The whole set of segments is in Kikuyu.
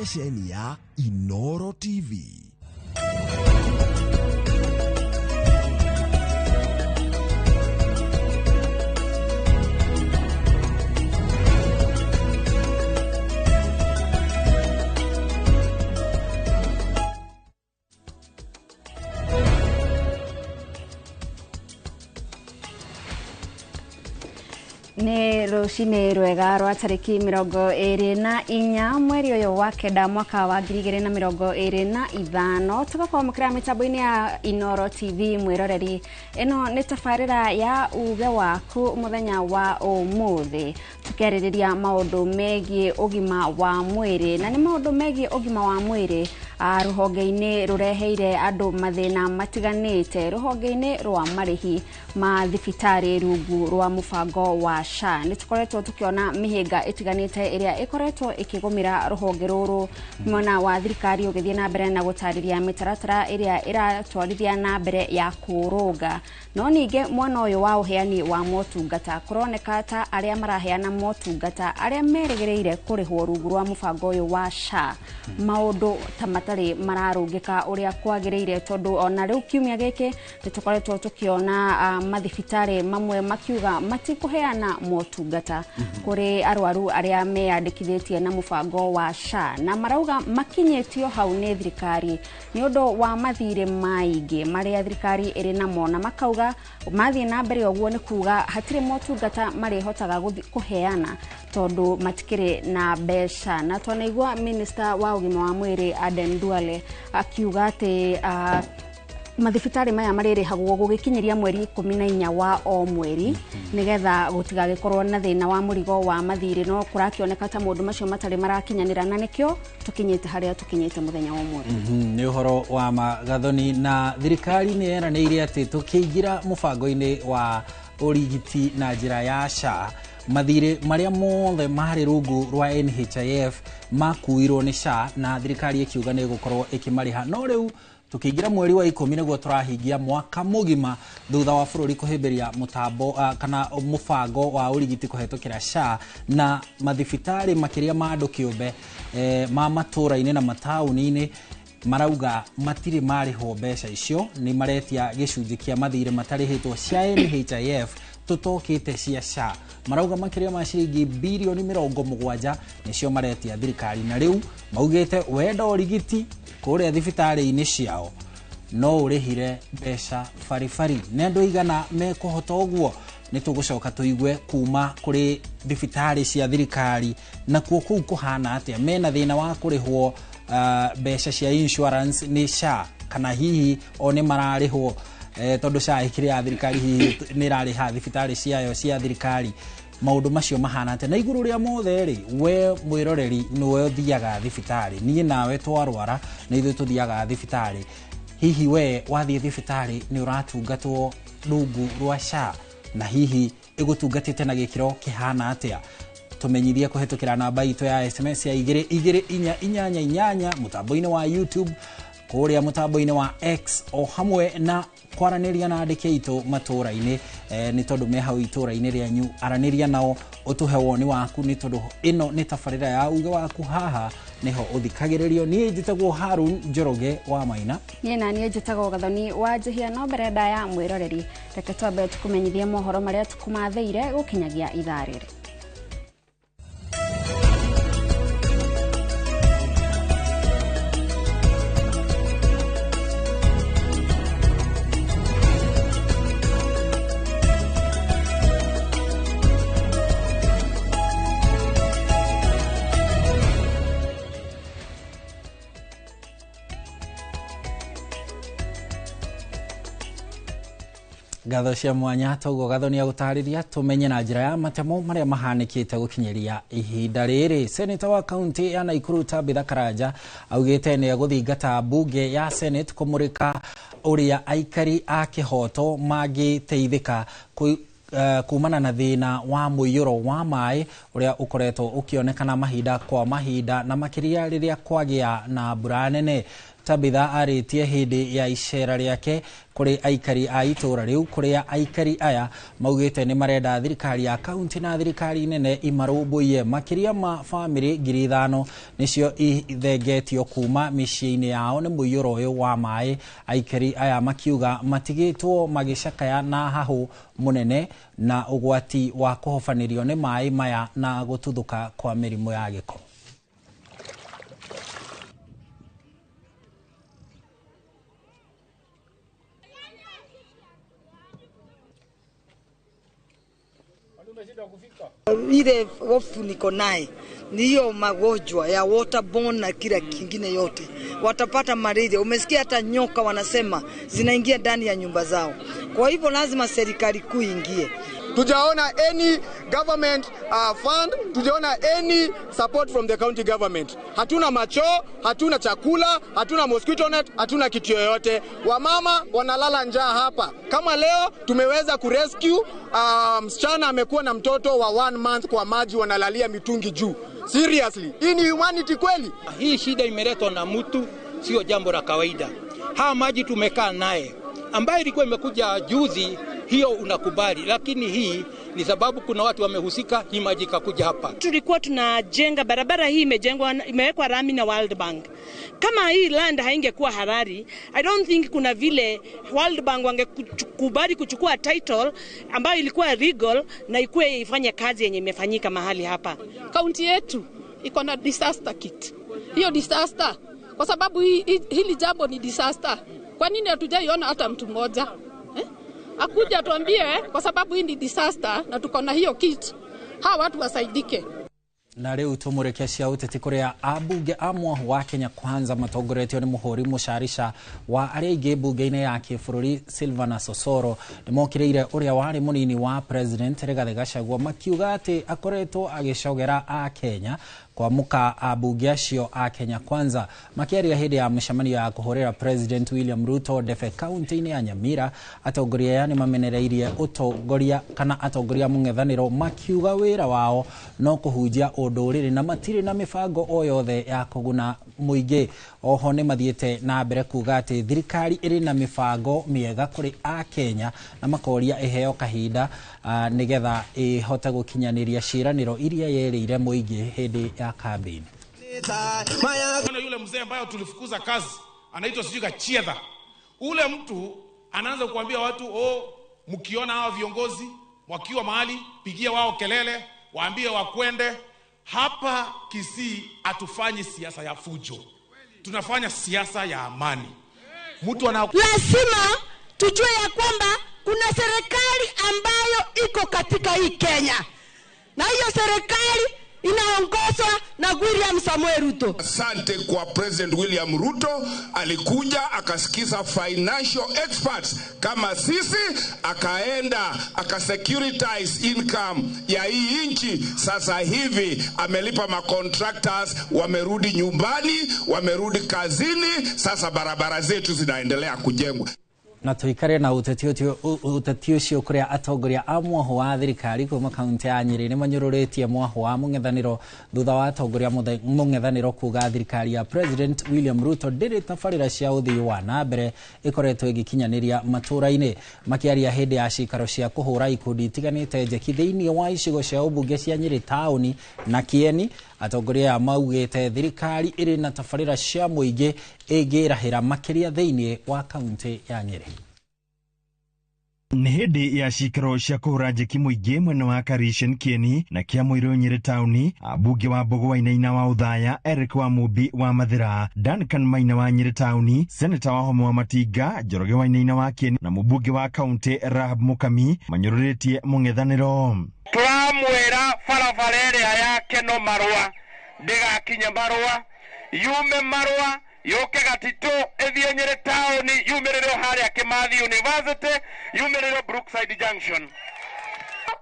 ceceni ya Inoro TV. Nĩ rũcinĩ rwega rwa tarĩki 24 mweri ũyũ wa 9 mwaka wa 2025 tũgakwamũkĩra mĩtambo-inĩ ya Inoro TV. Mwĩroreri, ĩno nĩ tabarĩra ya Uge Waku. Mũthenya wa ũmũthĩ tũkĩarĩrĩria maũndũ megiĩ ũgima wa mwĩrĩ, na nĩ maũndũ megiĩ ũgima wa mwĩrĩ rũhonge-inĩ rũreheire andũ mathĩna matiganĩte, rũhonge-inĩ rwa marĩhi ma thibitarĩ rungu rwa mũbango wa SHA. Nĩ tũkoretwo tũkĩona mĩhĩnga ĩtiganĩte ĩrĩa ĩkoretwo ĩkĩgũmĩra rũhonge rũrũ, mwena wa thirikari ũgĩthiĩ na mbere na gũtarĩria mĩtaratara ĩrĩa ĩratwarithia na mbere ya kũrũnga, no ningĩ mwena ũyũ wa ũheani wa motungata kũroneka ta arĩa maraheana motungata arĩa merĩgĩrĩire kũrĩhwo rungu rwa mũbango ũyũ wa SHA, maũndũ ta matarĩ mararũngĩka ũrĩa kwagĩrĩire, tondũ ona rĩu kiumia gĩkĩ nĩ tũkoretwo tũkĩona mathibitarĩ mamwe makiuga matikũheana motungata kũrĩ arwaru arĩa meyandĩkithĩtie na mũbango wa SHA, na marauga makinyĩtio hau nĩ thirikari nĩ ũndũ wa mathirĩ maingĩ marĩa thirikari ĩrĩ namo, na makauga mathiĩ na mbere ũguo nĩ kuga hatirĩ motungata marĩhotaga kũheana tondũ matikĩrĩ na mbeca. Na twanaigua minister wa ũgima wa mwĩrĩ Aden Duale akiuga atĩ mathibitarĩ maya marĩrĩhagwo gũgĩkinyĩria mweri 14 wa o mweri, nĩgetha gũtigagĩkorwo na thĩna wa mũrigo wa mathirĩ, no kũrakĩoneka ta maũndũ macio matarĩ marakinyanĩra, na nĩkĩo tũkinyĩte harĩa tũkinyĩte mũthenya wa ũmũthĩ. Nĩ ũhoro wa magathoni, na thirikari nĩ yeranĩire atĩ tũkĩingĩra mũbango-inĩ wa ũrigiti na njĩra ya SHA, mathirĩ marĩa mothe marĩ rungu rwa NHIF makuirwo nĩ SHA, na thirikari ĩkiuga nĩ ĩgũkorwo ĩkĩmarĩha. No rĩu tukiingira mweri wa 10 nĩguo tũrahingia mwaka mũgima thutha wa bũrũri kũhĩmbĩria mũtambo kana mũbango wa ũrigiti kũhetũkĩra SHA, na mathibitarĩ makĩria ma andũ kĩũmbe ma matũra-inĩ na mataũni-inĩ marauga matirĩ marĩhwo mbeca icio. Nĩ maretia gĩcunjĩ kĩa mathirĩ matarĩhĩtwo cia NHIF tũtokĩte cia SHA. Marauga makĩria ma ciringi birioni 70 nĩcio maretia thirikari, na rĩu maugĩte wenda ũrigiti kũrĩa thibitarĩ-inĩ ciao no ũrĩhire mbeca baribari. Nĩ andũ aigana mekũhota ũguo? Nĩ tũgũcoka tũigue kuma kũrĩ thibitarĩ cia thirikari nakuo kũu kũhana atĩa, mena thĩna wa kũrĩhwo mbeca cia insurance nĩ SHA, kana hihi o nĩ mararĩhwo, tondũ SHA ĩkĩrĩ ya thirikari, hihi nĩ ĩrarĩha thibitarĩ ciayo cia thirikari. Maũndũ macio mahana atĩa? Na igũrũ rĩa mothe rĩ, we mwĩroreri nĩwe ũthiaga thibitarĩ, niĩ nawe twarwara na ithuĩ tũthiaga thibitarĩ, hihi we wathiĩ thibitarĩ nĩ ũratungatwo rungu rwa SHA, na hihi ĩgũtungatĩte na gĩkĩro kĩhana atĩa? Tũmenyithie kũhetũkĩra namba itũ ya SMS ya 22488, mũtambo-inĩ wa YouTube, kũrĩa mũtambo-inĩ wa X, o hamwe na kwaranĩria na andĩki aitũ matũra-inĩ, nĩ tondũ me hau itũra-inĩ rĩanyu, aranĩria nao ũtũhe woni waku, nĩ tondũ ĩno nĩ tabarĩra ya Uge Waku. Haha nĩho ũthikagĩrĩrio. Niĩ njĩtagwo Harun Njoroge wa Maina. Niĩ na niĩ njĩtagwo Gathoni wa Njĩhia. No mbere ndaya, mwĩroreri, reke twambe tũkũmenyithie mohoro marĩa tũkũmathĩire gũkinyagia ithaa rĩrĩ. Ngatho cia mwanya toguo Gathoni agũtarĩria tũmenye na njĩra ya matemo marĩa mahanĩkĩte gũkinyĩria ihinda rĩrĩ. Seneta wa kaunti ya Nakuru Tabitha Karanja augĩte nĩ egũthingata mbunge ya Senate kũmũrĩka ũrĩa aikari a kĩhoto mangĩteithĩka kumana na thĩna wa mũiyũro wa maĩ ũrĩa ũkoretwo ũkĩonekana mahinda kwa mahinda, na makĩria rĩrĩa kwagĩa na mbura nene. Tabitha arĩtie hĩndĩ ya icera rĩake kũrĩ aikari a itũra rĩu, kũrĩa aikari aya maugĩte nĩ marenda thirikari ya kaunti na thirikari nene imarũmbũiye. Makĩria ma bamĩrĩ 5,000 nĩcio ithengetio kuma mĩciĩ-inĩ yao nĩ mũiyũro ũyũ wa maĩ. Aikari aya makiuga matigĩtwo magĩcakaya na hahũ mũnene na ũgwati wa kũhobanĩrio nĩ maĩ maya na gũtuthũka kwa mĩrimũ ya gĩko. Ile hofu niko naye ni hiyo magonjwa ya waterborne na kila kingine yote, watapata malaria. Umesikia hata nyoka wanasema zinaingia ndani ya nyumba zao. Kwa hivyo lazima serikali kuu ingie. Tujaona any government fund, tujaona any support from the county government. Hatuna macho, hatuna chakula, hatuna mosquito net, hatuna kitu yoyote. Wamama wanalala njaa hapa. Kama leo tumeweza kurescue msichana amekuwa na mtoto wa 1 month kwa maji, wanalalia mitungi juu. Seriously, hii ni humanity kweli? Hii shida imeletwa na mtu, sio jambo la kawaida. Haya maji tumekaa naye, ambayo ilikuwa imekuja juzi, hiyo unakubali, lakini hii ni sababu kuna watu wamehusika, hii maji ikakuja hapa. Tulikuwa tunajenga barabara hii, imejengwa, imewekwa rami na World Bank. Kama hii land haingekuwa halali, I don't think kuna vile World Bank wangekubali kuchukua title ambayo ilikuwa legal na ikuwe ifanye kazi yenye imefanyika mahali hapa. Kaunti yetu iko na disaster kit. Hiyo disaster, kwa sababu hili jambo ni disaster. Kwa nini hatujaiona hata mtu mmoja? Akuja tuambie, kwa sababu hii ni disaster na tuko na hiyo kit, hawa watu wasaidike. Na rĩu tũmũrĩke cia ũteti kũrĩa ambunge a mwahũ wa Kenya Kwanza matongoretio nĩ mũhũri mũcarica wa arĩa aingĩ mbunge-inĩ ya kĩbũrũri Silvanus Osoro nĩmokĩrĩire ũrĩa warĩ mũnini wa president Rigathĩ Gachagua, makiuga atĩ akoretwo agĩcogera a Kenya kwamũka ambunge acio a Kenya Kwanza. Makĩaria hĩndĩ ya mĩcemanio ya kũhũrĩra President William Ruto ndebe kaunti-inĩ ya Nyamira, atongoria aya nĩmamenereirie ũtongoria kana atongoria mũng'ethanĩro makiuga wĩra wao no kũhunjia ũndũrĩrĩ na matirĩ na mĩbango o yothe ya kũguna mũingĩ. Oho nĩmathiĩte na mbere kuga atĩ thirikari ĩrĩ na mĩbango mĩega kũrĩ a Kenya na makoria ĩheo kahinda nĩgetha ĩhote gũkinyanĩria ciĩranĩro iria yerĩire mũingĩ hĩndĩ ya kambĩini. Yule mzee ambaye tulifukuza kazi anaitwa sijui Kachiedha, ule mtu anaanza kuambia watu, oh, mkiona hawa viongozi wakiwa mahali pigia wao kelele, waambie wakwende. Hapa Kisii hatufanyi siasa ya fujo, tunafanya siasa ya amani. Mtu ana lazima tujue ya kwamba kuna serikali ambayo iko katika hii Kenya, na hiyo serikali inaongozwa na William Samoei Ruto. Asante kwa President William Ruto, alikuja akasikiza financial experts kama sisi, akaenda akasecuritize income ya hii nchi. Sasa hivi amelipa macontractors, wamerudi nyumbani, wamerudi kazini, sasa barabara zetu zinaendelea kujengwa. Na tuikare na uteti ũcio kũrĩa atongoria a mwahũ wa thirikari kuma kaunti ya Nyĩrĩ nĩ manyũrũrĩtie mwahũ wa mũng'ethanĩro thutha wa atongoria mũng'ethanĩro kuga thirikari ya President William Ruto ndĩrĩ tabarĩra cia ũthii wa na mbere ĩkoretwo ĩgĩkinyanĩria matũra-inĩ. Makĩaria hĩndĩ ya cikaro cia kũhũra ikundi itiganĩte njeki thĩinĩ wa icigo cia ũmbunge cia Nyĩrĩ taũni na Kieni, atongoria aya maugĩte thirikari ĩrĩ na tabarĩra cia mũingĩ ĩngĩrahĩra makĩria thĩinĩ wa kaunti ya Nyĩrĩ. Nĩ hĩndĩ ya cikaro cia kũhũra njeki mũingĩ mwena wa Karishen Kieni na Kĩamũirũ Nyĩrĩ taũni, ambunge wa Mbogo Wainaina wa Othaya, Eric wa Mumbi wa Mathĩra, Duncan Maina wa Nyĩrĩ taũni, Seneta wa Homa wa Matinga, Njoroge Wainaina wa Kieni na mũmbunge wa kaunti Rahab Mukami manyũrũrĩtie mũng'ethanĩro. Tũramwĩra barabara ĩrĩa yake no marũa ndĩgakinye marũa, yume marũa yoke Gatitũ ĩthiĩ Nyĩrĩ taũni, yumĩrĩre harĩa Kimathi University, yumĩrĩre Brookside Junction.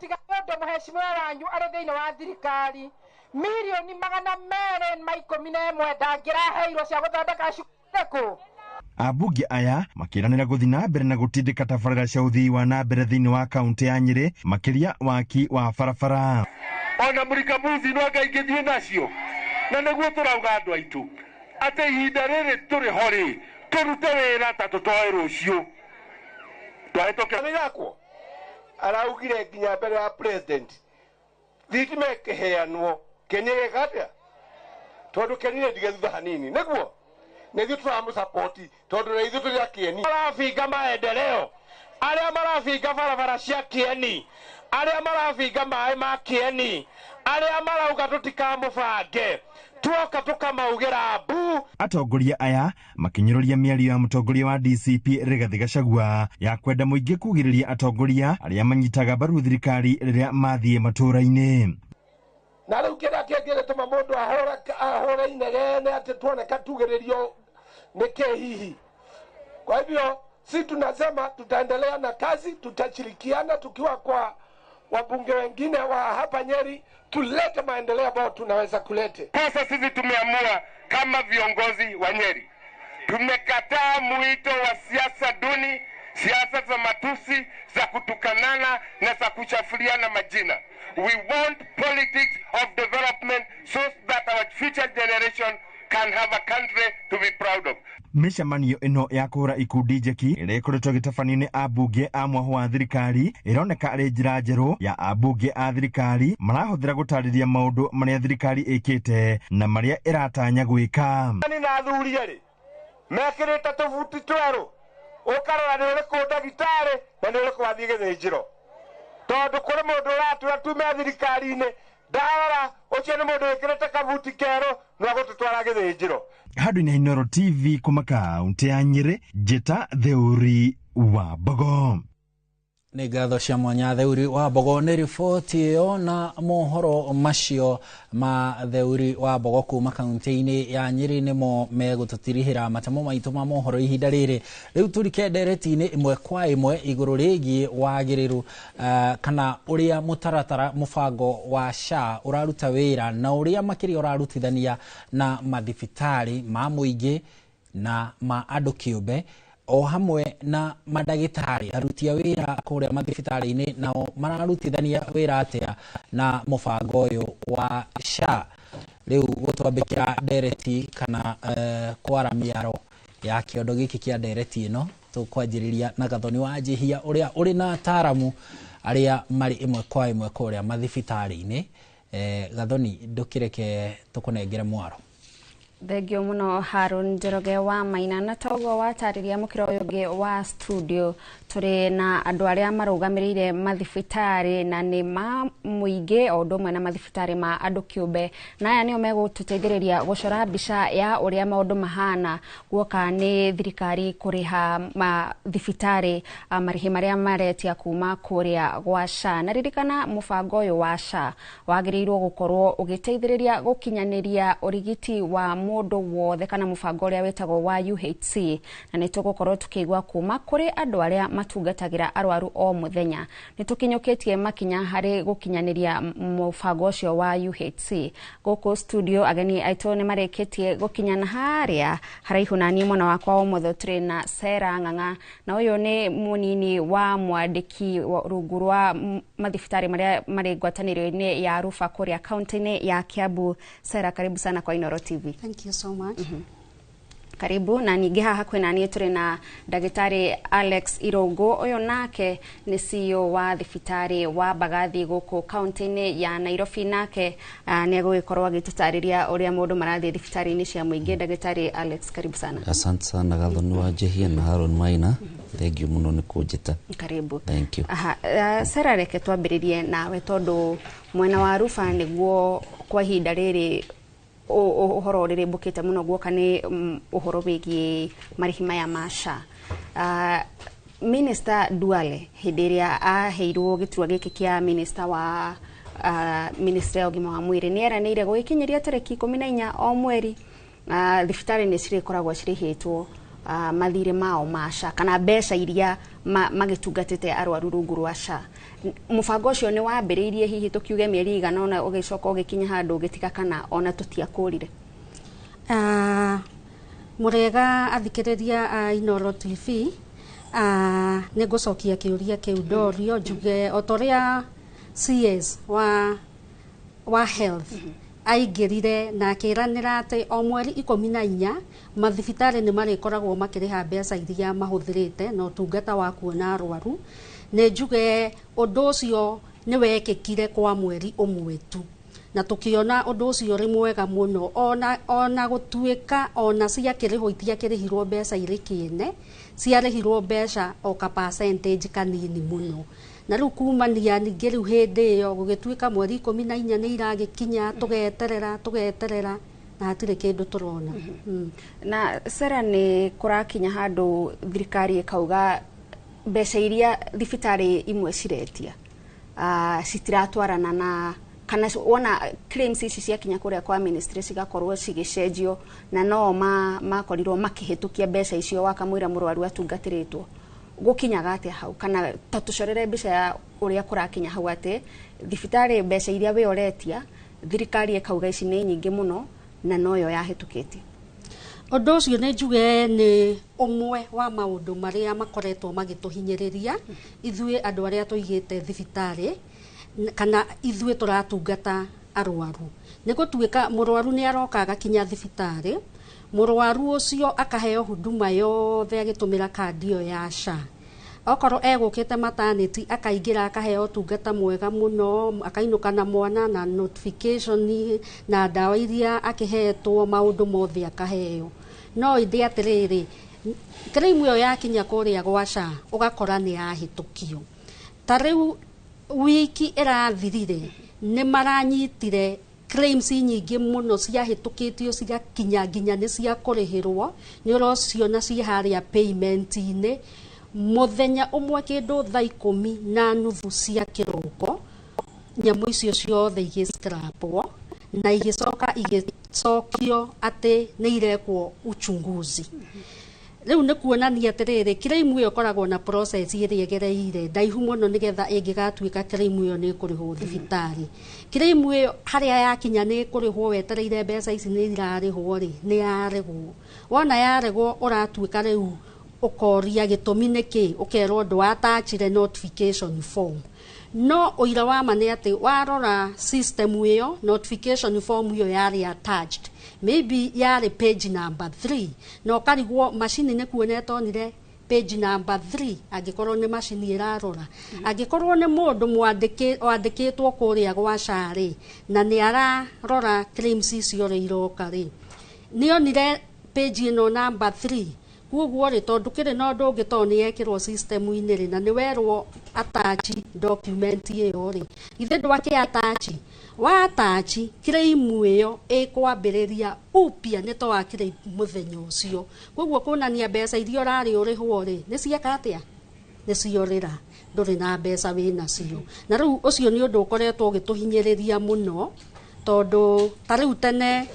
Tiga ũndũ mũheshimiwa wanyu arĩ thĩinĩ wa thirikari mirioni 211 ndangĩraheirwo cia gũthondeka cukuru. Ambunge aya makiranira guthi na mbere na gutindika tabarira cia uthii wa na mbere thiini wa kaunti ya Nyeri makiria waki wa barabara. Ona murikamuzi no anga ingithie nacio na niguo turauga andu aitu Atĩ ihinda rĩrĩ tũrĩ ho rĩ, tũrute wĩra ta tũtoe rũciũ. Twahĩtũkĩra nĩ yakwo araugire nginya mbere ya president thitima ĩkĩheanwo Kenya ĩgeka atĩa, tondũ Kenya ndige thutha hanini nĩguo nĩthuĩ tũramũsapoti tondũ na ithuĩ tũrĩ a Kĩeni. Marabinga maendeleo, arĩa marabinga barabara cia Kĩeni, arĩa marabinga maĩ ma Kĩeni, arĩa marauga tũtikamũbange, tuoka tũkamaugĩra mbu. Atongoria aya makinyũrũria mĩario ya mũtongoria wa DCP Rigathi Gachagua ya kwenda mũingĩ kugĩrĩria atongoria arĩa manyitaga mbaru thirikari rĩrĩa mathiĩ matũũra-inĩ. Na rĩu kĩrĩa kĩngĩgĩtũma mũndũ ahũre inegene atĩ tuoneka tugĩrĩrio nĩ kĩ hihi? Kwa hivyo si tunasema tutaendelea na kazi, tutashirikiana tukiwa kwa wabunge wengine wa hapa Nyeri, tulete maendeleo ambayo tunaweza kulete. Sasa sisi tumeamua kama viongozi wa Nyeri, tumekataa mwito wa siasa duni, siasa za matusi, za kutukanana na za kuchafuliana majina. We want politics of development so that our future generation can have a country to be proud of. Mĩcemanio ĩno ya kũhũra ikundi njeki ĩrĩa ĩkoretwo ĩgĩtabanio nĩ ambunge a mwahũ wa thirikari ĩroneka arĩ njĩra njerũ ya ambunge a thirikari marahũthĩra gũtarĩria maũndũ marĩa thirikari ĩkĩte na marĩa ĩratanya gwĩka. Nĩ na athuri erĩ mekĩrĩte tũbuti twerũ, ũkarora nĩ ũrĩkũ ndagĩtarĩ na nĩ ũrĩkũ wathiĩ gĩthĩnjĩro, tondũ kũrĩ mũndũ ũratwĩra tume thirikari-inĩ, ndarora ũcio nĩ mũndũ wĩkĩrĩte kabuti kerũ no agũtũtwara gĩthĩnjĩro. Handũ-inĩ Inooro TV kuma kaunti ya Nyĩrĩ, Njĩta Theuri wa Mbogo. Nĩ ngatho cia mwanya Theuri wa Mbogo nĩ riboti ĩyo na mohoro macio ma Theuri wa Mbogo kuma kaunti-inĩ ya Nyĩrĩ nĩmo megũtũtirihĩra matemo maitũ ma mohoro ihinda rĩrĩ. Rĩu tũrike ndereti-inĩ ĩmwe kwa ĩmwe igũrũ rĩgiĩ wagĩrĩru kana ũrĩa mũtaratara mũbango wa SHA ũraruta wĩra na ũrĩa makĩria ũrarutithania na mathibitarĩ ma mũingĩ na ma andũ kĩũmbe o hamwe na mandagĩtarĩ aruti a wĩra kũrĩa mathibitarĩ-inĩ nao mararutithania wĩra atĩa na mũbango ũyũ wa SHA. Rĩu gũtwambĩkĩra ndereti kana kwara mĩaro ya kĩondo gĩkĩ kĩa ndereti ĩno tũkwanjĩrĩria na Gathoni wa Njihia ũrĩa ũrĩ na ataaramu arĩa marĩ ĩmwe kwa ĩmwe kũrĩa mathibitarĩ-inĩ. Gathoni, ndũkĩreke tũkũnengere mwaro. Thengio muno Harun Njoroge wa Maina, na toguo watarĩria mũkĩra ũyũ ũngĩ wa studio tũrĩ na andũ arĩa marũgamĩrĩire mathibitarĩ na nĩ ma mũingĩ o ũndũ ũmwe na mathibitarĩ ma andũ kĩũmbe, na aya nĩo megũtũteithĩrĩria gũcora mbica ya ũrĩa maũndũ mahana guoka nĩ thirikari kũrĩha mathibitarĩ marĩhi marĩa maretia kuma kũrĩa gwa SHA. Na ririkana mũbango ũyũ wa SHA wagĩrĩirwo gũkorwo ũgĩteithĩrĩria gũkinyanĩria ũrigiti wa mũndũ wothe kana mũbango ũrĩa wĩtagwo wa UHC, na nĩ tũgũkorwo tũkĩigua kuma kũrĩ andũ arĩa matungatagĩra arwaru o mũthenya. Nĩ tũkinyũkĩtie makinya harĩ gũkinyanĩria mũbango ũcio wa UHC. Gũkũ studio ageni aitũ nĩ marĩkĩtie gũkinya na harĩa haraihu na niĩ mwena wakwa wa ũmotho tũrĩ na Sarah Ng'ang'a, na ũyũ nĩ mũnini wa mwandĩki rungu rwa mathibitarĩ marĩa marĩ ngwatanĩro-inĩ ya Rufa kũrĩa kaunti-inĩ ya Kiambu. Sarah, karibu sana kwa Inooro TV. Thank you so much. Karibu. Na ningĩ haha kwĩna niĩ tũrĩ na ndagĩtarĩ Alex Irũngũ, ũyũ nake nĩ CEO wa thibitarĩ wa Mbagathi gũkũ kaunti-inĩ ya Nairobi, nake nĩ egũgĩkorwo agĩtũtarĩria ũrĩa maũndũ marathiĩ thibitarĩ-inĩ cia mũingĩ. Ndagĩtarĩ Alex, karibu sana. Asante sana Gathoni wa Njihia na Haron Maina. Thank you mũno nĩ kũnjĩta. Karibu. Thank you. Aha, Sarah, reke twambĩrĩrie nawe tondũ mwena wa Rufa nĩguo kwa ihinda rĩrĩ ũhoro ũrĩrĩmbũkĩte mũno guoka nĩ ũhoro wĩgiĩ marĩhi maya ma SHA. Minister Duale hĩndĩ ĩrĩa aheirwo gĩturwa gĩkĩ kĩa minister wa ministry ya ũgima wa mwĩrĩ nĩ eranĩire gũgĩkinyĩria tarĩki 14 o mweri thibitarĩ nĩ cirĩkoragwo cirĩhĩtwo mathirĩ mao ma SHA kana mbeca iria magĩtungatĩte arwaru rungu rwa SHA. Mũbango ũcio nĩ wambĩrĩirie hihi tũkiuge mĩeri igana ũna ũgĩcoka ũgĩkinya handũ ũgĩtiga kana ona tũtiakũrire? Mũrĩega athikĩrĩria a Inooro TV. Nĩ ngũcokia kĩũria kĩu ndorio njuge o ta ũrĩa CS wa health Aingĩrire na akĩranĩra atĩ o mweri 14 mathibitarĩ nĩ marĩkoragwo makĩrĩha mbeca iria mahũthĩrĩte na ũtungata wa kuona arwaru. Nĩ njuge ũndũ ũcio nĩ wekĩkire kwa mweri ũmwe tu, na tukiona ũndũ ũcio ũrĩ mwega mũno, ona gũtuĩka ona ciakĩrĩhwo itiakĩrĩhirwo mbeca irĩ kĩene, ciarĩhirwo mbeca o ka percentage kanini mũno. Na rĩu kumania ningĩ rĩu hĩndĩ ĩyo gũgĩtuĩka mweri 14 nĩ iragĩkinya, tũgeterera tũgeterera na hatirĩ kĩndũ tũrona. Na Sarah, nĩ kũrakinya handũ thirikari ĩkauga mbeca iria thibitarĩ imwe ciretia citiratwarana na kana wona claims ici ciakinya kũrĩa kwa ministry cigakorwo cigĩcenjio, na no makorirwo makĩhĩtũkia mbeca icio wakamwĩra mũrwaru atungatĩrĩtwo. Gũkinyaga atĩa hau? Kana ta tũcorere mbica ya ũrĩa kũrakinya hau, atĩ thibitarĩ mbeca iria we ũretia, thirikari ĩkauga ici nĩ nyingĩ mũno na noyo yahĩtũkĩtie? Ũndũ ũcio nĩ njuge nĩ ũmwe wa maũndũ marĩa makoretwo magĩtũhinyĩrĩria ithuĩ andũ arĩa tũigĩte thibitarĩ kana ithuĩ tũratungata arwaru. Nĩ gũtuĩka mũrwaru nĩ aroka agakinya thibitarĩ, mũrwaru ũcio akaheo huduma yothe agĩtũmĩra kandi ĩyo ya SHA. Okorwo egũkĩte maternity, akaingĩra akaheo ũtungata mwega mũno, akainũka na mwana na notification na ndawa iria akĩhetwo, maũndũ mothe akaheo. No ĩndĩ atĩrĩrĩ, claim ĩyo yakinya kũrĩa gwa SHA ũgakora nĩ yahĩtũkio. Ta rĩu wiki ĩrathirire nĩ maranyitire claims nyingĩ mũno ciahĩtũkĩtio cigakinya nginya nĩ cia kũrĩhĩrwo, nĩ ũrociona ciĩ harĩa payment-inĩ. Mũthenya ũmwe kĩndũ thaa 10:30 cia kĩroko nyamũ icio ciothe igĩscrapwo na igĩcoka igĩcokio atĩ nĩ irekwo uchunguzi. Rĩu nĩ kuonania atĩrĩrĩ, claim ĩyo ĩkoragwo na process ĩrĩa ĩgereire ndaihu mũno nĩgetha ĩngĩgatuĩka claim ĩyo nĩ ĩkũrĩhwo thibitarĩ. Claim ĩyo harĩa yakinya nĩ ĩkũrĩhwo, wetereire mbeca ici nĩ irarĩhwo rĩ, nĩ yaregwo. Wona yaregwo, ũratuĩka rĩu ũkoria gĩtũmi nĩ kĩ, ũkerwo ndwatachire notification form. No ũira wa ma nĩ atĩ warora system ĩyo, notification form ĩyo yarĩ attached, maybe yarĩ page number 3, na ũkarigwo macini nĩ kuona ĩtonire page number 3. Angĩkorwo nĩ macini ĩrarora, angĩkorwo nĩ mũndũ wandĩkĩtwo kũrĩa gwa SHA rĩ, na nĩ ararora claims icio ũrĩa iroka rĩ, nĩonire page ĩno number 3. Koguo rĩ, tondũ kĩrĩ na ũndũ ũngĩ tondũ nĩ yekĩrwo system-inĩ rĩ, na nĩ werwo attach document ĩyo rĩ, githĩ ndwakĩ attach? Wa attach, claim ĩyo ĩkwambĩrĩria upya nĩ to wakĩrĩ mũthenya ũcio. Koguo kuonania mbeca iria ũrarĩ ũrĩhwo rĩ, nĩ cieka atĩa? Nĩ ciorĩra, ndũrĩ na mbeca wĩnacio. Na rĩu ũcio nĩ ũndũ ũkoretwo ũgĩtũhinyĩrĩria mũno, tondũ ta rĩu tene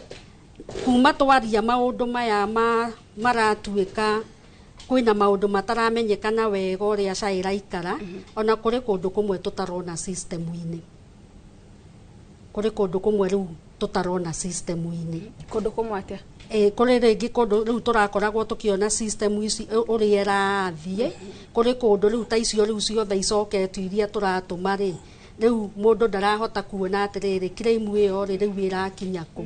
kuma twaria maũndũ maya ma maratuĩka kwĩna maũndũ mataramenyekana wega ũrĩa SHA ĩraikara. Ona kũrĩ kũndũ kũmwe tũtarona system-inĩ, kũrĩ kũndũ kũmwe rĩu tũtarona system-inĩ. Kũndũ kũmwe atĩa? Ĩ, kũrĩ rĩngĩ kũndũ rĩu tũrakoragwo tũkĩona system ici ũrĩa ĩrathiĩ. Kũrĩ kũndũ rĩu ta icio rĩu ciothe icoketio iria tũratũma rĩ, rĩu mũndũ ndarahota kuona atĩrĩrĩ, claim ĩyo rĩ, rĩu ĩrakinya kũ.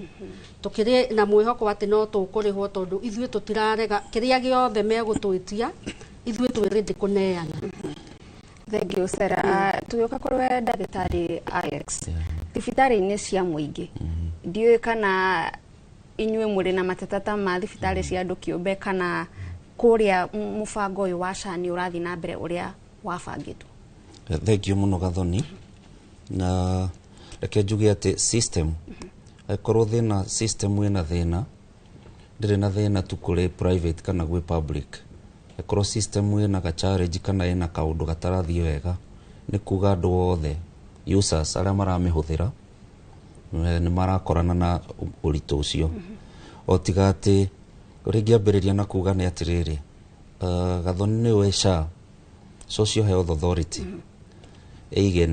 Tũkĩrĩ na mwĩhoko atĩ no tũkũrĩhwo, tondũ ithuĩ tũtirarega kĩrĩa gĩothe megũtwĩtia, ithuĩ twĩ ready kũneana. Thank you, Sarah. Tũgĩũka kũrĩ we ndagĩtarĩ Alex, thibitarĩ-inĩ cia mũingĩ, ndiũĩ kana inyuĩ mũrĩ na mateta ta ma thibitarĩ cia andũ kĩũmbe, kana kũrĩa mũbango ũyũ wa SHA nĩ ũrathiĩ na mbere ũrĩa wabangĩtwo? Thank you mũno, Gathoni. Na reke njuge atĩ system angĩkorwo thĩna, system ĩna thĩna, ndĩrĩ na thĩna tu kũrĩ private kana gwĩ public. Angĩkorwo system ĩna ga challenge kana ĩna kaũndũ gatarathiĩ wega, nĩ kuga andũ othe users arĩa maramĩhũthĩra nĩ marakorana na ũritũ ũcio. O tiga atĩ ũrĩa ingĩambĩrĩria na kuga nĩ atĩrĩrĩ, Gathoni, nĩwe SHA, Social Health Authority, ĩ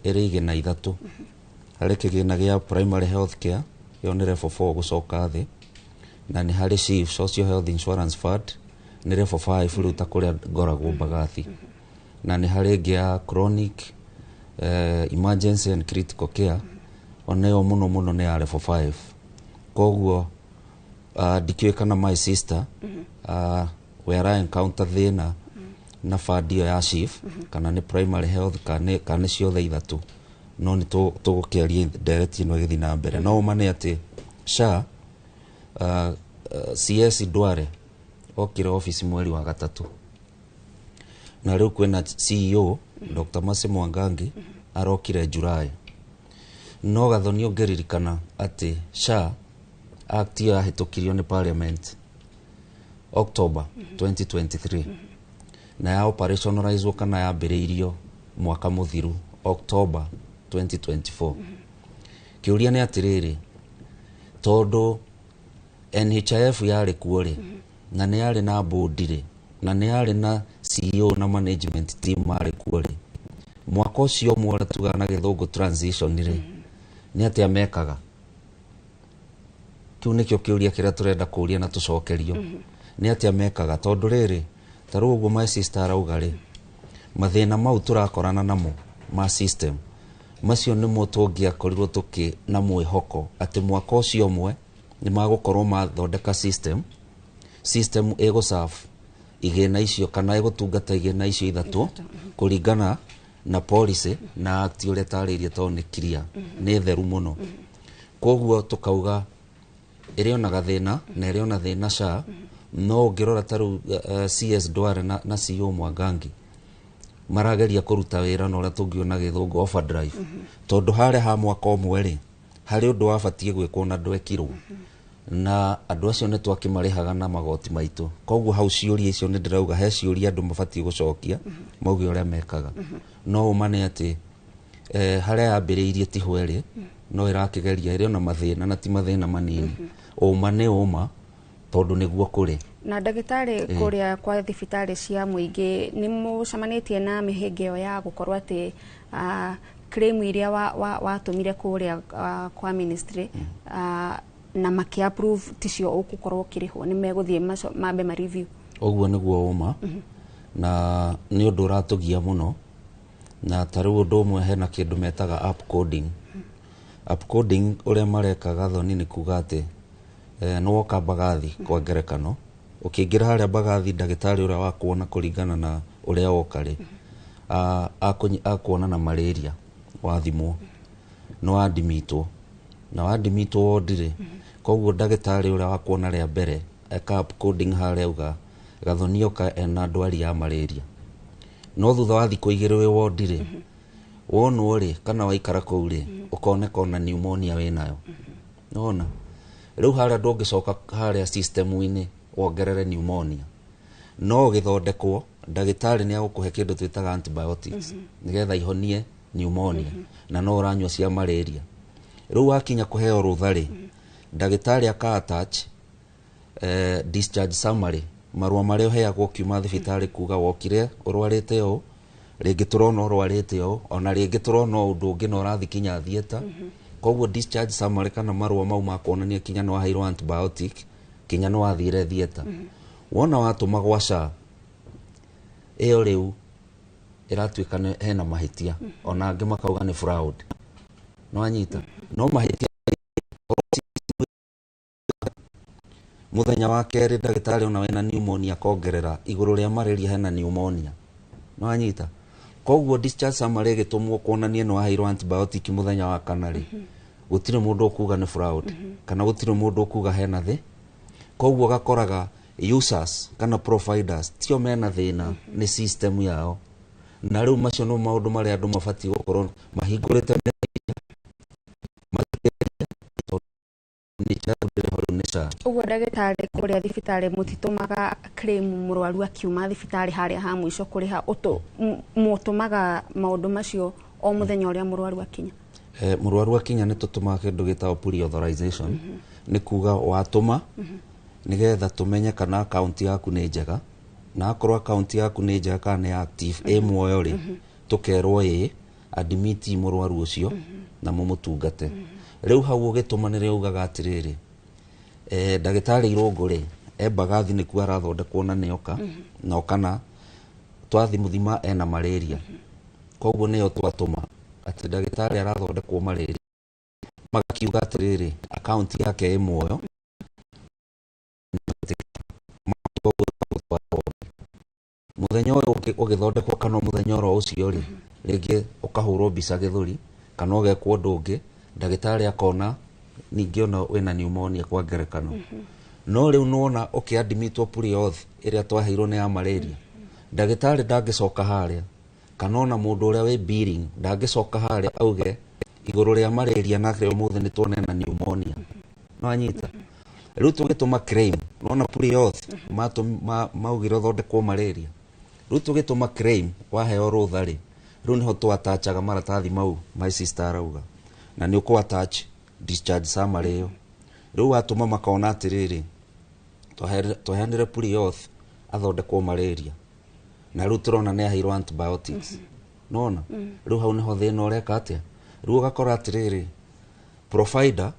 ĩrĩ igĩna ithatũ. Harĩ kĩgĩna gĩa primary health care, ĩyo nĩ level 4 gũcoka thĩ, na nĩ harĩ SHIF, Social Health Insurance Fund, nĩ level 5 rĩu ta kũrĩa ngoragwo Mbagathi, na nĩ harĩ ĩngĩ ya chronic, emergency and critical care. Ona ĩyo mũno mũno nĩ ya level 5. Koguo ndikĩũĩ kana my sister we ara encounter thĩna na fund ĩyo ya SHIF, kana nĩ primary health, kana nĩ ciothe ithatũ, no nĩ tũgũkĩaria ndereti ĩno ĩgĩthiĩ na mbere. No ũma nĩ atĩ SHA, CS Duale okire ofici mweri wa gatatũ, na rĩu kwĩna CEO Dr. Mercy Mwangangi arokire July. No Gathoni, ũngĩririkana atĩ SHA Act ĩyo yahĩtũkirio nĩ parliament October 2023, na ya operationalizwo kana yambĩrĩirio mwaka mũthiru October 2024. Kĩũria nĩ atĩrĩrĩ, tondũ NHIF yarĩ kuo rĩ, na nĩ yarĩ na board rĩ, na nĩ yarĩ na CEO na management team marĩ kuo rĩ, mwaka ũcio ũmwe ũrĩa tugaga na gĩthũngũ transition rĩ, nĩ atĩa mekaga? Kĩu nĩkĩo kĩũria kĩrĩa tũrenda kũũria na tũcokerio. Nĩ atĩa mekaga? Tondũ rĩrĩ, ta rĩu ũguo my sister arauga rĩ, mathĩna mau tũrakorana namo ma system macio nĩmo tũngĩakorirwo tũkĩ na mwĩhoko atĩ mwaka ũcio ũmwe nĩ magũkorwo mathondeka system ĩgũserve igĩna icio kana ĩgũtungata igĩna icio ithatũ kũringana na policy na act ũrĩa tarĩirie, tondũ nĩ clear, nĩ theru mũno. Koguo tũkauga ĩrĩ ona gathĩna na ĩrĩ ona thĩna SHA. No ũngĩrora ta rĩu CS Duale na CEO Mwangangi marageria kũruta wĩra na ũrĩa tũngiona gĩthũngũ overdrive, tondũ harĩa ha mwaka ũmwe rĩ, harĩ ũndũ wabatiĩ gwĩkwo na ndwekirwo, na andũ acio nĩ twakĩmarĩhaga na magoti maitũ. Koguo hau ciũria icio nĩ ndĩrauga he ciũria andũ mabatiĩ gũcokia, mauge ũrĩa mekaga. No ũma nĩ atĩ harĩa yambĩrĩirie tiho ĩrĩ, no ĩrakĩgeria, ĩrĩ ona mathĩna na ti mathĩna manini. Ũma nĩ ũma, tondũ nĩguo kũrĩ. Na ndagĩtarĩ, kũrĩa kwa thibitarĩ cia mũingĩ nĩ mũcemanĩtie na mĩhĩnga ĩyo ya gũkorwo atĩ claim iria watũmire kũrĩa kwa ministry na makĩ approve ticio ũgũkorwo ũkĩrĩhwo, nĩ megũthiĩ mambe ma review? Ũguo nĩguo ũma, na nĩ ũndũ ũratũgia mũno. Na ta rĩu ũndũ ũmwe, hena kĩndũ metaga up coding. Up coding ũrĩa mareka, Gathoni, nĩ kuga atĩ nĩ woka Mbagathi, kwa ngerekano, ũkĩingĩra harĩa Mbagathi, ndagĩtarĩ ũrĩa wakuona kũringana na ũrĩa woka rĩ, akuona na malaria, wathimwo nĩ wandimitwo na wandimitwo wondi rĩ, koguo ndagĩtarĩ ũrĩa wakuona rĩa mbere eka up coding harĩa, auga Gathoni oka ena ndwari ya malaria. No thutha wa thikũ 2 wĩ wondi rĩ, wonwo rĩ, kana waikara kũu rĩ, ũkoneka ona pneumonia wĩnayo. Nona rĩu harĩa ndũngĩcoka harĩa system-inĩ wongerere pneumonia, no ũgĩthondekwo ndagĩtarĩ nĩ agũkũhe kĩndũ twĩtaga antibiotics nĩgetha ihonie pneumonia, na no ũranyua cia malaria. Rĩu wakinya kũheo rũtha rĩ, ndagĩtarĩ aka attach discharge summary, marũa marĩa ũheagwo ũkiuma thibitarĩ kuga wokire ũrwarĩte ũũ, rĩngĩ tũrona ũrwarĩte ũũ, ona rĩngĩ tũrona ũndũ ũngĩ na ũrathiĩ kinya theatre. Koguo discharge summary kana marũa mau ma kuonania kinya nĩ waheirwo antibiotic, kinya nĩ wathire theatre, wona watũma gwa SHA ĩyo, rĩu ĩratuĩka hena mahĩtia, ona angĩ makauga nĩ fraud. No anyita no mahĩtia. Mũthenya wa kerĩ ndagĩtarĩ ona wĩna pneumonia akongerera igũrũ rĩa malaria hena pneumonia. No anyita. Koguo discharge summary ĩgĩtũmwo kuonania nĩ waheirwo antibiotic mũthenya wa kana rĩ, gũtirĩ mũndũ ũkuga nĩ fraud kana gũtirĩ mũndũ ũkuga hena thĩ. Koguo gakoraga users kana providers tio mena thĩna, nĩ system yao. Na rĩu macio nĩ maũndũ marĩa andũ mabatiĩ gũkorwo mahingũrĩte meciria, mathikĩrĩrie, tondũ nĩ ndĩrĩ ho rĩu nĩ SHA. Ũguo ndagĩtarĩ, kũrĩa thibitarĩ mũtitũmaga claim mũrwaru akiuma thibitarĩ harĩa ha mũico kũrĩha, mũtũmaga maũndũ macio o mũthenya ũrĩa mũrwaru akinya? Mũrwaru akinya nĩ tũtũmaga kĩndũ gĩtagwo pre-authorization. Nĩ kuga watũma nĩgetha tũmenye kana akaunti yaku nĩ njega, na akorwo akaunti yaku nĩ njega kana nĩ active, ĩ muoyo rĩ, tũkerwo ĩ admit mũrwaru ũcio na mũmũtungate. Rĩu hau ũgĩtũma nĩrĩo ugaga atĩrĩrĩ, ndagĩtarĩ Irũngũ rĩ, e Mbagathi nĩkuo arathondekwo na nĩoka na kana twathi mũthima ena malaria, koguo nĩyo twatũma atĩ ndagĩtarĩ arathondekwo malaria. Magakiuga atĩrĩrĩ, akaunti yake ĩ muoyo. Mũthenya ũyũ ũngĩ ũgĩthondekwo kana mũthenya oro ũcio rĩ, rĩngĩ ũkahũrwo mbica gĩthũri kana ũgekwo ũndũ ũngĩ, ndagĩtarĩ akona ningĩ ona wĩna pneumonia kwa ngerekano. No rĩu nĩwona ũkĩadmitwo pre-auth ĩrĩa twaheirwo nĩ ya malaria, ndagĩtarĩ ndangĩcoka harĩa, kana ona mũndũ ũrĩa wĩ billing ndangĩcoka harĩa auge igũrũ rĩa malaria nake ũmũthĩ nĩ tuona ena pneumonia. No anyita rĩu tũgĩtũma claim, nona pre-auth maugire ũthondekwo malaria, rĩu tũgĩtũma claim waheo rũtha rĩ, rĩu nĩho tũatachaga maratathi mau my sister arauga, na nĩ ũkũ attach discharge summary ĩyo. Rĩu watũma makona atĩrĩrĩ, twaheanire pre-auth athondekwo malaria, na rĩu tũrona nĩ aheirwo antibiotics. Nona rĩu hau nĩho thĩna ũreka atĩa. Rĩu ũgakora atĩrĩrĩ, provider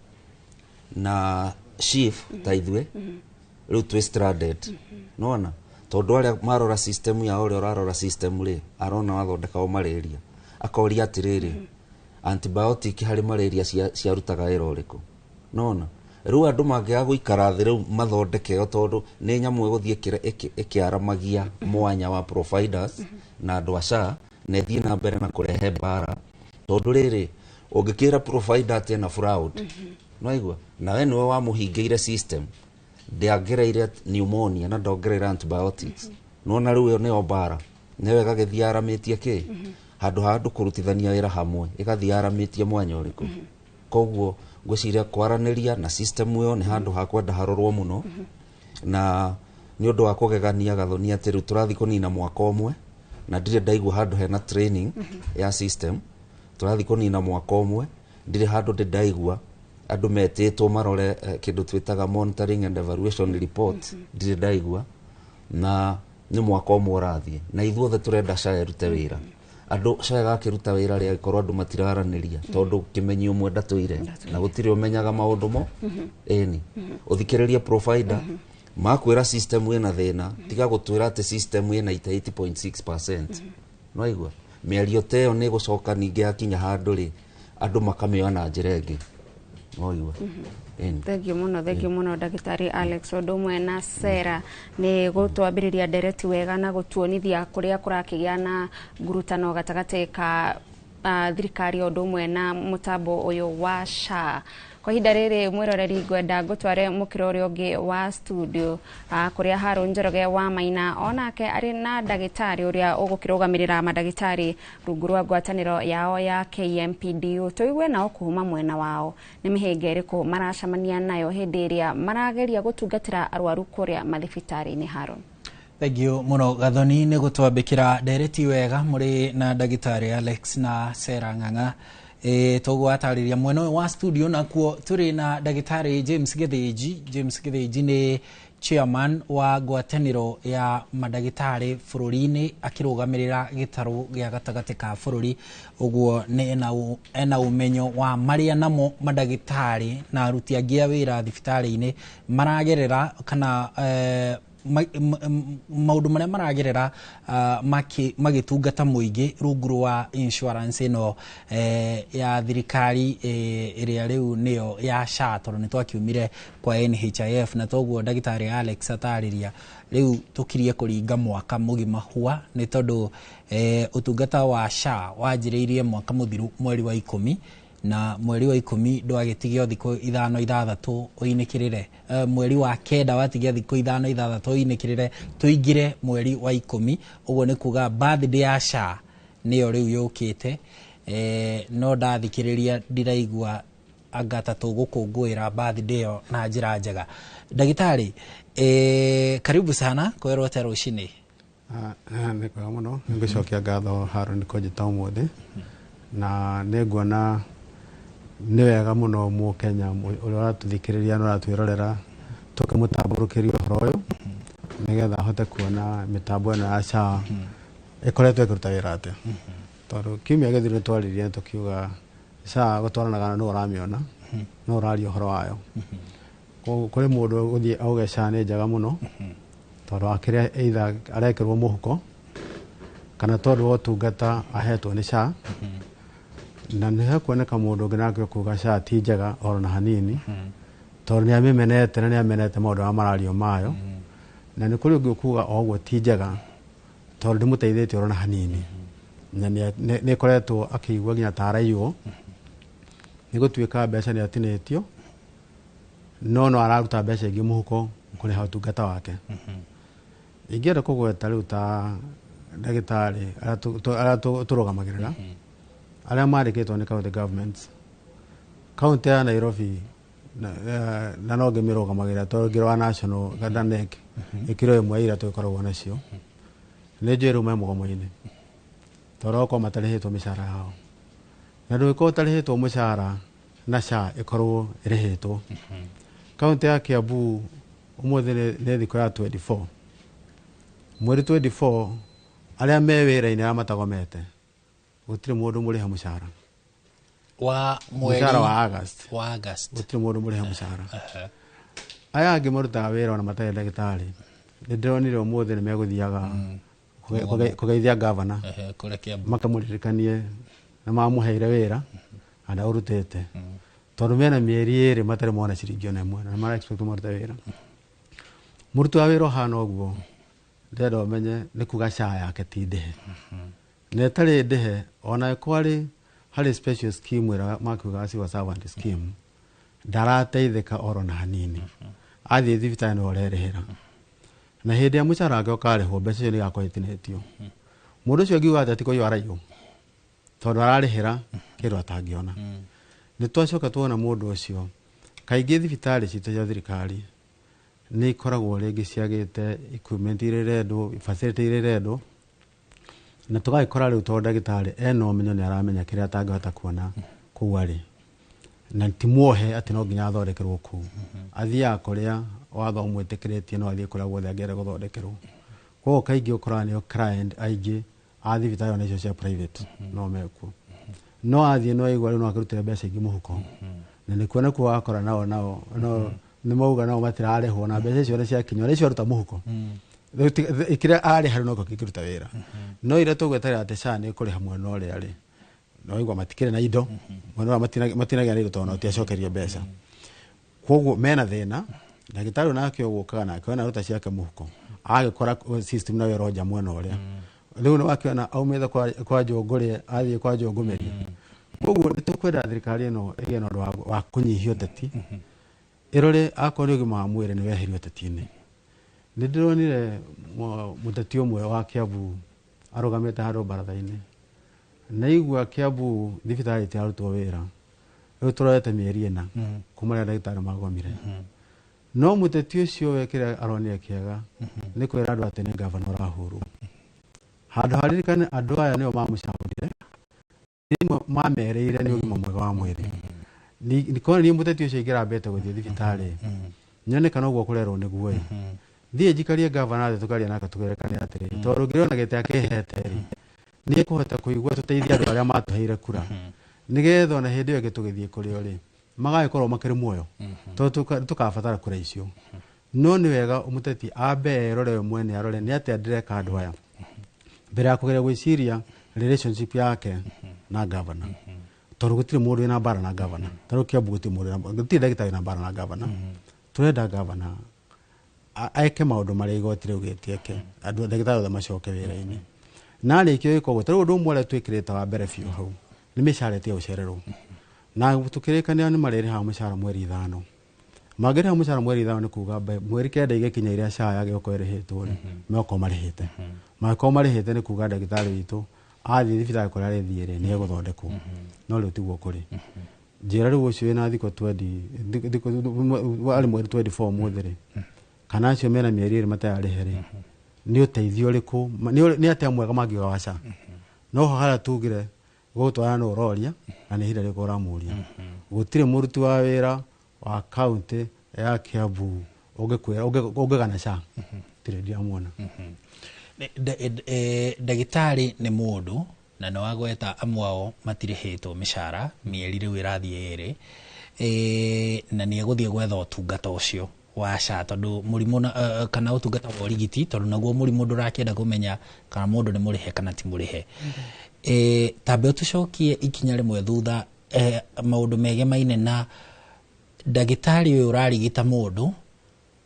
na chief ta ithuĩ rĩu twĩ stranded. Nona tondũ arĩa marora system ya ũrĩa ũrarora system rĩ, arona wathondeka o malaria, akoria atĩrĩrĩ, antibiotic harĩ malaria ciarutaga wĩra ũrĩkũ? Nona rĩu andũ mangĩaga gũikara thĩ rĩu mathondeke ĩyo, tondũ nĩ nyamũ ĩgũthiĩ ĩkĩaramagia mwanya wa providers na andũ a SHA, na ĩthiĩ na mbere na kũrehe mbara, tondũ rĩrĩ ũngĩkĩra provider atĩ ena fraud, nĩwaigua, na we nĩwe wamũhingĩire system, ndĩangereire pneumonia na ndongereire antibiotics. Nona rĩu ĩyo nĩyo mbara, nĩyo ĩgagĩthiĩ yaramĩtie kĩ handũ ha andũ kũrutithania wĩra hamwe, ĩgathiĩ yaramĩtie mwanya ũrĩkũ. Koguo ngwĩciria kwaranĩria na system ĩyo nĩ handũ ha kwenda harorwo mũno. Na nĩ ũndũ wa kũgegania Gathoni atĩ rĩu tũrathiĩ kũnina mwaka ũmwe na ndirĩ ndaigua handũ hena training ya system. Tũrathiĩ kũnina mwaka ũmwe, ndirĩ handũ ndĩ ndaigua andũ metĩtwo marore kĩndũ twĩtaga monitoring and evaluation report, ndirĩ ndaigua. Na nĩ mwaka ũmwe ũrathiĩ na ithuothe tũrenda SHA ĩrute wĩra. Andũ SHA ĩgakĩruta wĩra rĩ angĩkorwo andũ matiraranĩria, tondũ kĩmenyi ũmwe ndatũire na gũtirĩ ũmenyaga maũndũ mo. Ĩni ũthikĩrĩrie provider makwĩra system ĩna thĩna, tiga gũtwĩra atĩ system ĩna 88.6%. Nĩwaigua mĩario ta ĩyo nĩ ĩgũcoka ningĩ yakinya handũ rĩ, andũ makamĩoya na njĩra ĩngĩ. Nĩwaigua? Ĩni. Thengiũ mũno, thengiũ mũno ndagĩtarĩ Alex, ũndũ ũmwe na Sarah nĩ gũtwambĩrĩria ndereti wega na gũtuonithia kũrĩa kũrakĩgĩa na ngurutano gatagatĩ ka thirikari ũndũ ũmwe na mũtambo ũyũ wa SHA. Kwa ihinda rĩrĩ mwĩroreri, ngwenda ngũtware mũkĩra ũrĩa ũngĩ wa studio, kũrĩa Harũ Njoroge wa Maina onake arĩ na ndagĩtarĩ ũrĩa ũgũkĩrũgamĩrĩra mandagĩtarĩ rungu rwa ngwatanĩro yao ya KMPDU. Tũigue nao kuma mwena wao nĩ mĩhĩnga ĩrĩkũ maracemania nayo hĩndĩ ĩrĩa marageria gũtungatĩra arwaru kũrĩa mathibitarĩ-inĩ. Haron. Thengiũ mũno Gathoni nĩ gũtwambĩkĩra ndereti wega mũrĩ na ndagĩtarĩ Alex na Sarah Ng'ang'a. Toguo atarĩria mwena ũyũ wa studio, nakuo tũrĩ na ndagĩtarĩ James Gĩthĩnji. James Gĩthĩnji nĩ chairman wa ngwatanĩro ya mandagĩtarĩ bũrũri-inĩ, akĩrũgamĩrĩra gĩtarũ gĩa gatagatĩ ka bũrũri. Ũguo nĩ ena ũmenyo wa marĩa namo mandagĩtarĩ na aruti angĩ a wĩra thibitarĩ-inĩ maragerera, kana maũndũ marĩa maragerera magĩtungata mũingĩ rungu rwa insurance ĩno ya thirikari, ĩrĩa rĩu nĩyo ya SHA, tondũ nĩ twakiumire kwa NHIF. Na toguo ndagĩtarĩ Alex atarĩria, rĩu tũkirie kũringa mwaka mũgima hua, nĩ tondũ ũtungata wa SHA wanjĩrĩirie mwaka mũthiru mweri wa 10, na mweri wa 10 ndwagĩtigia thikũ 5 6 ũinĩkĩrĩre, mweri wa 9 watigia thikũ 5 6 ũinĩkĩrĩre tũingĩre mweri wa 10. Ũguo nĩ kuga birthday ya SHA nĩyo rĩu yũkĩte. No ndathikĩrĩria ndiraigua anga ta tũgũkũngũĩra birthday ĩyo na njĩra njega. Ndagĩtarĩ, karibu sana kwĩrwo ta rũcinĩ. Nĩ kwega mũno, nĩngũcokia ngatho Haron kũnjĩta ũmũthĩ, na nĩ nguona nĩ wega mũno mũkenya ũrĩa ũratũthikĩrĩria na ũratwĩrorera tũkĩmũtambũrũkĩria ũhoro ũyũ nĩgetha ahote kuona mĩtambo ĩno ya SHA ĩkoretwo ĩkĩruta wĩra atĩa, tondũ kiumia gĩthiru nĩ twaririe tũkiuga SHA gũtwaranaga na nũ ũramĩona, nũ ũraria ũhoro wayo. Koguo kũrĩ mũndũ ũgũthiĩ auge SHA nĩ njega mũno tondũ akĩrĩa either arekĩrwo mũhuko kana tondũ wa ũtungata ahetwo nĩ SHA. Na nĩ hekuoneka mũndũ ũngĩ nake ũkuga SHA ti njega oro na hanini, tondũ nĩ amĩmenete na nĩ amenete maũndũ marĩa marario mayo. Na nĩ kũrĩ ũngĩ ũkuga o ũguo ti njega tondũ ndĩmũteithĩtie oro na hanini, na nĩ ĩkoretwo akĩigua nginya ta araiywo nĩ gũtuĩka mbeca nĩ atinĩtio, no araruta mbeca ingĩ mũhuko kũrĩha ũtungata wake. Ingĩenda kũgweta rĩu ta ndagĩtarĩ arĩa tũrũgamagĩrĩra arĩa mandĩkĩtwo nĩ county governments, kaunti ya Nairobi na no ngĩmĩrũgamagĩrĩra tondũ ngĩrora national kana NEC ĩkĩro ĩmwe ya iria tũgĩkoragwo nacio, nĩ njũĩ rĩu me mũgomo-inĩ tondũ okorwo matarĩhĩtwo mĩcara yao, na ndũgĩkorwo ũtarĩhĩtwo mũcara na SHA ĩkorwo ĩrĩhĩtwo. Kaunti ya Kiambu ũmũthĩ nĩ thikũ ya 24 mweri 24, arĩa me wĩra-inĩ arĩa matagomete gũtirĩ mũndũ mũrĩhe mũcara wa mweri mũcara wa August, wa August gũtirĩ mũndũ mũrĩhe mũcara. Aya angĩ marutaga wĩra ona matarĩ ndagĩtarĩ, nĩ ndĩronire ũmũthĩ nĩ megũthiaga kũgeithia gavana, kũrĩa Kiambu, makamũririkanie na mamũheire wĩra na ũrutĩte, tondũ mena mĩeri 2 matarĩ mona ciringi ona ĩmwe na mara expect marute wĩra. Mũruti wa wĩra ũhana ũguo ndĩrenda ũmenye nĩ kuga SHA yake ti ndĩhe, na ĩtarĩ ndĩhe ona kwarĩ harĩ special scheme ĩrĩa makiugaga civil servant scheme, ndarateithĩka oro na hanini. Athiĩ thibitarĩ nĩwe ũrerĩhĩra, na hĩndĩ ya mũcara wake ũkarĩhwo mbeca icio nĩ igakorwo itinĩtio. Mũndũ ũcio angiuga atĩ atikũiywo araiywo tondũ ararĩhĩra kĩndũ atangĩona. Nĩ twacoka tuona mũndũ ũcio kaingĩ thibitarĩ citũ cia thirikari nĩ ikoragwo rĩngĩ ciagĩte equipment iria irendwo, facility iria irendwo, na tũgagĩkora rĩu tondũ ndagĩtarĩ ena ũmenyo nĩ aramenya kĩrĩa atangĩhota kuona kũu arĩ, na ti muohe atĩ no nginya athondekerwo kũu. Athiaga kũrĩa watho ũmwĩtĩkĩrĩtie, no athiĩ kũrĩa guothe angĩenda gũthondekerwo. Koguo kaingĩ ũkoraga nĩo client aingĩ a thibitarĩ ona icio cia private no mekuo, no athiĩ no aigua rĩu no akĩrutĩre mbeca ingĩ mũhuko, na nĩkuo nakuo wakora nao no nĩ mauga nao matirarĩhwo na mbeca icio ciakinywo na icio aruta mũhuko kĩrĩa arĩha rĩu nokĩo kĩngĩruta wĩra. No iria tũgweterera atĩ SHA nĩ ĩkũrĩha mwena ũrĩa rĩ, no igua matikĩrĩ na indo, mwena ũrĩa matinagĩa na indo tondũ no tiacokerio mbeca. Koguo mena thĩna. Ndagĩtarĩ ũyũ nake ũgũkaga nake ona aruta ciake mũhuko agĩkora system nayo ĩronja mwena ũrĩa rĩu nĩ wakĩona aumĩte kwa Njũngũrĩ athiĩ kwa Njũngũmĩrie. Koguo nĩ tũkwenda thirikari ĩno ĩgĩe na ũndũ wa kũnyihia ũteti, ĩrore akorwo nĩ ũgima wa mwĩrĩ nĩ weherio ũteti-inĩ. Nĩ ndĩronire mũteti ũmwe wa Kiambu arũgamĩte handũ baratha-inĩ, naigua Kiambu thibitarĩ ĩtirarutwo wĩra, rĩu tũrorete mĩeri 4 kuma rĩrĩa ndagĩtarĩ magomire. No mũteti ũcio we kĩrĩa aronire kĩega nĩ kwĩra andũ atĩ nĩ gavana ũrahũrwo. Handũ haririkane andũ aya nĩo mamũcagũrire, nĩo mamereire nĩ ũgima mwega wa mwĩrĩ. Nĩkona niĩ mũteti ũcio ingĩrambĩte gũthiĩ thibitarĩ nyone kana ũguo kũrerwo nĩguo ĩ, thiĩ njikarie gavana thĩ tũkaria nake tũgerekane atĩrĩ, tondũ ngĩrona gĩtĩ akĩhete rĩ, nĩ ekũhota kũigua tũteithie andũ arĩa matũheire kura, nĩgetha ona hĩndĩ ĩyo ĩngĩ tũgĩthiĩ kũrĩ o rĩ magagĩkorwo makĩrĩ muoyo, tondũ tũkabatara kura icio. No nĩ wega mũteti ambe erore we mwene, arore nĩ atĩa ndĩreka andũ aya mbere ya kũgeria gwĩciria relationship yake na gavana, tondũ gũtirĩ mũndũ wĩna mbara na gavana. Tarĩu Kiambu gũtirĩ mũndũ wĩna, gũtirĩ ndagĩtarĩ wĩna mbara na gavana. Tũrenda gavana eke maũndũ marĩa igoti rĩugĩte eke, andũ ndagĩtarĩ othe macoke wĩra-inĩ. Na arĩkia gwĩka ũguo, tarĩu ũndũ ũmwe ũrĩa twĩkĩrĩte wa mbere biũ hau nĩ mĩcara ĩtige gũcererwo, na tũkĩrĩkanĩra nĩ marĩrĩhaga mũcara mweri 5. Mangĩrĩha mũcara mweri 5 nĩ kuga mweri 9 igĩkinya iria SHA yagĩrĩirwo gũkorwo ĩrĩhĩtwo rĩ, megũkorwo marĩhĩte. Mangĩkorwo marĩhĩte nĩ kuga ndagĩtarĩ witũ athiĩ thibitarĩ kũrĩa arĩthiĩ rĩ, nĩ egũthondekwo. No rĩu tiguo kũrĩ. Njĩra rĩu ũcio wĩna thikũ 20, arĩ mweri 24 ũmũthĩ rĩ, kana acio mena mĩeri 2 matararĩhe rĩ, nĩ ũteithio ũrĩkũ, nĩ atĩa mwega mangiuga wa SHA? No ho harĩa tugire gũgũtwara nũ ũroria na nĩ ihinda rĩrĩkũ ũramũria. Gũtirĩ mũruti wa wĩra wa kaunti ya Kiambu ũngĩkwĩra ũngĩgana SHA, tirĩ ndiramuona. Ndagĩtarĩ nĩ mũndũ na nĩ wagweta amwe ao matirĩhĩtwo mĩcara mĩeri rĩu ĩrathiĩ 2, na nĩ egũthiĩ gwetha ũtungata ũcio wa SHA tondũ mũrimũ kana ũtungata wa ũrigiti, tondũ naguo mũrimũ ndũrakĩenda kũmenya kana mũndũ nĩ mũrĩhe kana ti mũrĩhe. Tambe ũtũcokie ikinya rĩmwe thutha, maũndũ megemaine na ndagĩtarĩ ũyũ ũrarigita mũndũ,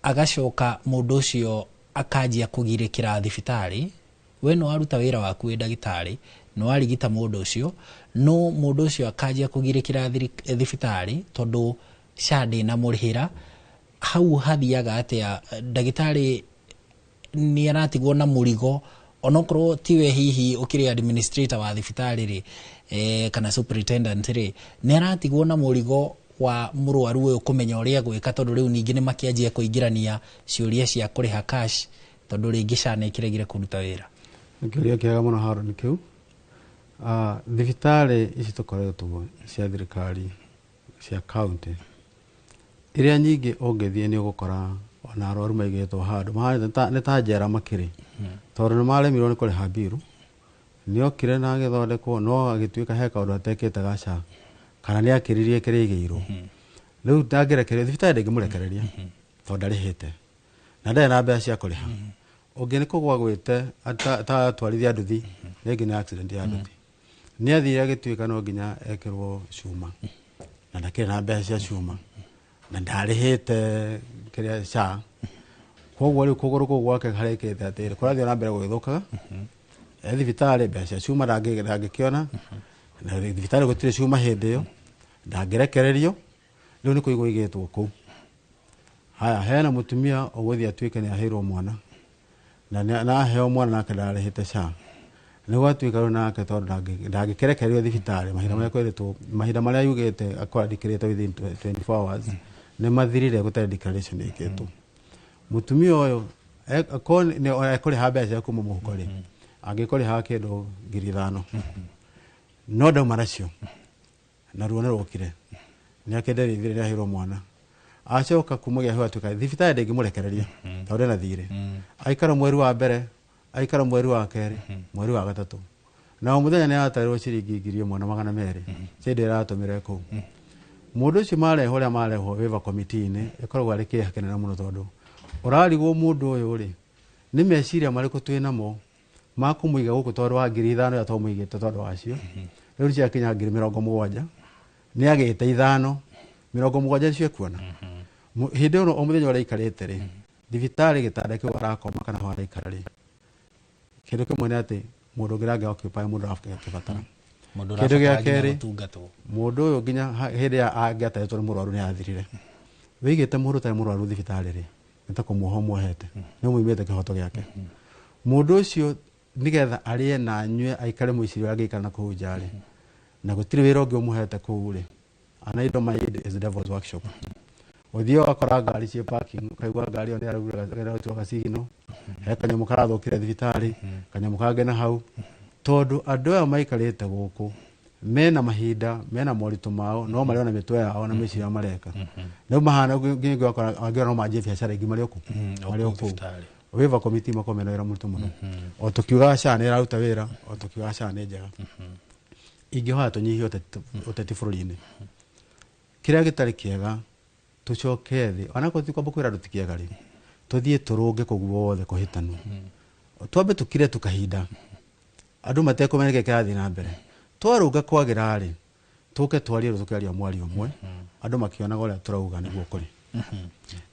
agacoka mũndũ ũcio akanjia kũgirĩkĩra thibitarĩ. We nĩ waruta wĩra waku wĩ ndagĩtarĩ, nĩ warigita mũndũ ũcio, no mũndũ ũcio akanjia kũgirĩkĩra thibitarĩ tondũ SHA ndĩnamũrĩhĩra. Hau hathiaga atĩa? Ndagĩtarĩ nĩ aratigwo na mũrigo, onokorwo tiwe hihi ũkĩrĩ administrator wa thibitarĩ rĩ, kana superintendent rĩ, nĩ aratigwo na mũrigo wa mũrwaru ũyũ kũmenya ũrĩa egwĩka, tondũ rĩu ningĩ nĩ makĩanjia kũingĩrania ciũria cia kũrĩha cash, tondũ rĩngĩ SHA nĩ ĩkĩregire kũruta wĩra. Nĩ kĩũria kĩega mũno Haron kĩu. Thibitarĩ ici tũkoretwo cia thirikari cia county iria nyingĩ ũngĩthiĩ nĩ ũgũkora ona arwaru maigĩtwo handũ mahana nĩ ta njera makĩrĩ, tondũ nĩ maremirwo nĩ kũrĩha mbiru. Nĩ okire na agĩthondekwo, no agĩtuĩka he kaũndũ atekĩte ga SHA, kana nĩ akĩririe kĩrĩa aigĩirwo. Rĩu ndangĩrekererio thibitarĩ, ndĩngĩmũrekereria tondũ ndarĩhĩte na ndarĩ na mbeca cia kũrĩha. Ũngĩ nĩ kũgwa gwĩte atatwarithia nduthi, rĩngĩ nĩ accident ya nduthi, nĩ athire agĩtuĩka no nginya ekĩrwo cuma, na ndakĩrĩ na mbeca cia cuma na ndarĩhĩte kĩrĩa SHA. Koguo rĩu kũgũrũ kũu gwake harekĩte atĩrĩ, kũrathiĩ na mbere gũgĩthũkaga. E thibitarĩ mbeca cia cuma ndangĩkĩona, na thibitarĩ gũtirĩ cuma hĩndĩ ĩyo, ndangĩrekererio. Rĩu nĩ kũigwo igĩtwo kũu. Haya, hena mũtumia ũgũthiĩ atuĩke nĩ aheirwo mwana, na aheo mwana nake ndarĩhĩte SHA. Nĩ gwatuĩka rĩu nake tondũ ndangĩkĩrekererio thibitarĩ mahinda marĩa kwĩrĩtwo, mahinda marĩa yugĩte akorwo andĩkĩrĩte within 24 hours nĩ mathirire gũtarĩ declaration ĩkĩtwo. Mũtumia ũyũ akorwo nĩ ekũrĩha mbeca cia kuma mũhuko rĩ, angĩkũrĩha kĩndũ 5,000, no ndauma nacio na ruo nĩ rwokire, nĩ akĩnderithire, nĩ aheirwo mwana. Acoka kuma gĩa atuĩka thibitarĩ ndĩngĩmũrekereria tondũ ena thirĩ. Aikara mweri wa mbere, aikara mweri wa kerĩ, mweri wa gatatũ, na o mũthenya nĩ aratarĩrwo ciringi 1,200 cia indo ĩratũmĩre kũu. Mũndũ ũcio marehwo ũrĩa marehwo waiver committee-inĩ ĩkoragwo arĩ kĩeha kĩnene mũno, tondũ ũrarigwo mũndũ ũyũ rĩ, nĩ meciria marĩkũ twĩ namo ma kũmũiga gũkũ, tondũ wa 5,000 ĩrĩa twamũigĩte tondũ wacio rĩu ciakinya 70,000, nĩ agĩte 5 70 nĩcio ekuona. Hĩndĩ ĩyo o mũthenya ũrĩa aikarĩte rĩ thibitarĩ gĩtanda kĩu arakoma kana ho araikara rĩ, kĩndũ kĩmwe nĩ atĩ mũndũ ũngĩ ndangĩ occupy mũndũ arakĩbatara. Kĩndũ gĩa kerĩ, mũndũ ũyũ nginya hĩndĩ ya angĩatarĩtwo nĩ mũrwaru nĩ athirire. Wĩigĩte mũndũ ũtarĩ mũrwaru thibitarĩ rĩ, nĩ ta kũmuoha ũmuohete, nĩ ũmũimĩte kĩhoto gĩake. Mũndũ ũcio nĩgetha arĩe na anyue aikare mũciĩ ũrĩa angĩikara na kũu nja rĩ, na gũtirĩ wĩra ũngĩ ũmũhete kũu rĩ, an idle mind is the devil's workshop. Ũthiĩ ũgakora ngari ciĩ parking, ũkaigua ngari ĩyo nĩ gacigino, he kanyamũ karathũkire thibitarĩ, kanyamũ kangĩ na hau, tondũ andũ aya maikarĩte gũkũ mena mahinda, mena moritũ mao, no marĩ ona mĩtwe yao na mĩciria mareka. Rĩu mahana nginya ũgakora angĩ no manjie biacara ingĩ marĩ o kũu, marĩ o kũu. Waiver committee makoragwo mena wĩra mũritũ mũno. O tũkiugaga SHA nĩ ĩraruta wĩra, o tũkiugaga SHA nĩ njega, ingĩhoya tũnyihie ũteti bũrũri-inĩ. Kĩrĩa gĩtarĩ kĩega tũcoke thĩ, onakorwo ti kwamba kwĩra andũ ti kĩega rĩ, tũthiĩ tũrũnge kũu guothe kũhĩtanu, twambe tũkire tu kahinda andũ matekũmenya nĩkĩ kĩrathiĩ na mbere. Twarũnga kwagĩra rĩ, tũke twarie rĩu tũkĩaria mwario ũmwe, andũ makĩonaga ũrĩa tũrauga nĩguo kũrĩ.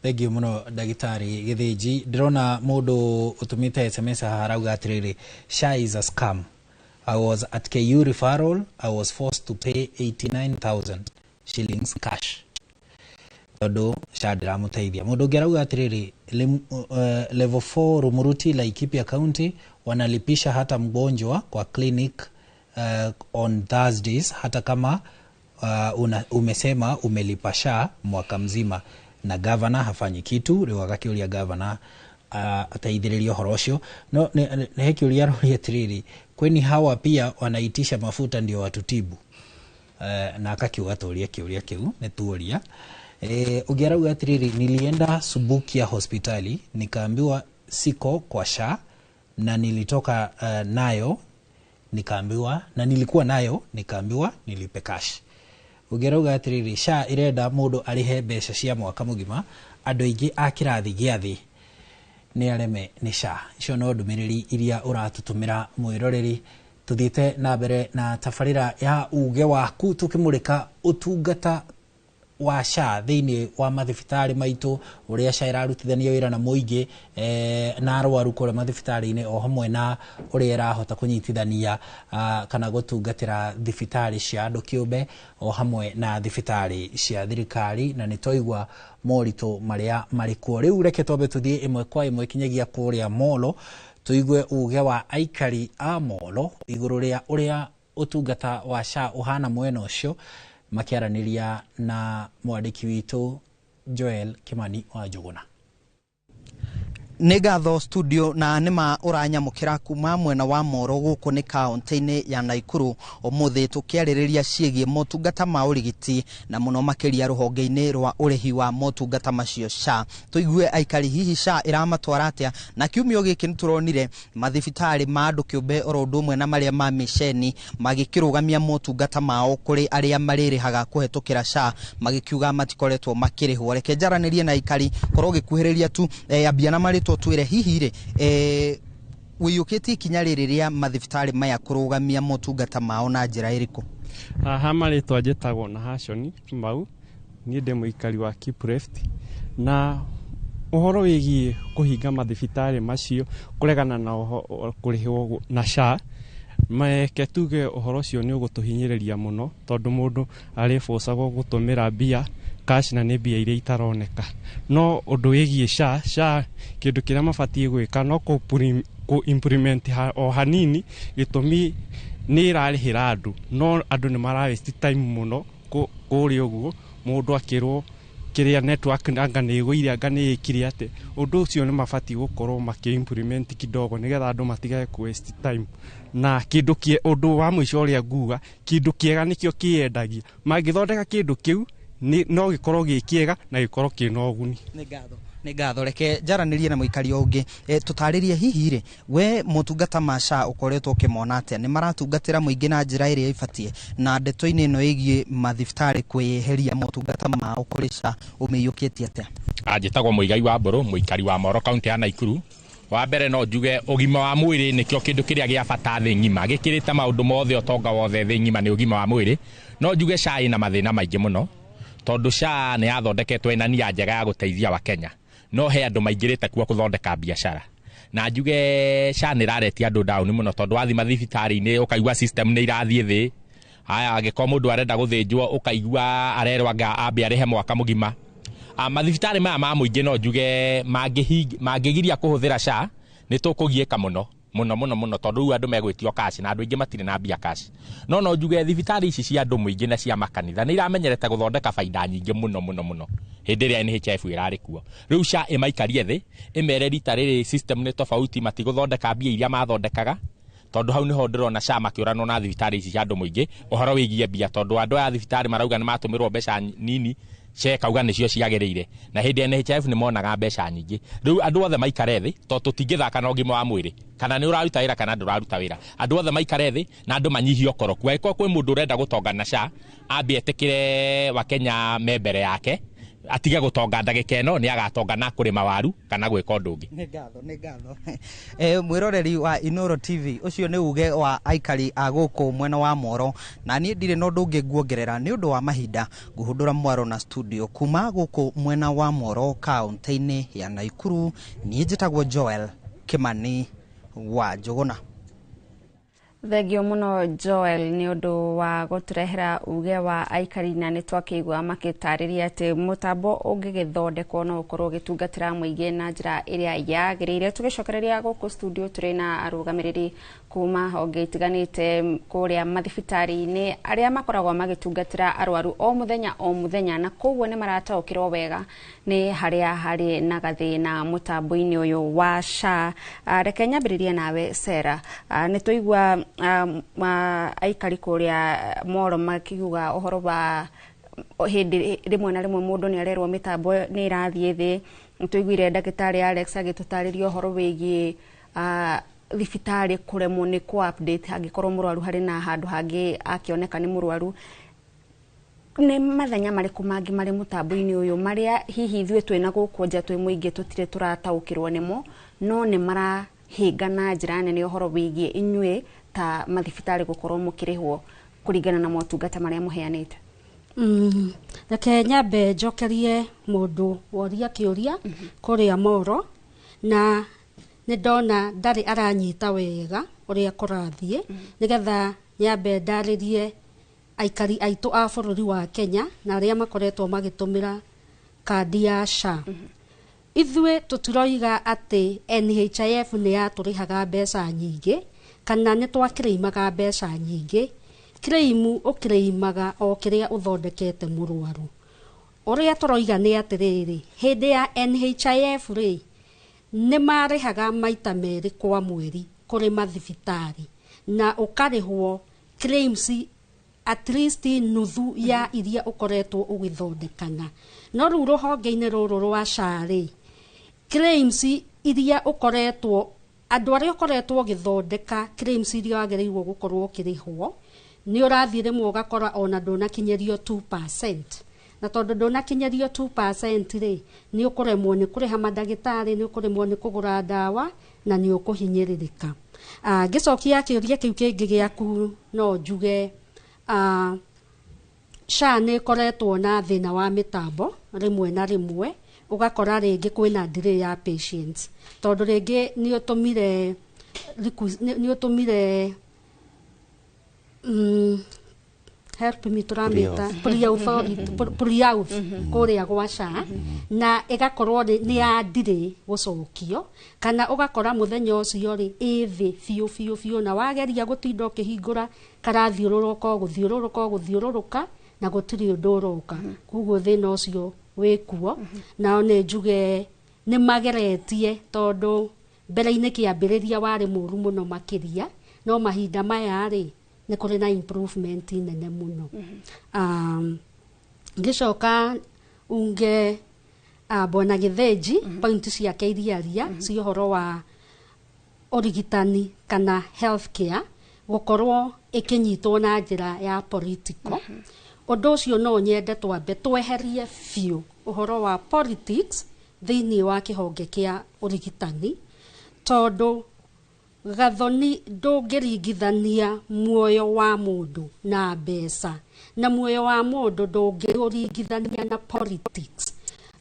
Thank you mũno ndagĩtarĩ Gĩthĩnji. Ndĩrona mũndũ ũtũmĩte SMS haha arauga atĩrĩrĩ, SHA is a scam. I was at KU referral, I was forced to pay 89,000 shillings cash tondũ SHA ndĩramũteithia. Mũndũ ũngĩ arauga atĩrĩrĩ, level 4 Rumuruti, Laikipia County wanalipisha hata mgonjwa kwa clinic on Thursdays hata kama umesema umelipa SHA mwaka mzima, na governor hafanyi kitu. Rĩu agakĩũria governor ateithĩrĩrie ũhoro ũcio. No nĩ he kĩũria aroria atĩrĩrĩ, kwani hawa pia wanaitisha mafuta ndio watutibu? Na akakiuga tũrie kĩũria kĩu nĩ tuoria. Ũngĩ arauga atĩrĩrĩ, nilienda Subukia hospitali nikaambiwa siko kwa SHA, na nilitoka nayo nikaambiwa, na nilikuwa nayo nikaambiwa nilipe cash. Ũngĩ arauga atĩrĩrĩ, SHA ĩrenda mũndũ arĩhe mbeca cia mwaka mũgima, andũ aingĩ a kĩrathi gĩa thĩ nĩ areme nĩ SHA. Icio no ndũmĩrĩri iria ũratũtũmĩra mwĩroreri. Tuthiĩte na mbere na tabarĩra ya uge waku tukimurika ũtungata wa SHA thĩinĩ wa mathibitarĩ maitũ, ũrĩa SHA ĩrarutithania wĩra na mũingĩ na arwaru kũrĩa mathibitarĩ-inĩ, o hamwe na ũrĩa ĩrahota kũnyitithania kana gũtungatĩra thibitarĩ cia andũ kĩũmbe o hamwe na thibitarĩ cia thirikari, na nĩ twaigua moritũ marĩa marĩ kuo. Rĩu reke twambe tũthiĩ ĩmwe kwa ĩmwe kinyagia kũrĩa Molo, tũigue uge wa aikari a Molo igũrũ rĩa ũrĩa ũtungata wa SHA ũhana mwena ũcio, makiaranĩria na mwandĩki witũ Joel Kimani wa Njuguna. Nĩ ngatho studio, na nĩma ũranyamũkĩra kuma mwena wa Moro gũkũ nĩ kaũntĩ-inĩ ya Naikuru. Ũmũthĩ tũkĩarĩrĩria ciĩgiĩ motungata ma ũrigiti na mũno makĩria rũhonge-inĩ rwa ũrĩhi wa motungata macio SHA. Tũigue aikari hihi SHA ĩramatwara atĩa, na kiumia gĩkĩ nĩtũronire mathibitarĩ ma andũ kĩũmbe oro ũndũ ũmwe na marĩa ma mĩceni magĩkĩrũgamia motungata mao kũrĩ arĩa marĩrĩhaga kũhetũkĩra SHA, magĩkiuga matikoretwo makĩrĩhwo. Reke njaranĩrie na aikari, korwo ũgĩkuhĩrĩria tu ambia na marĩtwa twire hihi rĩ wĩiyũkĩtie ikinya rĩrĩ rĩa mathibitarĩ maya kũrũgamia motungata mao na njĩra ĩrĩkũ? Haha marĩtwa njĩtagwo na Hashoni Kimau, niĩ ndĩ mũikari wa Kipreft, na ũhoro wĩgiĩ kũhinga mathibitarĩ macio kũregana na kũrĩhwo na SHA, meke tuge ũhoro ũcio nĩ ũgũtũhinyĩrĩria mũno, tondũ mũndũ arĩbũcagwo gũtũmĩra mbia cash na nĩ mbia iria itaroneka. No ũndũ wĩgiĩ SHA kĩndũ kĩrĩa mabatiĩ gwĩka no kũ implement o hanini, gĩtũmi nĩ ĩrarĩhĩra andũ, no andũ nĩ mara waste time mũno kũrĩa ũguo, mũndũ akĩrwo kĩrĩa network anga nĩ ĩgũire anga nĩ ĩkire atĩ. Ũndũ ũcio nĩ mabatiĩ gũkorwo makĩ implement kidogo nĩgetha andũ matigage kũ waste time. Na kĩndũ ũndũ wa mũico ũrĩa nguga, kĩndũ kĩega nĩkĩo kĩendagia. Mangĩthondeka kĩndũ kĩu no gĩkorwo gĩ kĩega na gĩkorwo kĩna ũguni. Nĩ ngatho. Reke njaranĩrie na mũikari ũngĩ, tũtarĩrie hihi rĩ we motungata ma SHA ũkoretwo ũkĩmona atĩa, nĩ maratungatĩra mũingĩ na njĩra ĩrĩa ĩbatiĩ, na ndeto-inĩ ĩno ĩgiĩ mathibitarĩ kwĩyeheria motungata mao kũrĩ SHA ũmĩiyũkĩtie atĩa? Njĩtagwo Mũigai wa Mbũrũ, mũikari wa Moro kaunti ya Naikuru. Wa mbere no njuge ũgima wa mwĩrĩ nĩkĩo kĩndũ kĩrĩa gĩa bata thĩ ng'ima, gĩkĩrĩte maũndũ mothe, ũtonga wothe thĩ ng'ima nĩ ũgima wa mwĩrĩ. No njuge SHA ĩna mathĩna maingĩ mũno, tondũ SHA nĩ yathondeketwo ĩna nia njega ya gũteithia Wakenya, no he andũ maingĩrĩte kuo gũthondeka biacara. Na njuge SHA nĩ ĩraretia andũ down mũno, tondũ wathiĩ mathibitarĩ-inĩ ũkaigua system nĩ irathiĩ thĩ. Haya, angĩkorwo mũndũ arenda gũthĩnjwo ũkaigua arerwo anga ambe arĩhe mwaka mũgima. Mathibitarĩ maya ma mũingĩ no njuge mangĩgiria kũhũthĩra SHA nĩ tũkũgiĩka mũno mũno mũno mũno, tondũ rĩu andũ megwĩtio cash na andũ aingĩ matirĩ na mbia cash. No njuge thibitarĩ ici cia andũ mũingĩ na cia makanitha nĩ iramenyerete gũthondeka baida nyingĩ mũno mũno mũno hĩndĩ ĩrĩa NHIF ĩrarĩ kuo. Rĩu SHA ĩmaikarie thĩ, ĩmere rita rĩrĩ system nĩ tofauti, matigũthondeka mbia iria mathondekaga, tondũ hau nĩho ndĩrona SHA makĩũranwo na thibitarĩ ici cia andũ mũingĩ ũhoro wĩgiĩ mbia, tondũ andũ aya thibitarĩ marauga nĩ matũmĩrwo mbeca nini, SHA ĩkauga nĩcio ciagĩrĩire, na hĩndĩ ya NHIF nĩ monaga mbeca nyingĩ. Rĩu andũ othe maikare thĩ, tondũ tũtingĩthaka na ũgima wa mwĩrĩ, kana nĩ ũraruta wĩra kana ndũraruta wĩra. Andũ othe maikare thĩ na andũ manyihie ũkoroku. Angĩkorwo kwĩ mũndũ ũrenda gũtonga na SHA, ambe etĩkĩre Wakenya me mbere yake, atige gũtonga ndagĩka ĩno, nĩ agatonga na kũrĩma waru kana gwĩka ũndũ ũngĩ. Nĩ ngatho, nĩ ngatho. Mwĩroreri wa Inoro TV, ũcio nĩ uge wa aikari a gũkũ mwena wa Moro, na niĩ ndirĩ na ũndũ ũngĩ nguongerera nĩ ũndũ wa mahinda. Ngũhũndũra mwaro na studio kuma gũkũ mwena wa Moro kaũntĩ-inĩ ya Naikuru. Niĩ njĩtagwo Joel Kimani wa Njuguna. Thengio mũno Joel nĩ ũndũ wa gũtũrehera uge wa aikari, na nĩ twakĩigua makĩtarĩria atĩ mũtambo ũngĩgĩthondekwo no ũkorwo ũgĩtungatĩra mũingĩ na njĩra ĩrĩa yagĩrĩire. Tũgĩcokereria gũkũ studio tũrĩ na arũgamĩrĩri kuma honge itiganĩte kũrĩa mathibitarĩ-inĩ arĩa makoragwo magĩtungatĩra arwaru o mũthenya o mũthenya, na koguo nĩ marataũkĩrwo wega nĩ harĩa harĩ na gathĩna mũtambo-inĩ ũyũ wa SHA. Reke nyambĩrĩrie nawe Sarah, nĩ twaigua aikari kũrĩa Moro makiuga ũhoro wa hĩndĩ rĩmwe na rĩmwe mũndũ nĩ arerwo mĩtambo nĩ ĩrathiĩ thĩ. Nĩtũiguire ndagĩtarĩ Alex agĩtũtarĩria ũhoro wĩgiĩ thibitarĩ kũremwo nĩ kũ update angĩkorwo mũrwaru harĩ na handũ hangĩ akĩoneka nĩ mũrwaru. Nĩ mathenya marĩkũ mangĩ marĩ mũtambo-inĩ ũyũ marĩa hihi ithuĩ twĩna gũkũ nja twĩ mũingĩ tũtirĩ tũrataũkĩrwo nĩmo, no nĩ marahinga na njĩra nene ũhoro wĩgiĩ inyuĩ Ta mathibitarĩ gũkorwo mũkĩrĩhwo kũringana na motungata marĩa mũheanĩte? Reke nyambe njokerie mũndũ woria kĩũria kũrĩa Moro, na nĩ ndona ndarĩ aranyita wega ũrĩa kũrathiĩ, nĩgetha nyambe ndarĩrie aikari aitũ a bũrũri wa Kenya na arĩa makoretwo magĩtũmĩra kandi ya SHA. Ithuĩ tũtiroiga atĩ NHIF nĩ yatũrĩhaga mbeca nyingĩ kana nĩ twakĩrĩimaga mbeca nyingĩ. Claim ũkĩrĩimaga o kĩrĩa ũthondekete mũrwaru. Ũrĩa tũroiga nĩ atĩrĩrĩ, hĩndĩ ya NHIF rĩ, nĩ marĩhaga maita merĩ kwa mweri kũrĩ mathibitarĩ, na ũkarĩhwo claims at least nuthu ya iria ũkoretwo ũgĩthondekana. No rĩu rũhonge-inĩ rũrũ rwa SHA rĩ, claims iria ũkoretwo, andũ arĩa ũkoretwo ũgĩthondeka, claims iria wagĩrĩirwo gũkorwo ũkĩrĩhwo, nĩ ũrathiĩ rĩmwe ũgakora ona ndũnakinyĩrio 2%. Na tondũ ndũnakinyĩrio 2% rĩ, nĩ ũkũremwo nĩ kũrĩha mandagĩtarĩ, nĩ ũkũremwo nĩ kũgũra ndawa na nĩ ũkũhinyĩrĩrĩka. Ngĩcokia kĩũria kĩu kĩngĩ gĩaku, no njuge SHA nĩ ĩkoretwo na thĩna wa mĩtambo. Rĩmwe na rĩmwe ũgakora rĩngĩ kwĩna delay ya patients, tondũ rĩngĩ nĩ ũtũmire help me, tũramĩta pre-authority, pre-auth kũrĩa gwa SHA, na ĩgakorwo nĩ ya delay gũcokio, kana ũgakora mũthenya ũcio rĩ, ĩ thĩ biũ biũ biũ, na wageria gũtinda ũkĩhingũra karathiũrũrũka o gũthiũrũrũka o gũthiũrũrũka na gũtirĩ ũndũ ũroka. Koguo thĩna ũcio wĩkuo. Nao nĩ njuge nĩ mageretie, tondũ mbere-inĩ kĩambĩrĩria warĩ mũru mũno makĩria, no mahinda maya rĩ, nĩ kũrĩ na improvement nene mũno. Ngĩcoka unge Bwana Gĩthĩnji point ciake iria aria cia ũhoro wa ũrigitani kana healthcare gũkorwo ĩkĩnyitwo na njĩra ya political. Ũndũ ũcio no nyende twambe tweherie biũ ũhoro wa politics thĩinĩ wa kĩhonge kĩa ũrigitani, tondũ Gathoni, ndũngĩringithania muoyo wa mũndũ na mbeca, na muoyo wa mũndũ ndũngĩũringithania na politics.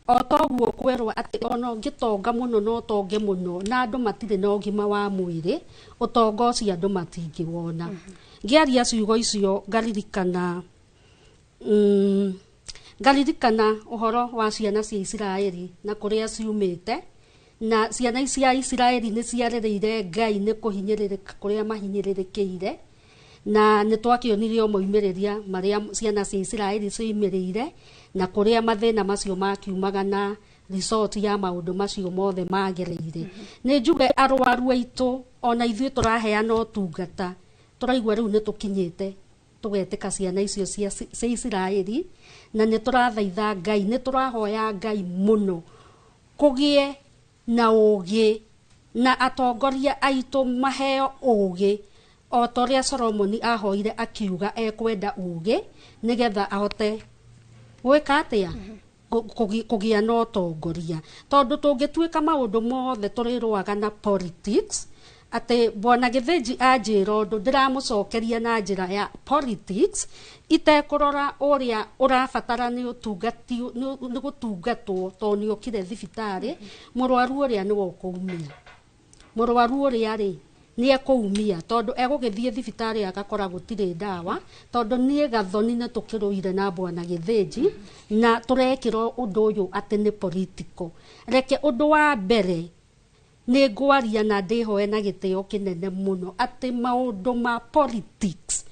O toguo kwĩrwo atĩ ona ũngĩtonga mũno na ũtonge mũno na andũ matirĩ na ũgima wa mwĩrĩ, ũtonga ũcio andũ matingĩwona. Ngĩaria ciugo icio ngaririkana ũhoro wa ciana cia Isiraeli na kũrĩa ciumĩte, na ciana cia Isiraeli nĩ ciarĩrĩire Ngai nĩ kũhinyĩrĩrĩka kũrĩa mahinyĩrĩrĩkĩire, na nĩ twakĩonire o moimĩrĩria marĩa ciana cia Isiraeli cioimĩrĩire na kũrĩa mathĩna macio makiumaga na result ya maũndũ macio mothe magereire. Nĩ njuge arwaru aitũ, ona ithuĩ tũraheana ũtungata, tũraigua rĩu nĩ tũkinyĩte tũgetĩka ciana icio cia Isiraeli, na nĩ tũrathaitha Ngai, nĩ tũrahoya Ngai mũno kũgĩe na ũgĩ na atongoria aitũ maheo ũgĩ o ta ũrĩa Solomoni ahoire akiuga ekwenda ũgĩ nĩgetha ahote gwĩka atĩa, kũgĩa na ũtongoria, tondũ tũngĩtuĩka maũndũ mothe tũrĩrũaga na politics, atĩ Bwana Gĩthĩnji anjĩra ũndũ ndĩramũcokeria na njĩra ya politics itekũrora ũrĩa ũrabatara nĩ ũtungati nĩ gũtungatwo, tondũ nĩ okire thibitarĩ. Mũrwaru ũrĩa nĩwe ũkũumia, mũrwaru ũrĩa rĩ, nĩ ekũumia, tondũ egũgĩthiĩ thibitarĩ agakora gũtirĩ ndawa. Tondũ niĩ Gathoni nĩ tũkĩrũire na Bwana Gĩthĩnji na tũrekĩrwo ũndũ ũyũ atĩ nĩ political. Reke ũndũ wa mbere nĩ ngwaria na ndĩhoe na gĩtĩo kĩnene mũno atĩ maũndũ ma politics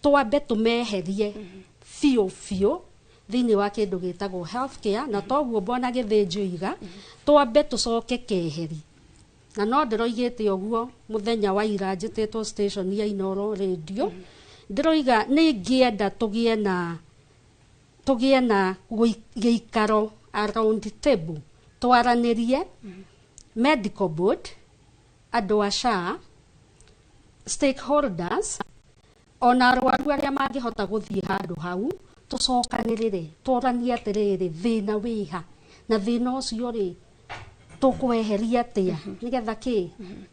twambe tũmeherie biũ biũ thĩinĩ wa kĩndũ gĩtagwo healthcare. Na toguo Bwana Gĩthĩnji oiga twambe tũcoke keheri, na no ndĩroigĩte ũguo mũthenya wa ira njĩtĩtwo station ya Inoro Radio, ndĩroiga nĩ ingĩenda tũgĩe na gĩikaro a round table, twaranĩrie medical board, andũ a SHA, stakeholders, ona arwaru arĩa mangĩhota gũthiĩ handũ hau, tũcokanĩrĩre tũranie atĩrĩrĩ, thĩna wĩha na thĩna ũcio rĩ. Tũkweheria atĩa nĩgetha kĩ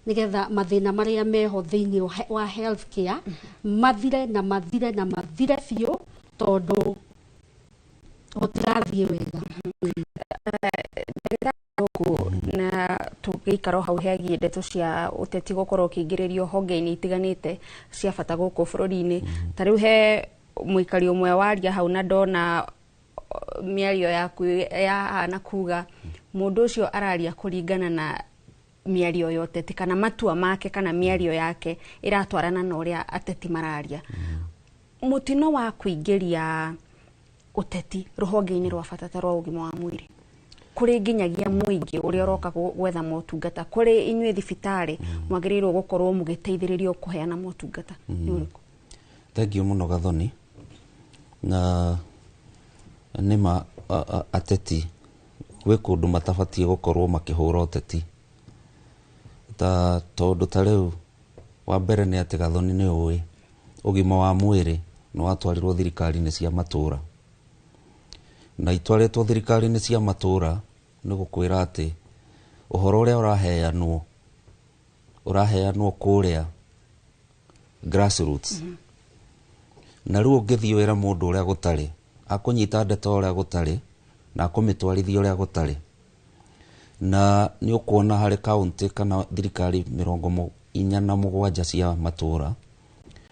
nĩgetha mathĩna marĩa meho thĩinĩ wa health care mathire na mathire na mathire biũ, tondũ gũtirathiĩ wega. Gũkũ na tũgĩikara o hau hegiĩ ndeto cia ũteti gũkorwo ũkĩingĩrĩrio honge-inĩ itiganĩte cia bata gũkũ bũrũri-inĩ, ta rĩu he mũikari ũmwe waria hau na ndona mĩario yaku yahana kuga mũndũ ũcio araria kũringana na mĩario ya ũteti kana matua make kana mĩario yake ĩratwarana na ũrĩa ateti mararia. Mũtino wa kũingĩria ũteti rũhonge-inĩ rwa bata ta rwa ũgima wa mwĩrĩ kũrĩ nginyagia mũingĩ ũrĩa ũroka gwetha motungata kũrĩ inyuĩ thibitarĩ mwagĩrĩirwo gũkorwo mũgĩteithĩrĩrio kũheana motungata nĩ ũrĩkũ? Thank you mũno, Gathoni. Na nĩma ateti gwĩ kũndũ matabatiĩ gũkorwo makĩhũra ũteti, ta tondũ ta rĩu wa mbere nĩ atĩ, Gathoni, nĩ ũĩ ũgima wa mwĩrĩ nĩ watwarirwo thirikari-inĩ cia matũra, na itwarĩtwo thirikari-inĩ cia matũra nĩ gũkwĩra atĩ ũhoro ũrĩa ũraheanwo ũraheanwo kũrĩa grassroots. Na rĩu ũngĩthiĩ wĩra mũndũ ũrĩa gũtarĩ akũnyita ndeto ũrĩa gũtarĩ na akũmĩtwarithia ũrĩa gũtarĩ, na nĩ ũkuona harĩ kaũntĩ kana thirikari 47 cia matũra,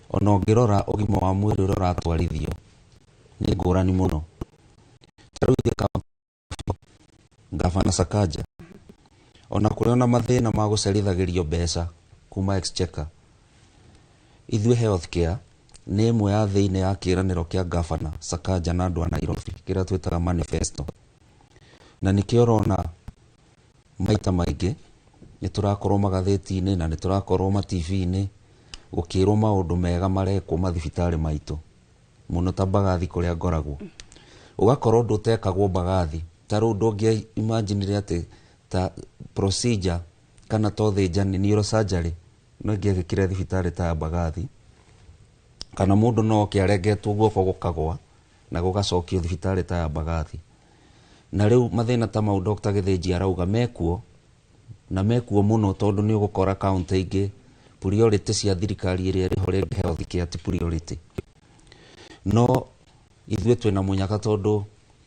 ona ũngĩrora ũgima wa mwĩrĩ ũrĩa ũratwarithio nĩ ngũrani mũno. Ta rĩu ithuĩ kaũntĩ, Gavana Sakaja, ona kũrĩ ona mathĩna ma gũcerithagĩrio mbeca kuma exchequer, ithuĩ healthcare nĩ ĩmwe ya thĩinĩ ya kĩĩranĩro kĩa Gavana Sakaja na andũ a Nairobi kĩrĩa twĩtaga manifesto, na nĩkĩo ũrona maita maingĩ nĩ tũrakorwo magathĩti-inĩ na nĩ tũrakorwo ma TV-inĩ gũkĩrwo maũndũ mega marekwo mathibitarĩ maitũ, mũno ta Mbagathi kũrĩa ngoragwo. Ũgakora ũndũ ũtekagwo Mbagathi, ta rĩu ndũngĩa imaginire atĩ ta procedure kana ta ũthĩnjani, neurosurgery, no ĩngĩekĩkire thibitarĩ ta ya Mbagathi, kana mũndũ no oke arengetwo guoko gũkagwa na gũgacokio thibitarĩ ta ya Mbagathi. Na rĩu mathĩna ta mau Dr. Gĩthĩnji arauga mekuo na mekuo mũno, tondũ nĩ ũgũkora kaũntĩ ingĩ priority cia thirikari ĩrĩa ĩrĩho rĩngĩ health care ti priority. No ithuĩ twĩna mũnyaka tondũ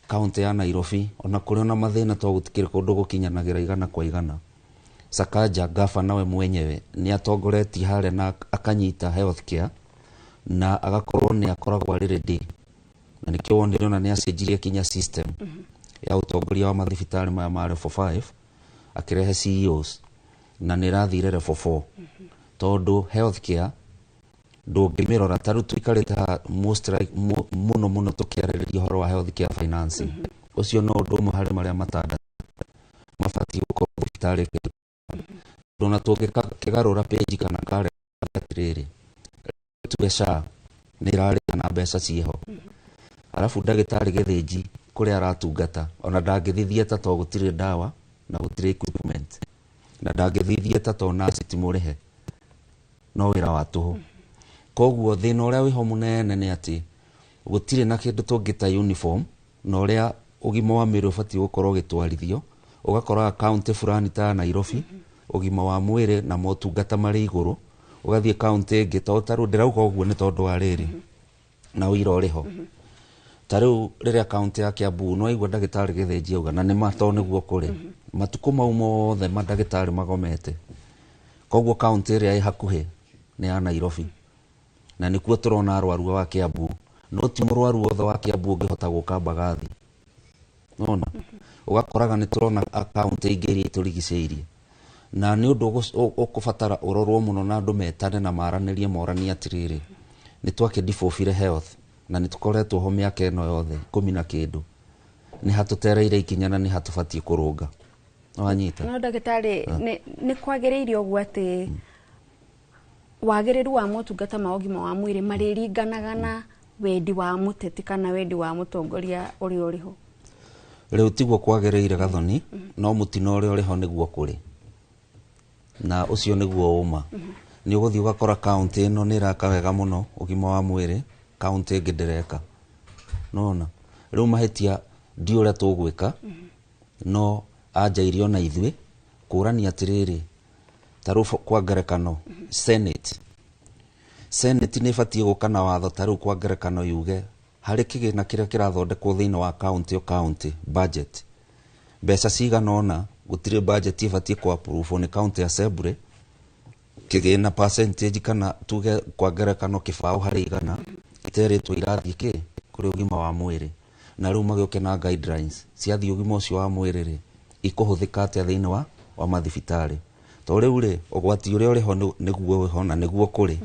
kaũntĩ ya Nairobi, ona kũrĩ ona mathĩna to gũtikĩrĩ kũndũ gũkinyanagĩra 100%, Sakaja gavana we mwenyewe nĩ atongoretie harĩa na akanyita health care na agakorwo nĩ akoragwo arĩ ready, na nĩkĩo wonire ona nĩ acenjirie kinya system ya ũtongoria wa mathibitarĩ maya ma level 5, akĩrehe CEOs na nĩ ĩrathire level 4, tondũ health care ndũngĩmĩrora ta rĩu tũikarĩte haha most like, mũno mũno tũkĩarĩrĩria ũhoro wa health care financing. Ũcio no ũndũ ũmwe harĩ marĩa matandatũ mabatiĩ gũkorwo thibitarĩ ĩkĩruta. Ona tũngĩkĩgarũra page kana kare atĩrĩrĩ, tuge SHA nĩ ĩrarĩha na mbeca ciĩho, arabu ndagĩtarĩ Gĩthĩnji kũrĩa aratungata ona ndangĩthiĩ theatre to gũtirĩ ndawa na gũtirĩ equipment, na ndangĩthiĩ theatre to nurse ti mũrĩhe, no wĩra wa tũhũ. Koguo thĩna ũrĩa wĩho mũnene nĩ atĩ gũtirĩ na kĩndũ tũngĩta uniform na ũrĩa ũgima wa mwĩrĩ ũbatiĩ gũkorwo ũgĩtwarithio. Ũgakoraga kaũntĩ fulani ta Nairobi ũgima wa mwĩrĩ na motungata marĩ igũrũ, ũgathiĩ kaũntĩ ĩngĩ, to ta rĩu ndĩrauga ũguo nĩ tondũ wa rĩrĩ na ũira ũrĩ ho. Ta rĩu rĩrĩa kaũntĩ ya Kiambu no waigua ndagĩtarĩ Gĩthĩnji auga, na nĩ ma to nĩguo kũrĩ matukũ mau mothe mandagĩtarĩ magomete. Koguo kaũntĩ ĩrĩa ĩ hakuhĩ nĩ ya Nairobi na nĩkuo tũrona arwaru wa Kiambu, no ti mũrwaru wothe wa Kiambu ũngĩhota gũka Mbagathi. Nona ũgakoraga nĩ tũrona kaũntĩ ingĩ iria itũrigicĩirie, na nĩ ũndũ ũkũbatara ũrorwo mũno na andũ metane na maranĩrie moranie atĩrĩrĩ, nĩ twakĩdibũbire health na nĩ tũkoretwo ho mĩaka ĩno yothe 10 na kĩndũ, nĩ hatũtereire ikinya na nĩ hatũbatiĩ kũrũnga. Wanyita? No ndagĩtarĩ, nĩ kwagĩrĩire ũguo atĩ wagĩrĩru wa motungata ma ũgima wa mwĩrĩ marĩringanaga na wendi wa mũteti kana wendi wa mũtongoria ũrĩa ũrĩ ho? Rĩu tiguo kwagĩrĩire, Gathoni, no mũtino ũrĩa ũrĩ ho nĩguo kũrĩ, na ũcio nĩguo ũma. Nĩ ũgũthiĩ ũgakora kaũntĩ ĩno nĩ ĩraka wega mũno ũgima wa mwĩrĩ, kaũntĩ ĩngĩ ndĩreka. Nona rĩu mahĩtia ndi ũrĩa tũgwĩka, no anja irio na ithuĩ Kũrania atĩrĩrĩ, ta rĩu kwa ngerekano Senate nĩ ĩbatiĩ gũka na watho, ta rĩu kwa ngerekano yuge harĩ kĩgĩna kĩrĩa kĩrathondekwo thĩinĩ wa county, o county budget mbeca cigana ũna, gũtirĩ budget ĩbatiĩ kũ approve nĩ county assembly kĩgĩna percentage kana tuge kwa ngerekano 0.20% iterĩtwo irathiĩ kĩ kũrĩ ũgima wa mwĩrĩ. Na rĩu magĩũke na guidelines ciathiĩ ũgima ũcio wa mwĩrĩ rĩ, ikũhũthĩka atĩa thĩinĩ wa mathibitarĩ. To rĩu rĩ, ũgwati ũrĩa ũrĩho nĩguo wĩho na nĩguo kũrĩ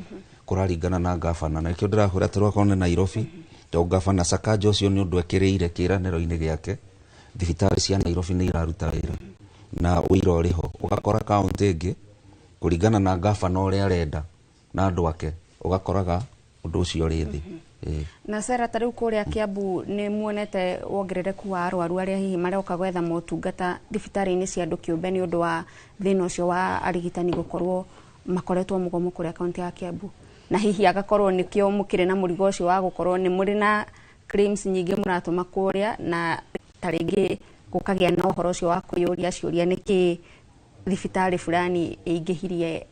kũraringana na gavana, na nĩkĩo ndĩrakwĩra atĩ okorwo nĩ Nairobi, to gavana Sakaja ũcio nĩ ũndũ ekĩrĩire kĩĩranĩro-inĩ gĩake, thibitarĩ cia Nairobi nĩ iraruta wĩra na ũira ũrĩho. Ũgakora kaũntĩ ĩngĩ kũringana na gavana ũrĩa arenda na andũ ake, ũgakoraga ũndũ ũcio ũrĩ thĩ. Na Sarah, ta rĩu kũrĩa Kiambu nĩ muonete wongerereku wa arwaru arĩa hihi maroka gwetha motungata thibitarĩ-inĩ cia andũ kĩũmbe nĩ ũndũ wa thĩna ũcio wa arigitani gũkorwo makoretwo mũgomo kũrĩa kaunti ya Kiambu, na hihi agakorwo nĩkĩo mũkĩrĩ na mũrigo ũcio wa gũkorwo nĩ mũrĩ na claims nyingĩ mũratũma kũrĩa, na ta rĩngĩ gũkagĩa na ũhoro ũcio wa kwĩyũria ciũria nĩkĩ thibitarĩ fulani ĩingĩhirie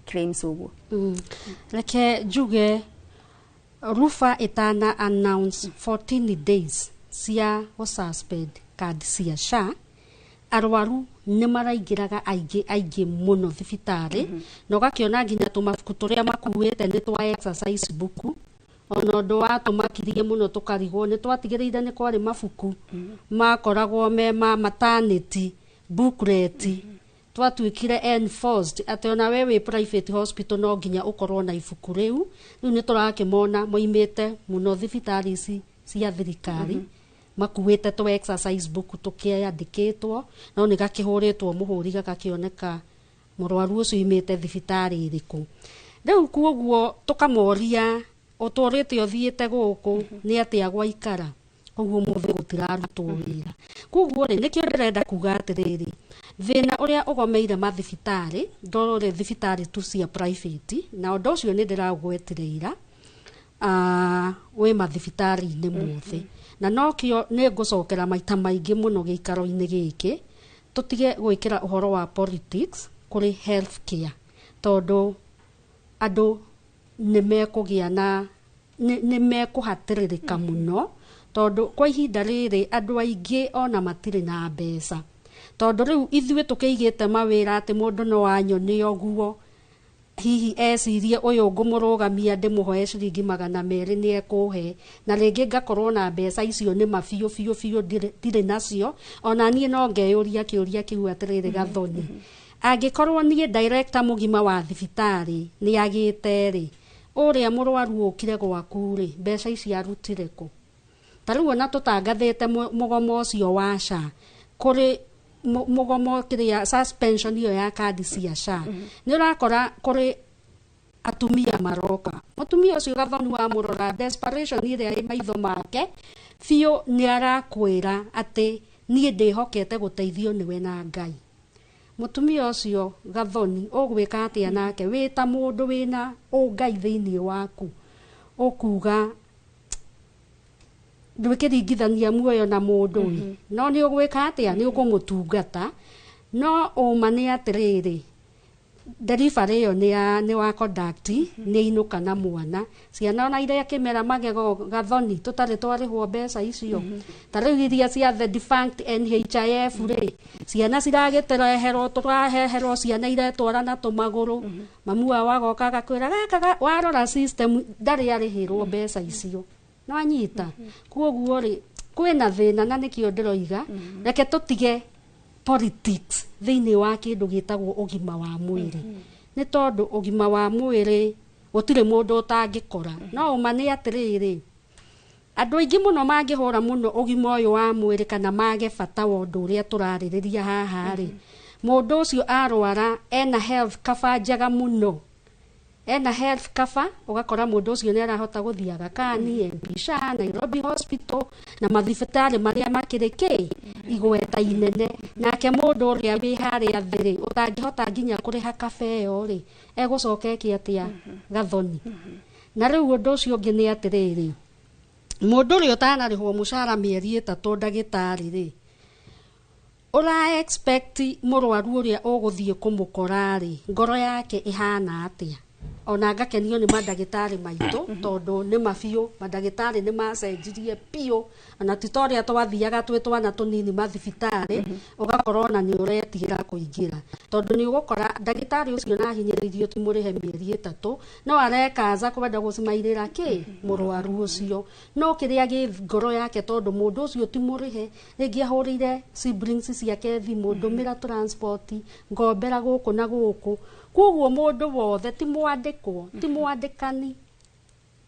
claims ũguo? Reke njuge Rufa ĩtana announce 14 days cia gũ suspend card cia SHA, arwaru nĩ maraingĩraga aingĩ aingĩ mũno thibitarĩ, na ũgakĩona nginya tũmabuku tũrĩa makuĩte nĩ twa exercise book. Ona ũndũ watũmakirie mũno tũkarigwo, nĩ twatigĩrĩire nĩ kwarĩ mabuku makoragwo me ma maternity booklet. Twatuĩkire enforced atĩ ona we wĩ private hospital no nginya ũkorwo na ibuku rĩu. Rĩu nĩ tũrakĩmona moimĩte mũno thibitarĩ ici cia thirikari makuĩte tũ exercise book tũkĩandĩkĩtwo, no nĩ gakĩhũrĩtwo mũhũri gagakĩoneka mũrwaru ũcio imĩte thibitarĩ ĩrĩkũ. Rĩu kuoguo tũkamoria, ũtũrĩte ũthiĩte gũkũ nĩ atĩa gwaikara? Koguo mũthĩ gũtirarutwo wĩra. Koguo rĩ, nĩkĩo ndĩrenda kuga atĩrĩrĩ, thĩna ũrĩa ũgomeire mathibitarĩ ndorore thibitarĩ tu cia private, na ũndũ ũcio nĩ ndĩraũgwetire ira, wĩ mathibitarĩ-inĩ mothe, na nokĩo nĩ ngũcokera maita maingĩ mũno gĩikaro-inĩ gĩkĩ, tũtige gwĩkĩra ũhoro wa politics kũrĩ health care, tondũ andũ nĩ mekũgĩa na nĩ mekũhatĩrĩrĩka mũno, tondũ kwa ihinda rĩrĩ andũ aingĩ ona matirĩ na mbeca, tondũ rĩu ithuĩ tũkĩigĩte mawĩra atĩ mũndũ no anyone ũguo hihi ecirie ũyũ ngũmũrũgamia ndĩmũhoe ciringi 200 nĩ ekũhe, na rĩngĩ ngakorwo na mbeca icio nĩ ma biũ biũ biũ ndirĩ nacio. Ona niĩ no ngeyũria kĩũria kĩu atĩrĩrĩ, Gathoni, angĩkorwo niĩ director mũgima wa thibitarĩ nĩ agĩte rĩ, ũrĩa mũrwaru ũkire gwaku rĩ, mbeca ici arutire kũ? Ta rĩu ona tũtangathĩte mũgomo ũcio wa SHA, kũrĩ mũgomo kĩrĩa suspension ĩyo ya kandi cia SHA, nĩ ũrakora kũrĩ atumia maroka. Mũtumia ũcio Gathoni wamũrora, desperation ĩrĩa ĩ maitho make biũ, nĩ arakwĩra atĩ niĩ ndĩhokete gũteithio nĩwe na Ngai. Mũtumia ũcio Gathoni ũgwĩka atĩa nake wĩ ta mũndũ wĩna ũngai thĩinĩ waku? Ũkuga ndwĩkĩringithania muoyo na mũndũ ĩ, no nĩ ũgwĩka atĩa? Nĩ ũkũmũtungata. No ũma nĩ atĩrĩrĩ, delivery ĩyo nĩ ya nĩ wa conduct, nĩ inũka na mwana, ciana ona iria kĩmera magego Gathoni, tũtarĩ twarĩhwo mbeca icio. Ta rĩu iria cia the defunct NHIF rĩ, ciana ciragĩtũreherwo, tũraheherwo ciana iretwara na tũmagũrũ, mamu wao agoka agakwĩra gaka warora system ndarĩ arĩhĩrwo mbeca icio, no anyita. Kuoguo rĩ, kwĩna thĩna, na nĩkĩo ndĩroiga reke tũtige politics thĩinĩ wa kĩndũ gĩtagwo ũgima wa mwĩrĩ, nĩ tondũ ũgima wa mwĩrĩ gũtirĩ mũndũ ũtangĩkora. No ũma nĩ atĩrĩrĩ, andũ aingĩ mũno mangĩhũra mũno ũgima ũyũ wa mwĩrĩ kana mage bata wa ũndũ ũrĩa tũrarĩrĩria haha rĩ, mũndũ ũcio arwara ena health cover njega mũno, ena health cover, ũgakora mũndũ ũcio nĩ arahota gũthiĩ Aga Khan, MP SHA, Nairobi Hospital na mathibitarĩ marĩa makĩrĩ kĩ igweta inene. Nake mũndũ ũrĩa wĩ harĩa thĩ rĩ, ũtangĩhota nginya kũrĩha kabe ĩyo rĩ, egũcoka eke atĩa Gathoni? Na rĩu ũndũ ũcio ũngĩ nĩ atĩrĩrĩ, mũndũ ũrĩa ũtanarĩhwo mũcara mĩeri 3 ndagĩtarĩ rĩ, Ũra expect mũrwaru ũrĩa ũgũthiĩ kũmũkora rĩ, ngoro yake ĩhana atĩa? Ona ngakenio nĩ mandagĩtarĩ maitũ, tondũ nĩ mabiũ, mandagĩtarĩ nĩ macenjirie biũ, ona ti ta ũrĩa twathiaga twĩ twana tũnini mathibitarĩ, ũgakorwo ona nĩ ũretigĩra kũingĩra, tondũ nĩ ũgũkora ndagĩtarĩ ũcio na ahinyĩrĩirio ti mũrĩhe mĩeri 3, no arekaza kwenda gũcimairĩra kĩ mũrwaru ũcio, no kĩrĩa gĩ ngoro yake, tondũ mũndũ ũcio ti mũrĩhe, rĩngĩ ahũrĩire siblings ciake thimũ, ndũmĩra transport, ngombera gũkũ na gũkũ. Koguo mũndũ wothe ti mwandĩkwo, ti mwandĩkani,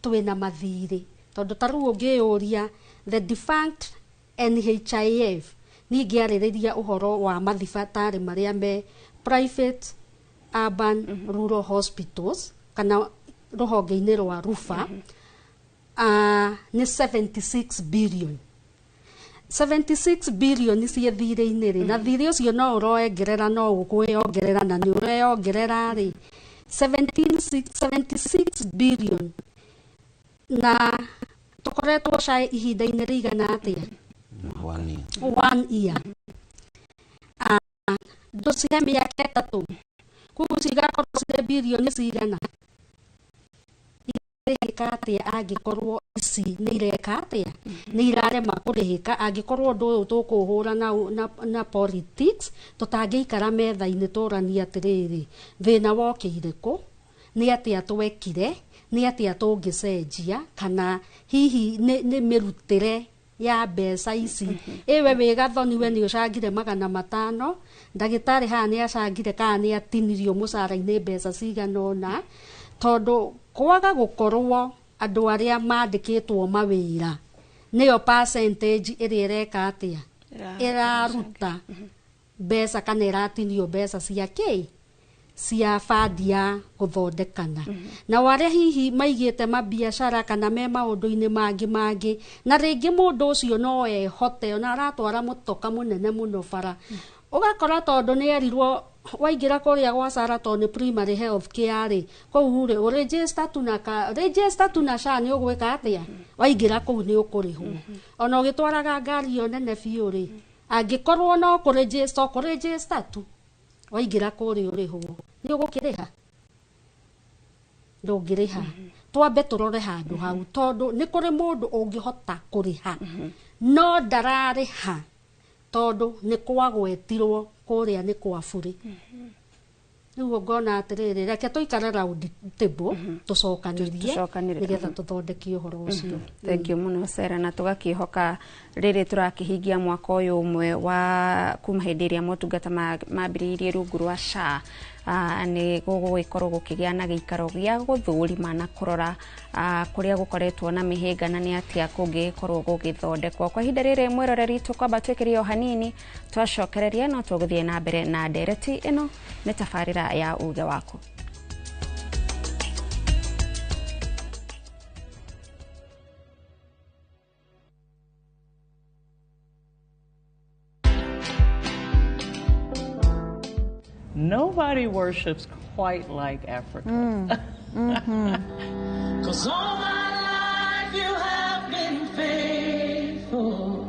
twĩna mathirĩ, tondũ ta rĩu ũngĩyũria the defunct NHIF, ningĩarĩrĩria ũhoro wa mathibitarĩ marĩa me private urban rural hospitals kana rũhonge-inĩ rwa rufa, nĩ 76 billion. 76 billion ciĩ thirĩ-inĩ rĩ, na thirĩ ũcio no ũroengerera, no ũkwĩongerera, na nĩ ũreyongerera rĩ, 76 billion, na tũkoretwo SHA ihinda-inĩ rĩigana atĩa? 1 year. 1 year. Ndũcihe mĩaka 3, koguo cigakorwo cirĩ birioni cigana? Irarĩhĩka atĩa angĩkorwo ici nĩ ireka atĩa, nĩ irarema kũrĩhĩka? Angĩkorwo ũndũ ũyũ tũkũũhũra na politics, tũtangĩikara metha-inĩ tũranie atĩrĩrĩ, thĩna wokĩire kũ, nĩ atĩa twekire, nĩ atĩa tũngĩcenjia, kana hihi nĩ mĩrutĩre ya mbeca ici. Ĩwe wĩ Gathoni, we nĩ ũcangire 500, ndagĩtarĩ haha nĩ acangire kana nĩ atinirio mũcara-inĩ mbeca cigana ũna, tondũ kwaga gũkorwo andũ arĩa mandĩkĩtwo mawĩra nĩyo percentage ĩrĩa ĩreka atĩa, ĩraruta mbeca kana ĩratinio mbeca cia kĩ, cia bandi ya gũthondekana. Na arĩa hihi maigĩte mabiacara kana me maũndũ-inĩ mangĩ mangĩ, na rĩngĩ mũndũ ũcio no ehote, ona aratwara mũtoka mũnene mũno bara, ũgakora tondũ nĩ erirwo waingĩra kũrĩa gwa Sara tondũ nĩ primary health care rĩ, kũu rĩ ũregister tu na ka register tu na SHA, nĩ ũgwĩka atĩa, waingĩra kũu nĩ ũkũrĩhwo. Ona ũgĩtwaraga ngari ĩyo nene biũ rĩ, angĩkorwo no kũregister, ũkũregister tu, waingĩra kũrĩa ũrĩhwo, nĩ ũgũkĩrĩha? Ndũngĩrĩha. Twambe tũrore handũ hau, tondũ nĩ kũrĩ mũndũ ũngĩhota kũrĩha no ndararĩha tondũ nĩ kwagwetirwo kũrĩa nĩ kwa bũrĩ. Nĩguo ngona atĩrĩrĩ, reke tũikare round table, tũcokanĩrie nĩgetha tũthondeke ũhoro ũcio. Thank you mũno Sarah, na tũgakĩhoka rĩrĩ tũrakĩhingia mwaka ũyũ ũmwe wa kuma hĩndĩ ĩrĩa motungata mambĩrĩirie rungu rwa SHA, nĩ gũgũgĩkorwo gũkĩgĩa na gĩikaro gĩa gũthũrima na kũrora kũrĩa gũkoretwo na mĩhĩnga na nĩ atĩa kũngĩkorwo gũgĩthondekwo. Kwa ihinda rĩrĩ mwĩroreri, tũkwamba twĩkĩrie o hanini, twacokereria no tũgũthiĩ na mbere na ndereti ĩno nĩ tabarĩra ya Uge Waku. Nobody worships quite like Africa. 'Cause all my life you have been faithful.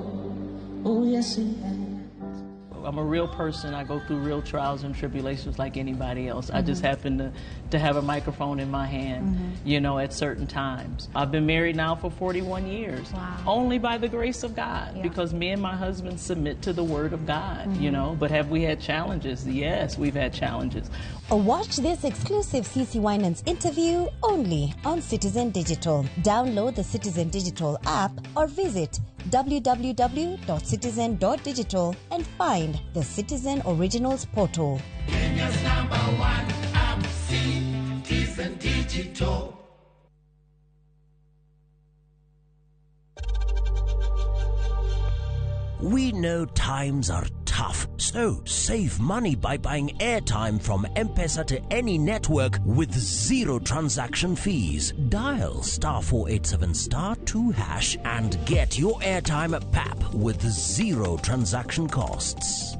Oh, yes, you have. I'm a real person. I go through real trials and tribulations like anybody else. I just happen to have a microphone in my hand, you know, at certain times. I've been married now for 41 years. Wow. Only by the grace of God, because me and my husband submit to the Word of God, you know. But have we had challenges? Yes, we've had challenges. Watch this exclusive CC Winans interview only on Citizen Digital. Download the Citizen Digital app or visit www.citizen.digital and find the Citizen Originals portal. Kenya's #1 app, Citizen Digital. We know times are tough, so save money by buying airtime from M-Pesa to any network with zero transaction fees. Dial *487*2# and get your airtime at PAP with zero transaction costs.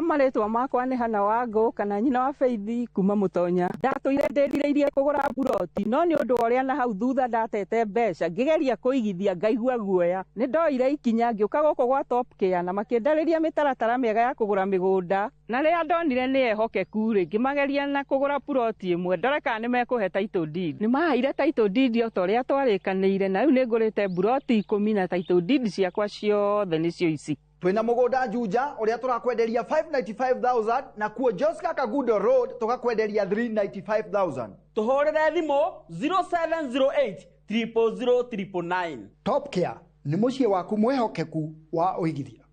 Marĩtwa makwa nĩ Hana Wangũ kana nyina wa Faith kuma Mũtonya. Ndatũire ndĩrirĩirie kũgũra mburoti no nĩ ũndũ wa ũrĩa na hau thutha ndatete mbeca ngĩgeria kũigithia ngaigua guoya. Nĩ ndoire ikinya ngĩũka gũkũ gwa Top Care na makĩndarĩria mĩtaratara mĩega ya kũgũra mĩgũnda na rĩrĩa ndonire nĩ ehokeku rĩ ngĩmageria na kũgũra puroti ĩmwe ndore kana nĩ mekũhe title deed. Nĩ maheire title deed o ta ũrĩa twarĩkanĩire na rĩu nĩ ngũrĩte mburoti 10 na title deed ciakwa ciothe nĩcio ici. Twina mugunda Juja uria turakwenderia 595,000 na kuo Joska Kagudo Road tukakwenderia 395,000. Tuhurire thimu 0708 000 999. Top Care ni muciĩ waku mwihokeku wa uigithia.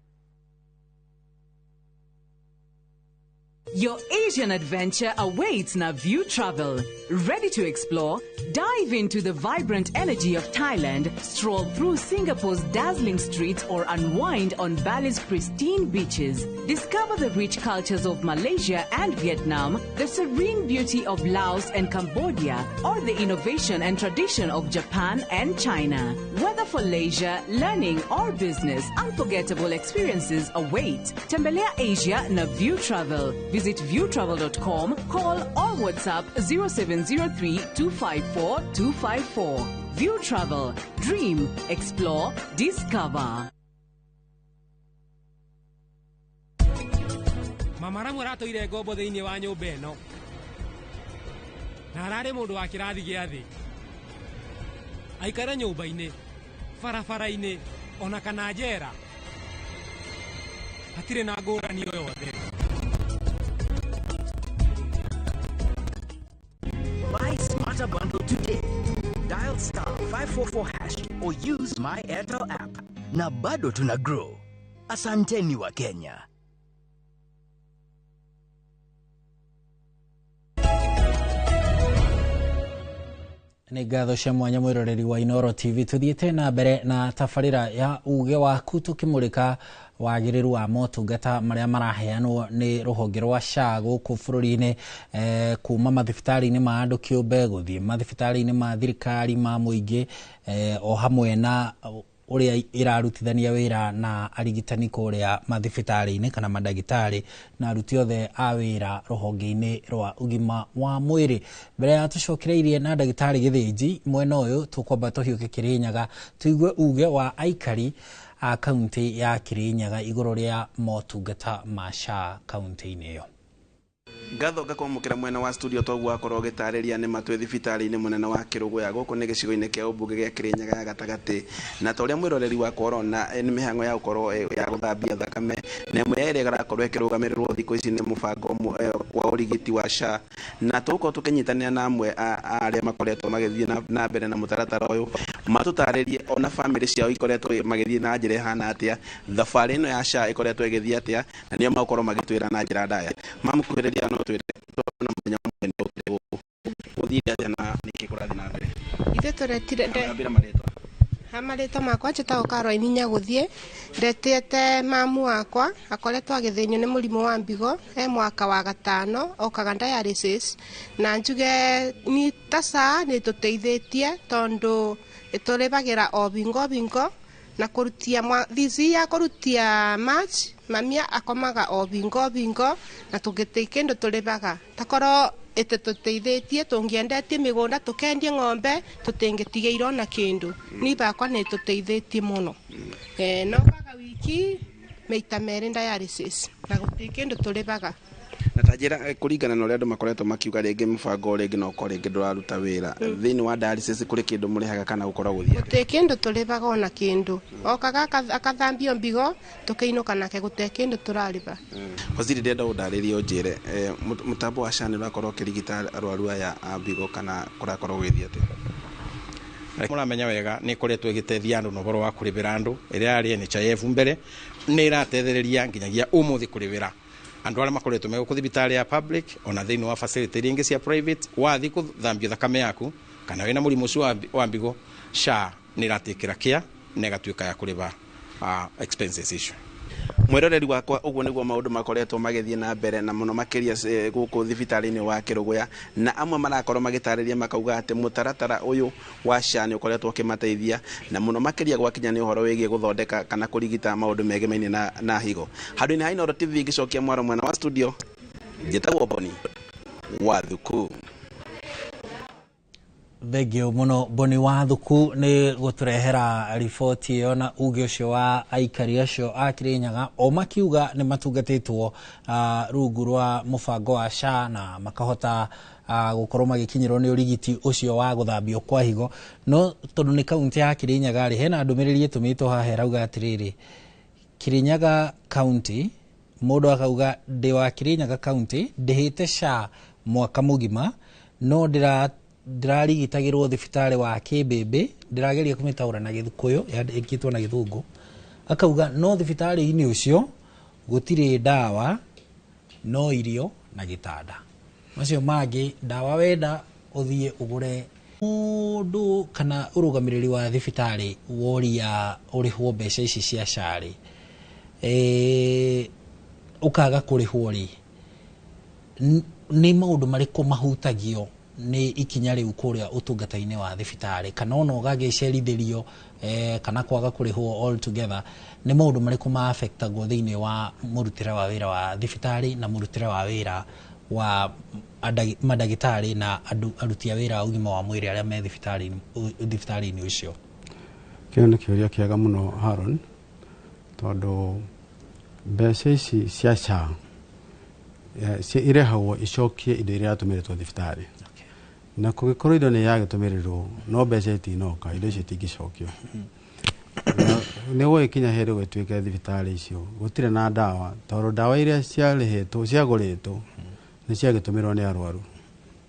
Your Asian adventure awaits na View Travel. Ready to explore? Dive into the vibrant energy of Thailand, stroll through Singapore's dazzling streets, or unwind on Bali's pristine beaches. Discover the rich cultures of Malaysia and Vietnam, the serene beauty of Laos and Cambodia, or the innovation and tradition of Japan and China. Whether for leisure, learning, or business, unforgettable experiences await. Tembelea Asia na View Travel. Visit viewtravel.com, call or WhatsApp 0703 254 254. View Travel. Dream, explore, discover. Mama Ramu aratoire ngombo thĩinĩ wa nyũmba ĩno na ararĩ mũndũ wa kĩrathi gĩa thĩ aikare nyũmba-inĩ barabara-inĩ ona kana njera hatirĩ na ngũrani o yothe. Buy Smarter Bundle today. Dial star 544 hash or use my Airtel app. Na bado tuna grow. Asanteni wa Kenya. Nĩ ngatho cia mwanya mwĩroreri wa Inooro TV tũthiĩte na mbere na tabarĩra ya uge waku tũkĩmũrĩka wagĩrĩru wa motungata marĩa maraheanwo nĩ rũhonge rwa SHA gũkũ bũrũri-inĩ, kuma mathibitarĩ-inĩ ma andũ kĩũmbe gũthiĩ mathibitarĩ-inĩ ma thirikari ma mũingĩ, o hamwe na ũrĩa ĩrarutithania wĩra na arigitani kũrĩa mathibitarĩ-inĩ kana mandagĩtarĩ na aruti othe a wĩra rũhonge-inĩ rwa ũgima wa mwĩrĩ. Mbere ya tũcokereirie na ndagĩtarĩ Gĩthĩnji mwena ũyũ tũkwamba tũhiũke Kĩrĩnyaga tũigue uge wa aikari a kaunti ya Kĩrĩnyaga igũrũ rĩa motungata ma SHA kaunti-inĩ ĩyo. Ngatho ngakwamũkĩra mwena wa studio toguo akorwo ũgĩtarĩria nĩ matwĩ thibitarĩ-inĩ mũnene wa Kĩrũgũya gũkũ nĩ gĩcigo-inĩ kĩa ũmbunge gĩa Kĩrĩnyaga ya gatagatĩ, na ta ũrĩa mwĩroreri wakwa ũrona nĩ mĩhang'o ya gũkorwo ya gũthambia thakame na ĩmwe ya ĩrĩa ĩrakorwo ĩkĩrũgamĩrĩrwo thikũ ici nĩ mũbango wa ũrigiti wa SHA, na tũgũkorwo tũkĩnyitanĩra na amwe a arĩa makoretwo magĩthiĩ na mbere na mũtaratara ũyũ matũtarĩrie ona bamĩrĩ ciao ikoretwo magĩthiĩ na njĩra ĩhana atĩa, thabarĩ ĩno ya SHA ĩkoretwo ĩgĩthiĩ atĩa, na nĩo magũkorwo magĩtwĩra na njĩra ndaya. Mamũkuhĩrĩria no twĩre na mũthenya ũmwe nĩ ũkire gũkũ gũthiĩ atĩa na nĩkĩ kũrathiĩ na mbere. Ithuĩ tũretire Ambĩra marĩtwa. Ha marĩtwa makwa njĩtagwo Caroline Nyagũthiĩ, ndetĩte mamu wakwa akoretwo agĩthĩnio nĩ mũrimũ wa mbigo e mwaka wa 5 okaga dialysis, na njuge ni ta SHA nĩ tũteithĩtie tondũ ĩtũrĩbagĩra o bingo bingo na kũrutia thici ya kũrutia March mamia akomaga o bingo bingo na tũgĩtĩ kĩndũ tũrĩbaga takorwo ĩtũteithĩtie tũngĩendetie mĩgũnda tũkendie ng'ombe tũtingĩtigĩirwo na kĩndũ ni bakwa nĩ tũteithĩtie mũno. No kaga wiki maita merĩ dialysis na gũtirĩ kĩndũ tũrĩbaga. Na ta njĩra kũringana na ũrĩa andũ makoretwo makiuga rĩngĩ mũbango rĩngĩ no ũkorwo rĩngĩ ndũraruta wĩra thĩinĩ wa dialysis kũrĩ kĩndũ mũrĩhaga kana gũkorwo gũthiĩ atĩa? Gũtirĩ kĩndũ tũrĩbaga ona kĩndũ, okaga akathambio mbigo tũkĩinũka nake gũtirĩ kĩndũ tũrarĩba. Waziri, ndĩrenda ũndarĩrie ũnjĩre mũtambo wa SHA nĩ ũrakorwo ũkĩrigita arwaru aya a mbigo kana kũrakorwo gũgĩthiĩ atĩa? Mũramenya wega nĩ ĩkoretwo ĩgĩteithia andũ na ũhoro wa kũrĩbĩra andũ ĩrĩa yarĩ NHIF mbere nĩ ĩratethereria nginyagia ũmũthĩ kũrĩbĩra andũ arĩa makoretwo me gũkũ thibitarĩ ya public ona thĩinĩ wa facility iria ingĩ cia private. Wathiĩ kũthambio thakame yaku kana wĩna mũrimũ ũcio wa mbigo, SHA nĩ ĩratĩkĩra kĩa na ĩgatuĩka ya kũrĩba expenses icio. Mwĩroreri wakwa, ũguo nĩguo maũndũ makoretwo magĩthiĩ na mbere na mũno makĩria gũkũ thibitarĩ-inĩ wa Kĩrũgũya, na amwe marakorwo magĩtarĩria makauga atĩ mũtaratara ũyũ wa SHA nĩ ũkoretwo ũkĩmateithia na mũno makĩria gwakinya nĩ ũhoro wĩgiĩ gũthondeka kana kũrigita maũndũ megemainie na higo. Handũ-inĩ ha Inooro TV ngĩcokia mwaro mwena wa studio, njĩtagwo Boni wa Thuku. Thengio muno Boni wa Thuku nĩ gũtũrehera riboti ĩyo na uge ũcio wa aikari acio a Kirinyaga, o makiuga nĩ matungatĩtwo rungu rwa mũbango wa SHA na makahota gũkorwo magĩkinyĩrwo nĩ ũrigiti ũcio wa gũthambio kwa higo. No tondũ nĩ kaunti ya Kirinyaga rĩ, hena ndũmĩrĩri ĩtũmĩtwo haha ĩrauga atĩrĩrĩ, Kirinyaga County, mũndũ akauga ndĩ wa Kirinyaga County, ndĩhĩte SHA mwaka mũgima no ndĩrarigitagĩrwo thibitarĩ wa Kĩmbĩmbĩ. Ndĩrageria kũmĩtaũra na Gĩkũyũ, yandĩkĩtwo na Gĩthũngũ. Akauga no thibitarĩ-inĩ ũcio gũtirĩ ndawa, no irio na gĩtanda, macio mangĩ ndawa wenda ũthiĩ ũgũre. Mũndũ kana ũrũgamĩrĩri wa thibitarĩ woria ũrĩhwo mbeca ici cia SHA rĩ, ũkaga kũrĩhwo rĩ, nĩ maũndũ marĩkũ mahutagio nĩ ikinya rĩu kũrĩa ũtungata-inĩ wa thibitarĩ, kana ona ũgagĩcerithĩrio kana kwaga kũrĩhwo all together, nĩ maũndũ marĩkũ ma affectagwo thĩinĩ wa mũrutĩre wa wĩra wa thibitarĩ na mũrutĩre wa wĩra wa mandagĩtarĩ na andũ aruti a wĩra a ũgima wa mwĩrĩ arĩa me thibitarĩ-inĩ ũcio? Kĩu nĩ kĩũria kĩega mũno, Haron, tondũ mbeca ici cia SHA irehagwo icokie indo iria iratũmĩrĩtwo thibitarĩ, na kũngĩkorwo indo nĩ yagĩtũmĩrĩrwo no mbeca itinoka, indo icio itingĩcokio. Nĩ gũgĩkinya hĩndĩ gũgĩtuĩke thibitarĩ icio gũtirĩ na ndawa, tondũ ndawa iria ciarĩhĩtwo, ciagũrĩtwo, nĩ ciagĩtũmĩrwo nĩ arwaru,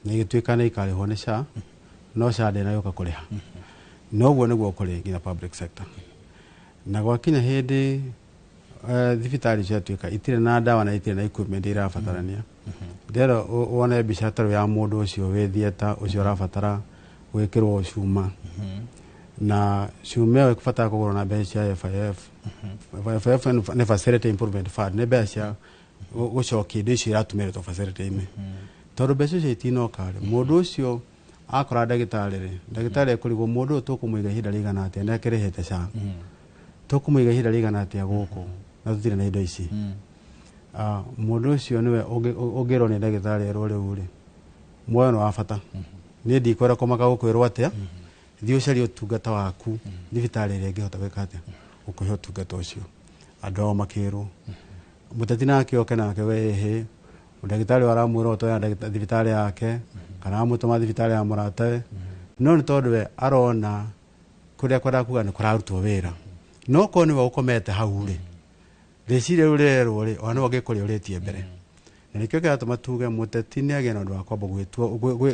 na igĩtuĩka nĩ ikarĩhwo nĩ SHA, no SHA ndĩnagĩũka kũrĩha. Noguo nĩguo kũrĩ nginya public sector, na gwakinya hĩndĩ thibitarĩ ciatuĩka itirĩ na ndawa na itirĩ na equipment irabatarania, ndĩrenda wone mbica ta rĩu ya mũndũ ũcio wĩ theatre, ũcio ũrabatara gwĩkĩrwo cuma, na cuma ĩyo ĩkũbatara kũgũrwo na mbeca cia FIF. FIF nĩ Facility Improvement Fund, nĩ mbeca cia gũcokia indo icio iratũmĩrĩtwo facility-inĩ. Tondũ mbeca icio itinoka rĩ, mũndũ ũcio akora ndagĩtarĩ rĩ, ndagĩtarĩ ekũrigwo, mũndũ ũyũ tũkũmũiga ihinda rĩigana atĩa na akĩrĩhĩte SHA, tũkũmũiga ihinda rĩigana atĩa gũkũ na tũtirĩ na indo ici? Mũndũ ũcio nĩwe ũngĩrwo nĩ ndagĩtarĩ erwo, rĩu rĩ, muoyo nĩ wa bata, niĩ ndikwenda kũmaka gũkwĩrwo atĩa, thiĩ ũcarie ũtungata waku thibitarĩ ĩrĩa ĩngĩhota gwĩka atĩa, gũkũhe ũtungata ũcio. Andũ ao makĩrwo mũteti nake oke nake, we ĩhĩ, ndagĩtarĩ ũyũ aramwĩra ũtoya thibitarĩ yake kana amũtũma thibitarĩ ya mũratawe, no nĩ tondũ we arona kũrĩa kwendaga kuga nĩ kũrarutwo wĩra. No korwo nĩwe ũkomete hau rĩ, rĩciria rĩu rĩrerwo rĩ, ona nĩwe ũngĩkũrĩa ũrĩtie mbere. Na nĩkĩo kĩratũma tuge mũteti nĩ agĩe na ũndũ wa kwamba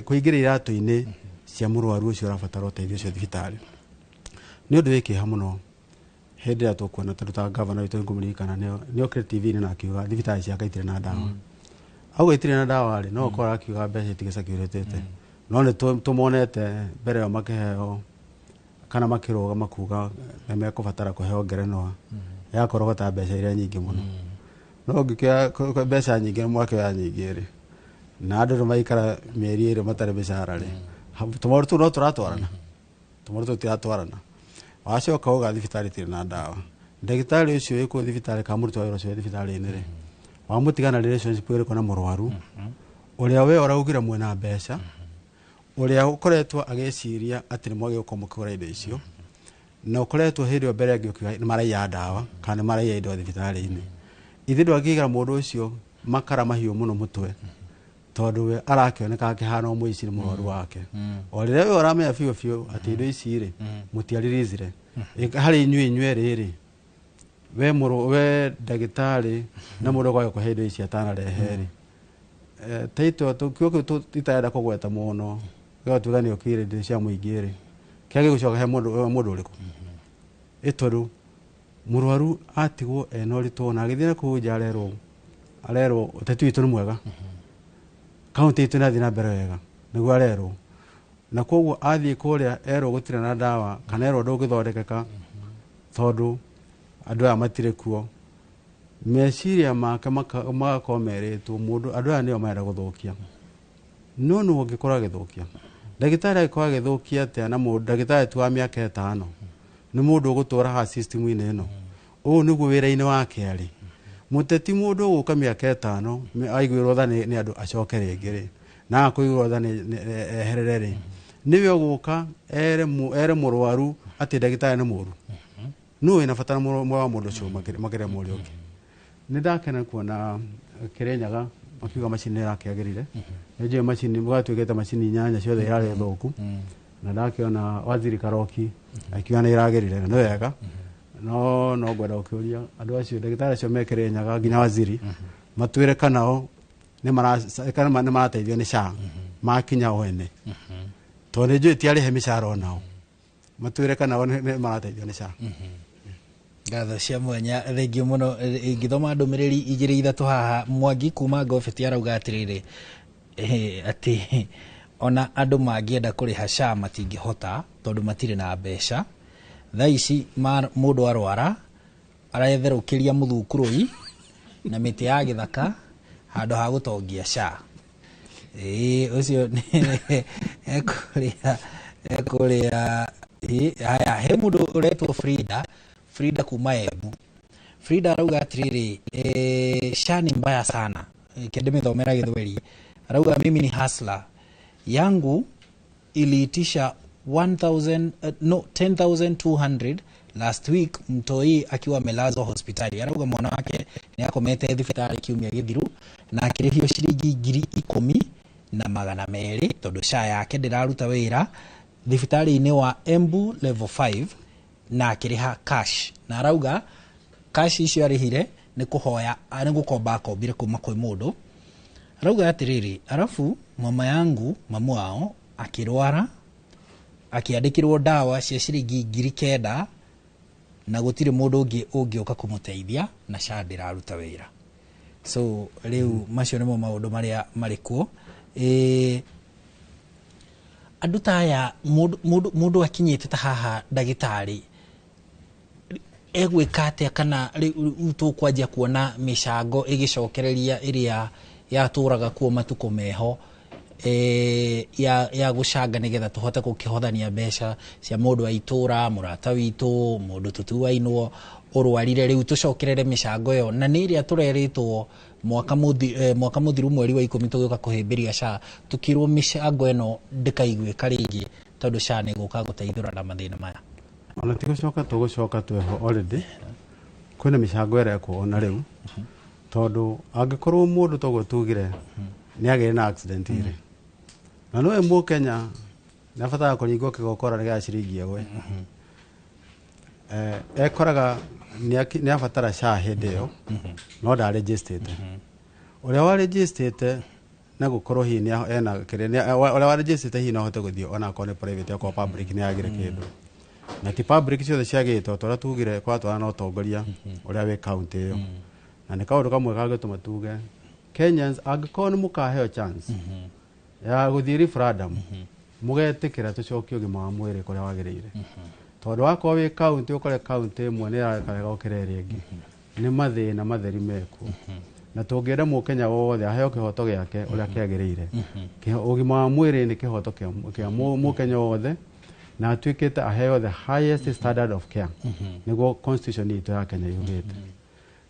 kũingĩra iratũ-inĩ cia mũrwaru ũcio ũrabatara ũteithio ũcio thibitarĩ. Nĩ ũndũ wĩ kĩeha mũno hĩndĩ ĩrĩa tũkuona, tondũ ta gavana witũ nĩngũmũririkana nĩ okire TV-inĩ na akiuga thibitarĩ ciake itirĩ na ndawa. Auga itirĩ na ndawa rĩ, no ũkorwo akiuga mbeca itigĩcakĩrĩtĩte, no nĩ tũmonete mbere ĩyo makĩheo kana makĩrũgama kuga nĩ mekũbatara kũheo ngerenwa ya kũrogota mbeca iria nyingĩ mũno. No ũngĩkĩoya mbeca nyingĩ, mwakĩoya nyingĩ rĩ, na andũ nĩ maikara mĩeri 2 matarĩ mĩcara rĩ, tũmaũndũ tũu no tũratwarana, tũmaũndũ tũu tũtiratwarana. Wacoka uga thibitarĩ itirĩ na ndawa, ndagĩtarĩ ũcio wĩ kũu thibitarĩ kana mũruti wa wĩra ũcio wĩ thibitarĩ-inĩ rĩ, wamũtiga na relationship ĩrĩkũ na mũrwaru ũrĩa we ũraugire mwĩna mbeca, ũrĩa ũkoretwo agĩciria atĩ nĩ mwagĩrĩirwo gũkorwo mũkĩgũra indo icio, na ũkoretwo hĩndĩ ĩyo mbere ĩngĩ ũkiuga nĩ maraiya ndawa kana nĩ maraiya indo thibitarĩ-inĩ? Ithe ndwangĩigĩra mũndũ ũcio makara mahiũ mũno mũtwe, tondũ we arakĩoneka akĩhana o mũici nĩ mũrwaru wake, o rĩrĩa we ũramenya biũ biũ atĩ indo ici rĩ, mũtiaririithire harĩ inyuĩ inyuerĩ rĩ, we mũrũ we ndagĩtarĩ na mũndũ ũkwage kũhe indo ici atanarehe rĩ, taito kiugo kĩu itarenda kũgweta mũno, gĩgatuĩka nĩ ũkire indo cia mũingĩ rĩ, kĩrĩa gĩgũcoka he mũndũ ũrĩkũ? Ĩ tondũ mũrwaru atigwo ena ũritũ na agĩthiĩ na kũu nja arerwo ũteti witũ nĩ mwega, kaunti itũ nĩ na mbere wega, nĩguo arerwo. Na koguo athiĩ kũrĩa erwo gũtirĩ na ndawa kana erwo ndũngĩthondekeka tondũ andũ aya matirĩ kuo, Meciria make magakorwo merĩtwo mũndũ andũ aya nĩo marenda gũthũkia. No nũ ũngĩkorwo agĩthũkia? Ndagĩtarĩ angĩkorwo agĩthũkia atĩa na mũndũ ndagĩtarĩ tu wa mĩaka 5 nĩ mũndũ ũgũtũra haha system-inĩ ĩno. Ũũ nĩguo wĩra-inĩ wake arĩ. Mũteti mũndũ ũgũka mĩaka 5 aiguĩrwo tha nĩ andũ acoke rĩngĩ rĩ, na akũiguĩrwo tha eherere rĩ, nĩwe ũgũka ere mũrwaru atĩ ndagĩtarĩ nĩ mũru. Nũ wĩna bata wa mũndũ ũcio makĩria ma ũrĩa ũngĩ. Nĩ ndakena kuona Kĩrĩnyaga makiuga macini nĩ ĩrakĩagĩrire. Nĩ njũĩ macini gwatuĩkĩte macini 8 ciothe irarĩ thũku. Na ndakĩona Waziri Karoki akiuga nĩ ĩragĩrire na nĩ wega. No ngwenda gũkĩũria andũ acio ndagĩtarĩ acio me Kĩrĩnyaga nginya Waziri matwĩre kana o nĩ marateithio nĩ SHA makinya o ene. Tondũ nĩ njũĩ ti arĩhe mĩcara onao. Matwĩre kana o nĩ marateithio nĩ SHA. Ngatho cia mwanya thengiũ mũno. Ingĩthoma ndũmĩrĩri 2 3 haha. Mwangi kuma Ngobeti arauga atĩrĩrĩ, atĩ ona andũ mangĩenda kũrĩha SHA matingĩhota tondũ matirĩ na mbeca. Thaa ici mũndũ arwara aretherũkĩria mũthukurũi na mĩtĩ ya gĩthaka handũ ha gũtongia SHA. Ũcio ekũrĩa haya. He mũndũ ũretwo Frida kuma Embu. Frida arauga atĩrĩrĩ, SHA ni mbaya sana. Kĩndĩmĩthomera Gĩthweri. Arauga mimi ni hustler. Yangu iliitisha 10,200 last week mtoi akiwa amelazwa hospitali. Arauga mwana wake ni akomete thibitarĩ kiumia gĩthiru na akĩrĩhio ciringi 10,200 tondũ SHA yake ndĩraruta wĩra thibitarĩ-inĩ wa Embu level 5 na akĩrĩha cash. Na arauga cash icio arĩhire nĩ kũhoya nĩ gũkomba akombire kuma kwĩ mũndũ. Arauga atĩrĩrĩ, arafu mama yangu mamu wao akĩrwara akĩandĩkĩrwo ndawa cia ciringi 9,000 na gũtirĩ mũndũ ũngĩ ũngĩũka kũmũteithia na SHA ndĩraruta wĩra. So rĩu macio nĩmo maũndũ marĩa marĩ kuo. Andũ ta aya mũndũ akinyĩte ta haha ndagĩtarĩ egwĩka atĩa, kana rĩu tũkwanjia kuona mĩcango ĩgĩcokereria ĩrĩa yatũraga kuo matukũ meho ya gũcanga nĩgetha tũhote gũkĩhothania mbeca cia mũndũ wa itũra, mũrata witũ, mũndũ tũtuainwo ũrwarire, rĩu tũcokerere mĩcango ĩyo na nĩ ĩrĩa tũrerĩtwo mwaka mũthiru mweri wa 10 tũgĩũka kũhĩmbĩria SHA, tũkĩrwo mĩcango ĩno ndĩkaiguĩka rĩngĩ tondũ SHA nĩ ĩgũka gũteithũra na mathĩna maya. Ona ti gũcoka tũgũcoka tweho already kwĩna mĩcango ĩrekwo ona rĩu, tondũ angĩkorwo mũndũ toguo tugire nĩ agĩire na accident rĩ, na nĩwe mũkenya nĩ abataraga kũringwo kĩgokora nĩgetha ciringi ĩgwe, ekoraga nĩ abatara SHA hĩndĩ ĩyo no ndarĩnjĩstĩte. Ũrĩa warĩnjĩstĩte na gũkorwo hihi ena kĩrĩa ũrĩa warĩnjĩstĩte hihi no ahote gũthiĩ ona akorwo nĩ private akorwo public nĩ yagĩre kĩndũ. Na ti public ciothe ciagĩte ta ũrĩa tugire kwatwarana na ũtongoria ũrĩa wĩ county ĩyo. Na nĩ kaũndũ kamwe kangĩtũma tuge Kenyans angĩkorwo nĩ mũkaheo chance ya gũthiĩ referendum mũgetĩkĩra tũcokie ũgima wa mwĩrĩ kũrĩa wagĩrĩire. Tondũ wakorwo wĩ county ũkore county ĩmwe nĩ ĩrareka wega gũkĩra ĩrĩa ĩngĩ, nĩ mathĩna matheri mekuo. Na tũngĩenda mũkenya wothe aheo kĩhoto gĩake ũrĩa kĩagĩrĩire. Ũgima wa mwĩrĩ nĩ kĩhoto kĩa mũkenya wothe na atuĩkĩte aheo the highest standard of care nĩguo constitution itũ ya Kenya yugĩte.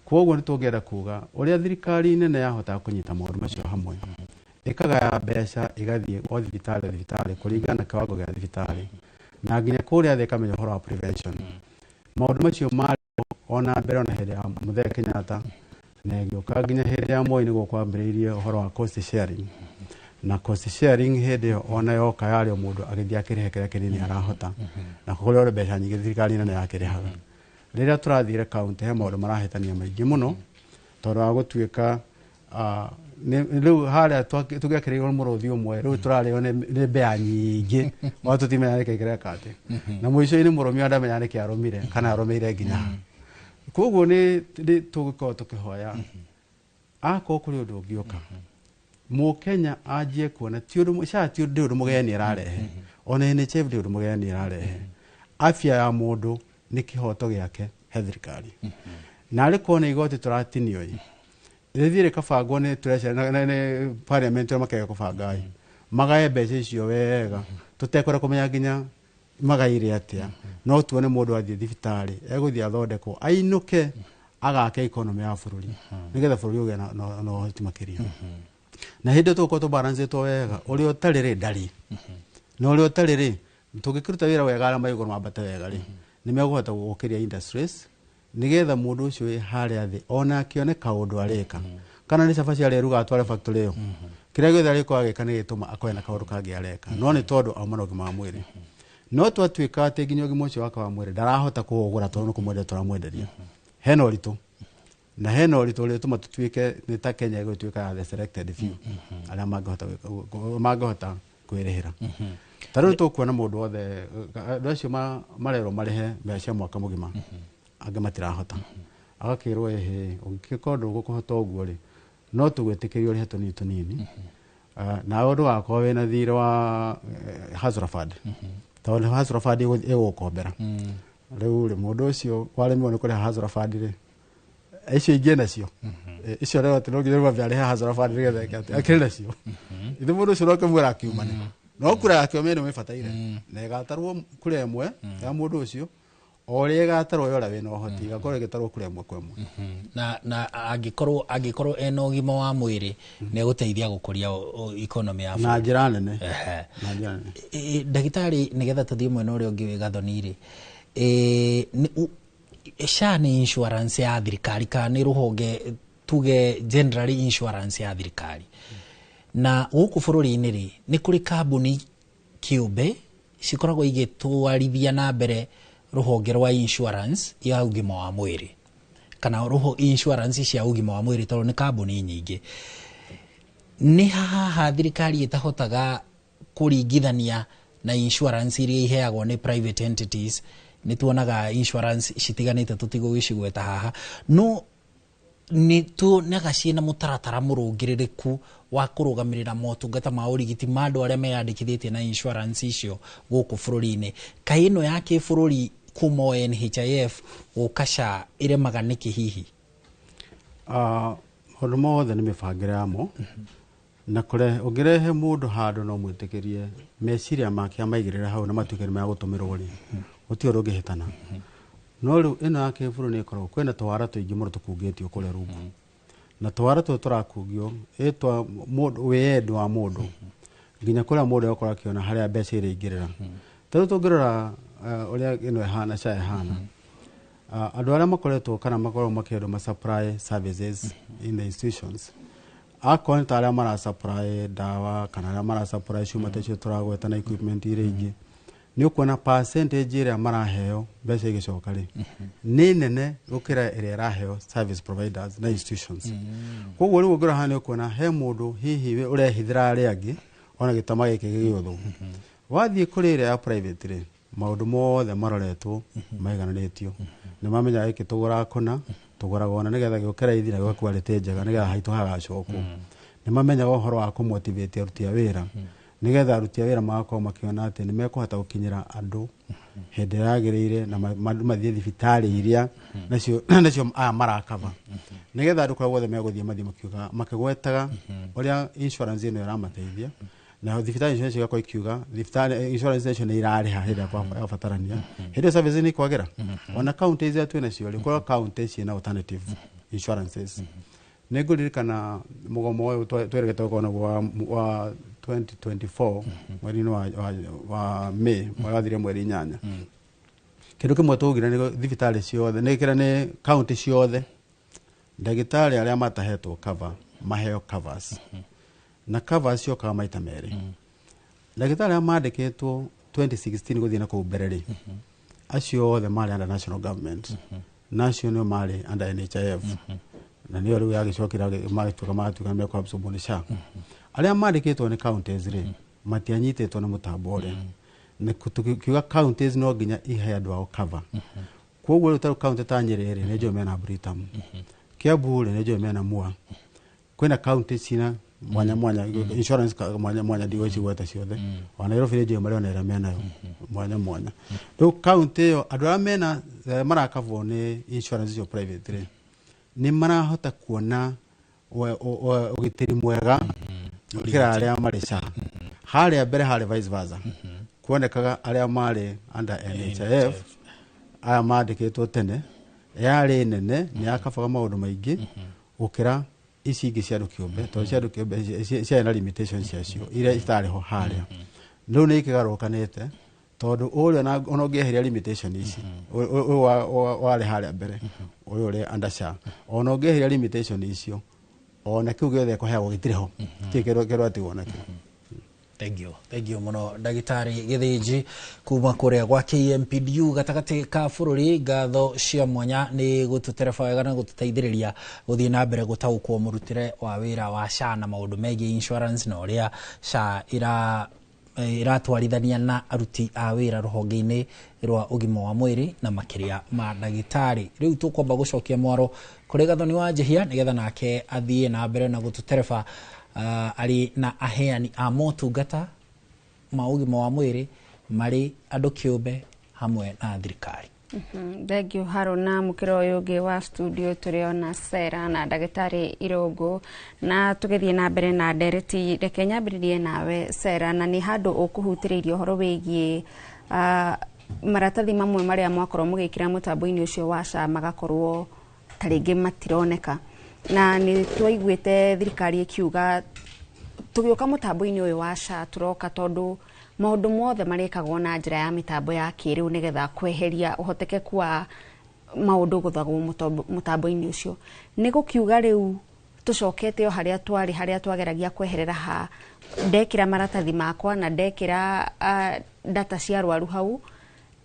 Kwoguo nĩ tũngĩenda kuga ũrĩa thirikari nene yahotaga kũnyita maũndũ macio hamwe, ĩkagaya mbeca igathiĩ o thibitarĩ kũringana na kĩwango gĩa thibitarĩ na nginya kũrĩa thĩ ĩkamenya ũhoro wa prevention. Maũndũ macio marĩ ona mbere ona hĩndĩ ya Mũthee Kenyatta na ĩgĩũka nginya hĩndĩ ya Moi nĩguo kwambĩrĩirie ũhoro wa cost sharing. Na cost sharing hĩndĩ ĩyo ona yoka yarĩ o mũndũ agĩthiĩ akĩrĩhe kĩrĩa kĩnini arahota, na kũrĩ mbeca nyingĩ thirikari nene yakĩrĩhaga. Rĩrĩa tũrathire county he maũndũ marahĩtania maingĩ mũno tondũ wa gũtuĩka rĩu harĩa tũgĩakĩrĩirwo mũrũthi ũmwe rĩu tũrarĩo nĩ mbea nyingĩ o tũtimenya nĩkĩ kĩreka atĩ, na mũico-inĩ mũrũmi ndamenya nĩkĩ arũmire kana arũmĩire nginya ha. Koguo nĩ tũgĩkorwo tũkĩhoya akorwo kũrĩ ũndũ ũngĩũka mũkenya anjie kuona ti ũndũ SHA ti ũndũ mũgeni ĩrarehe, ona NHIF ndĩ ũndũ mũgeni ĩrarehe. Afya ya mũndũ nĩ kĩhoto gĩake he thirikari. Na arĩ korwo nĩ igoti tũratinio ĩ, rĩthiĩ rĩkabangwo nĩ treasury na nĩ parliament ũrĩa makega kũbanga ĩ, magae mbeca icio wega tũtekwenda kũmenya nginya magaire atĩa. No tuone mũndũ athiĩ thibitarĩ egũthiĩ athondekwo ainũke agake economy ya bũrũri nĩgetha bũrũri ũgĩe na ũhoti makĩria. Na hĩndĩ ĩyo tũgũkorwo tũbalancĩtwo wega, ũrĩa ũtarĩ rĩ ndarĩ, na ũrĩa ũtarĩ rĩ tũngĩkĩruta wĩra wega arĩa marĩ igũrũ mambate wega rĩ, nĩ mekũhota gũkĩria industries nĩgetha mũndũ ũcio wĩ harĩa thĩ ona akĩone kaũndũ areka, kana nĩ cabaci areruga atware factory ĩyo, kĩrĩa gĩothe arĩkorwo agĩka nĩ gĩtũma akorwo na kaũndũ kangĩ areka, no nĩ tondũ auma na ũgima wa mwĩrĩ. No twatuĩka atĩ nginya ũgima ũcio wake wa mwĩrĩ ndarahota kũũgũra tondũ nĩ kũmwenderia tũramwenderia, hena ũritũ, na hena ũritũ ũrĩa ũtũma tũtuĩke nĩ ta Kenya ĩgũtuĩka ya the selected few arĩa mangĩhota kwĩrĩhĩra. Ta rĩu tũkuona mũndũ wothe, andũ acio marerwo marĩhe mbeca cia mwaka mũgima, angĩ matirahota, agakĩrwo ĩhĩ ũngĩkorwo ndũgũkũhota ũguo rĩ, no tũgwĩtĩkĩrie ũrĩhe tũnini tũnini, nawe ndũgakorwo wĩna thirĩ wa Hustler Fund, tondũ Hustler Fund ĩgũgũkombera. Rĩu rĩ mũndũ ũcio waremirwo nĩ kũrĩha Hustler Fund rĩ, icio ingĩ nacio icio rĩo atĩ no nginya rĩu ambe arĩhe Hustler Fund nĩgetha eke atĩ akĩrĩ nacio. Ithe mũndũ ũcio no kĩmwĩra akiumane, no kura yake ĩmwe nĩ ĩbataire na ĩgatarwo kura ĩmwe ya mũndũ ũcio, o ũrĩa ĩgatarwo ya ũrĩa wĩna ũhoti, ĩgakorwo ĩgĩtarwo kura ĩmwe kwa ĩmwe. Na angĩkorwo ena ũgima wa mwĩrĩ nĩ egũteithia gũkũria economy ya na bũrũri. Njĩra nene. Na njĩra nene. Ndagĩtarĩ, nĩgetha tũthiĩ mwena ũrĩa ũngĩ wĩ Gathoni rĩ, SHA nĩ insurance ya thirikari kana nĩ rũhonge, tuge generally insurance ya thirikari? Na gũkũ bũrũri-inĩ rĩ, nĩ kũrĩ kambuni kĩũmbe cikoragwo igĩtwarithia na mbere rũhonge rwa insurance ya ũgima wa mwĩrĩ kana roho insurance cia ũgima wa mwĩrĩ, tondũ nĩ kambuni nyingĩ. Nĩ haha thirikari ĩtahotaga kũringithania na insurance iria iheagwo nĩ private entities? Nĩ tuonaga insurance citiganĩte, tũtigũgĩcigweta haha, no nĩ tuonaga ciĩna mũtaratara mũrũngĩrĩrĩku wa kũrũgamĩrĩra motungata ma ũrigiti ma andũ arĩa meyandĩkithĩtie na insurance icio gũkũ bũrũri-inĩ. Kaĩ ĩno ya kĩbũrũri kuma o NHIF gũka SHA ĩremaga nĩkĩ hihi? Maũndũ mothe nĩ mĩbangĩre yamo, na kũrehe ũngĩrehe mũndũ handũ no mwĩtĩkĩrie meciria make amaigĩrĩre hau na matuĩke nĩ megũtũmĩrwo rĩ, gũtirĩ ũndũ ũngĩhĩtana. No rĩu ĩno ya kĩbũrũri nĩ ĩkoragwo kwĩna tũwara tũingĩ mũno tũkungĩtio kũrĩa rungu, na tũwara tũtũ tũrakungio ĩtwa mũndũ wĩyendi wa mũndũ nginya kũrĩa mũndũ egũkorwo akĩona harĩa mbeca iraingĩrĩra. Ta rĩu tũngĩrora ũrĩa ĩno ĩhana, SHA ĩhana, andũ arĩa makoretwo kana makoragwo makĩendwo ma supply services in the institutions, akorwo nĩ ta arĩa mara supply ndawa kana arĩa mara supply cuma ta icio tũragweta na equipment iria ingĩ, nĩ ũkuona percentage ĩrĩa maraheo mbeca igĩcoka rĩ nĩ nene gũkĩra ĩrĩa ĩraheo service providers na institutions. Koguo rĩu ũngĩrora haha nĩ ũkuona he mũndũ hihi ũrehithĩra arĩa angĩ ona gĩtama gĩkĩ gĩgĩũthũ. Wathiĩ kũrĩ ĩrĩa ya private rĩ, maũndũ mothe maroretwo maigananĩtio, nĩ mamenya gĩkĩ tũgũraga kũna, tũgũraga ona nĩgetha gĩũke raithi na gĩũke quality njega nĩgetha haitũ hagacokwo. Nĩ mamenyaga ũhoro wa kũmotivate aruti a wĩra nĩgetha aruti a wĩra magakorwo makĩona atĩ nĩ mekũhota gũkinyĩra andũ hĩndĩ ĩrĩa yagĩrĩire na mathiĩ thibitarĩ iria nacio aya marakaba, nĩgetha andũ kũrĩa guothe megũthiĩ mathiĩ makiuga makĩgwetaga ũrĩa insurance ĩno ĩramateithia, na thibitarĩ icio cigakorwo ikiuga thibitarĩ insurance icio nĩ irarĩha hĩndĩ ĩrĩa kwabatarania, hĩndĩ ĩyo service nĩ ikwagĩra. Ona county iria twĩ nacio rĩ, korwo county ciĩna alternative insurances. Nĩ ngũririkana mũgomo ũyũ tweregete gũkorwo naguo wa 2024 mweri-inĩ wa May, wathire mweri 8. Kĩndũ kĩmwe twaugire nĩ thibitarĩ ciothe nĩ kĩrĩa nĩ county ciothe, ndagĩtarĩ arĩa matahetwo cover maheo covers, na covers ciokaga maita merĩ. Ndagĩtarĩ arĩa mandĩkĩtwo 2016 gũthiĩ na kũu mbere rĩ, acio othe marĩ under national government, na acio nĩo marĩ under NHIF, na nĩyo rĩu yagĩcokire magĩtuĩka nĩ mekũ nĩ SHA. Arĩa mandĩkĩtwo nĩ counties rĩ, matianyitĩtwo nĩ mũtambo ũrĩa nĩ tukiuga counties no nginya ihe andũ ao cover. Koguo rĩu ta county ta Nyĩrĩ rĩ, nĩ njũĩ mena Britam, Kiambu rĩ, nĩ njũĩ mena Mua, kwĩna county cina mwanya mwanya insurance mwanya mwanya, ndigũcigweta ciothe. Ona Nairobi nĩ njũĩ marĩ ona ĩrĩa menayo mwanya mwanya. Rĩu county ĩyo andũ arĩa mena marakabwo nĩ insurance icio private rĩ Nĩ marahota kuona ũgitĩri mwega gũkĩra arĩa marĩ SHA. Harĩa mbere harĩ vice versa, kuonekaga arĩa marĩ under NHIF, aya mandĩkĩtwo tene, yarĩ nene, nĩ yakabaga maũndũ maingĩ gũkĩra ici ingĩ cia andũ kĩũmbe, tondũ cia andũ kĩũmbe ciarĩ na limitation ciacio iria itarĩ ho harĩa. Rĩu nĩ ikĩgarũrũkanĩte, tondũ ũrĩa ona ũngĩeheria limitation ici, ũyũ warĩ harĩa mbere, ũyũ ũrĩ under SHA, ona ũngĩeheria limitation icio, ona kĩu gĩothe kũheagwo gĩtirĩ ho, gĩtirĩ kĩndũ atigwo nakĩo. Thank you. Thank you muno, ndagĩtarĩ Gĩthĩnji kuma kũrĩa gwa KMPDU gatagatĩ ka bũrũri. Ngatho cia mwanya nĩ gũtũtereba wega na gũtũteithĩrĩria gũthiĩ na mbere gũtaũkwo mũrutĩre wa wĩra wa SHA na maũndũ megiĩ insurance na ũrĩa SHA ĩra ĩratwarithania na aruti a wĩra rũhonge-inĩ rwa ũgima wa mwĩrĩ na makĩria ma ndagĩtarĩ. Rĩu tũkwamba gũcokia mwaro kũrĩ Gathoni wa Njĩhia nĩgetha nake athiĩ na mbere na gũtũtereba arĩ na aheani a motungata ma ũgima wa mwĩrĩ marĩ andũ kĩũmbe hamwe na thirikari. Thank you, Haruna. Mũkĩra ũyũ ũngĩ wa studio tũrĩ Sera na ndagĩtarĩ Irũngũ, na tũgĩthiĩ na mbere na ndereti, reke nyambĩrĩrie nawe Sera, na nĩ handũ ũkũhutĩrĩirie ũhoro wĩgiĩ maratathi mamwe marĩa mwakorwo mũgĩkĩra mũtambo-inĩ ũcio wa SHA magakorwo ta rĩngĩ matironeka, na nĩ twaiguĩte thirikari ĩkiuga tũgĩũka mũtambo-inĩ ũyũ wa SHA tũroka tondũ maũndũ mothe marĩkagwo na njĩra ya mĩtambo ya kĩrĩu nĩgetha kweheria ũhotekeku wa maũndũ gũthagwo mũtambo-inĩ ũcio. Nĩ gũkiuga rĩu tũcokete o harĩa twarĩ, harĩa twageragia kweherera ha ndekĩra maratathi makwa na ndekĩra data cia arwaru hau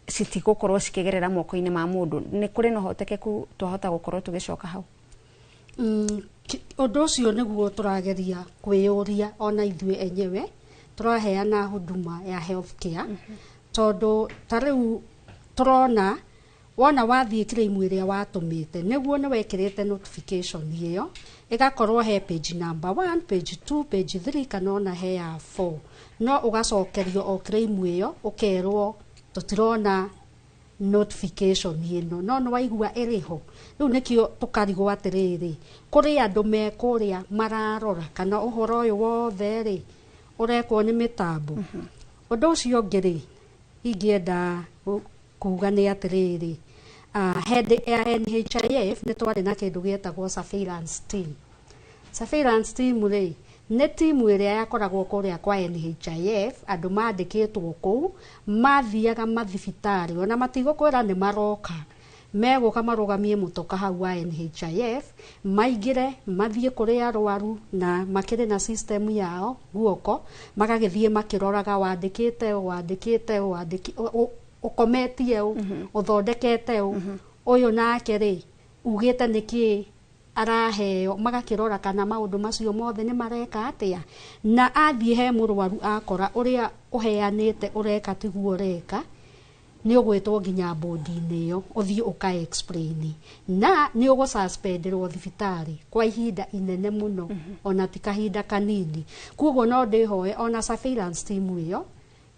citigũkorwo cikĩgerera moko-inĩ ma mũndũ. Nĩ kũrĩ na ũhotekeku twahota gũkorwo tũgĩcoka hau? Ũndũ ũcio nĩguo tũrageria kwĩyũria ona ithuĩ enyewe tũraheana huduma ya health care, tondũ ta rĩu tũrona wona wathiĩ claim ĩrĩa watũmĩte, nĩguo nĩ wekĩrĩte notification ĩyo, ĩgakorwo he page number 1, page 2, page 3 kana ona he ya 4, no ũgacokerio o claim ĩyo ũkerwo tũtirona notification ĩno, no nĩ waigua ĩrĩ ho. Rĩu nĩkĩo tũkarigwo atĩrĩrĩ, kũrĩ andũ me kũrĩa mararora kana ũhoro ũyũ wothe rĩ ũrekwo nĩ mĩtambo. Ũndũ ũcio ũngĩ rĩ ingĩenda kuga nĩ atĩrĩrĩ, hĩndĩ ya NHIF nĩ twarĩ na kĩndũ gĩetagwo surveillance team. Surveillance team rĩ nĩ timu ĩrĩa yakoragwo kũrĩa kwa NHIF, andũ mandĩkĩtwo kũu mathiaga mathibitarĩ, ona matigũkwĩra nĩ maroka, megũka marũgamie mũtoka hau wa NHIF, maingĩre mathiĩ kũrĩ arwaru na makĩrĩ na system yao guoko, magagĩthiĩ makĩroraga wandĩkĩte ũ, wandĩkĩte ũ, ũkometie ũ, ũthondekete ũ, ũyũ nake rĩ ugĩte nĩkĩ araheo, magakĩrora kana maũndũ macio mothe nĩ mareka atĩa. Na athiĩ he mũrwaru akora ũrĩa ũheanĩte ũreka tiguo ũreka, nĩ ũgwĩtwo nginya bodi-inĩ ĩyo ũthiĩ ũka explain, na nĩ ũgũ-suspenderwo thibitarĩ kwa ihinda inene mũno, ona ti kahinda kanini. Koguo no ndĩhoe ona surveillance team ĩyo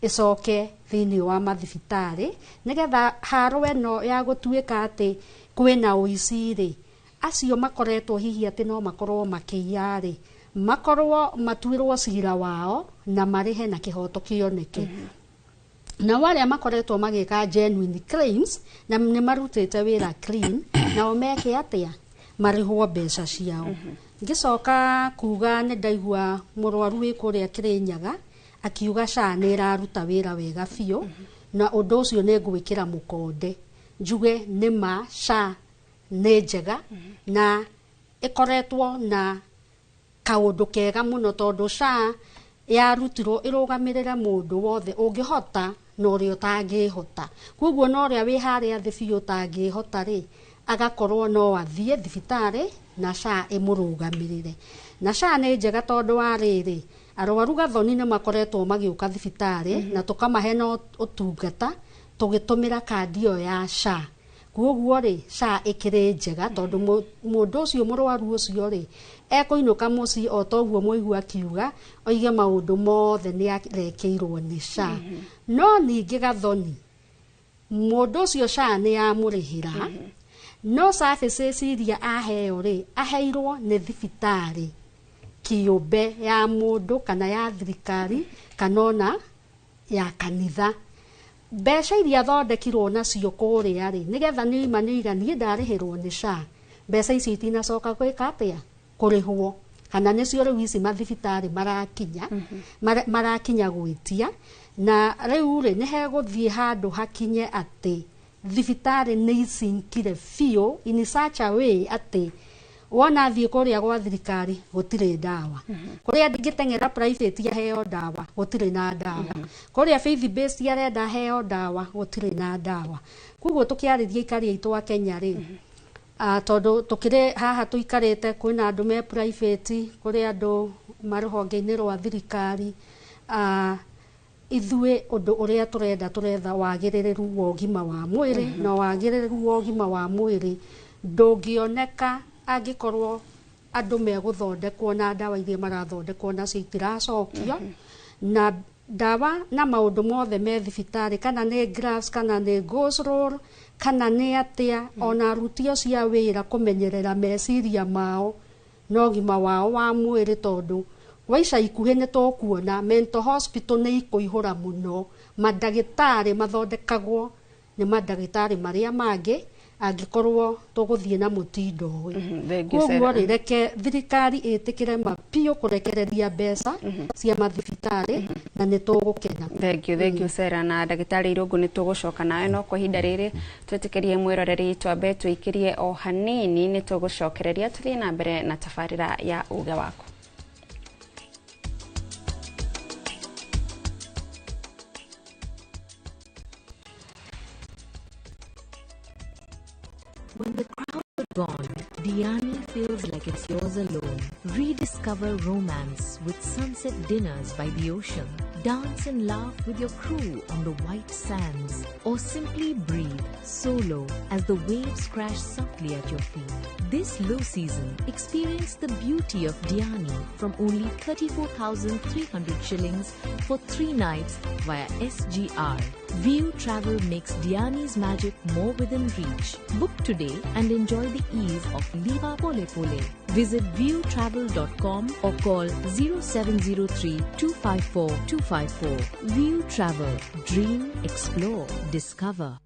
ĩcoke thĩinĩ wa mathibitarĩ nĩgetha haro ĩno ya gũtuĩka atĩ kwĩna ũici rĩ, acio makoretwo hihi atĩ no makorwo makĩiya rĩ, makorwo matuĩrwo cira wao na marĩhe na kĩhoto kĩoneke. Nao arĩa makoretwo magĩka genuine claims na nĩ marutĩte wĩra clean, nao meke atĩa? Marĩhwo mbeca ciao. Ngĩcoka kuga nĩ ndaigua mũrwaru wĩ kũrĩa Kĩrĩnyaga akiuga SHA nĩ ĩraruta wĩra wega biũ, na ũndũ ũcio nĩ ngwĩkĩra mũkonde njuge nĩ ma SHA nĩ njega na ĩkoretwo na kaũndũ kega mũno, tondũ SHA yarutirwo ĩrũgamĩrĩre mũndũ wothe ũngĩhota na ũrĩa ũtangĩhota. Koguo na ũrĩa wĩ harĩa thĩ biũ ũtangĩhota rĩ, agakorwo no athiĩ thibitarĩ na SHA ĩmũrũgamĩrĩre. Na SHA nĩ njega tondũ wa rĩrĩ, arwaru Gathoni nĩ makoretwo magĩũka thibitarĩ na tũkamahe na ũtungata tũgĩtũmĩra kandi ĩyo ya SHA. Koguo rĩ SHA ĩkĩrĩ njega tondũ mũndũ ũcio mũrwaru ũcio rĩ ekũinũka mũciĩ o toguo mũigua akiuga oige maũndũ mothe nĩ arekĩirwo nĩ SHA. No ningĩ Gathoni, mũndũ ũcio SHA nĩ yamũrĩhĩra, No services iria aheo rĩ, aheirwo nĩ thibitarĩ kĩũmbe ya mũndũ kana ya thirikari kana ona ya kanitha. Mbeca iria thondekirwo nacio kũrĩa rĩ, nĩgetha nĩima nĩiga niĩ ndarĩhĩrwo nĩ SHA, mbeca icio itinacoka gwĩka atĩa, kũrĩhwo, kana nĩcio rĩu ici mathibitarĩ marakinya marakinya gwĩtia. Na rĩu rĩ, nĩ hegũthiĩ handũ hakinye atĩ thibitarĩ nĩ icinkire biũ in such a way atĩ wona thiĩ kũrĩa gwa thirikari gũtirĩ ndawa, kũrĩa ndingĩteng'era private aheo ndawa gũtirĩ na ndawa, kũrĩa faith based arenda aheo ndawa gũtirĩ na ndawa. Koguo tũkĩarĩria aikari aitũ a Kenya rĩ, tondũ tũkĩrĩ haha tũikarĩte kwĩna andũ me private, kũrĩ andũ marũhonge-inĩ rwa thirikari, ithuĩ ũndũ ũrĩa tũrenda tũretha wagĩrĩru wa ũgima wa mwĩrĩ, na wagĩrĩru wa ũgima wa mwĩrĩ ndũngĩoneka angĩkorwo andũ megũthondekwo na ndawa iria marathondekwo nacio itiracokio, na ndawa na maũndũ mothe me thibitarĩ, kana nĩ gloves, kana nĩ gauze roll, kana nĩ atĩa, ona aruti acio a wĩra kũmenyerera meciria mao na ũgima wao wa mwĩrĩ, tondũ wa ica ikuhĩ nĩ tũkuona mental hospital nĩ ikũihũra mũno. Mandagĩtarĩ mathondekagwo nĩ mandagĩtarĩ marĩa mangĩ angĩkorwo tũgũthiĩ na mũtindo ũyũ. Koguo rĩ, reke thirikari ĩtĩkĩre mabiũ kũrekereria mbeca cia mathibitarĩ na nĩ tũgũkena. Thank you Sarah. Na ndagĩtarĩ Irũngũ nĩ tũgũcoka nawe, no kwa ihinda rĩrĩ twĩtĩkĩrie mwĩroreri twambe tũikĩrie o hanini, nĩ tũgũcokereria tũthiĩ na mbere na tabarĩra ya uge waku. When the crowd are gone, Diani feels like it's yours alone. Rediscover romance with sunset dinners by the ocean. Dance and laugh with your crew on the white sands. Or simply breathe solo as the waves crash softly at your feet. This low season, experience the beauty of Diani from only 34,300 shillings for 3 nights via SGR. View Travel makes Diani's magic more within reach. Book today and enjoy the ease of Liva Pole Pole. Visit viewtravel.com or call 0703 254 254. View Travel. Dream, explore, discover.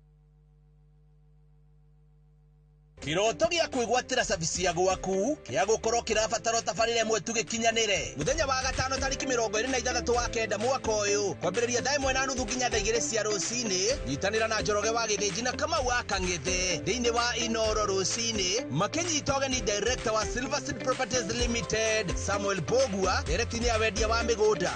Kiroto gĩa kwĩgwatĩra cabici ya gwaku kĩa gũkorwo kĩrabatara tabarĩra ĩmwe tu gĩkinyanĩre mũthenya wa gatano tarĩki 26 wa kenda mwaka ũyũ kwambĩrĩria thaa 1:30 nginya thaa 2 cia rũcinĩ. Nyitanĩra na Njoroge wa Gĩthĩnji na Kamau wa Kang'ethe thĩinĩ wa Inoro rũcinĩ makĩnyita ũgeni director wa Silver Seed Properties Limited Samuel Bogua ndereti-inĩ ya wendia wa mĩgũnda.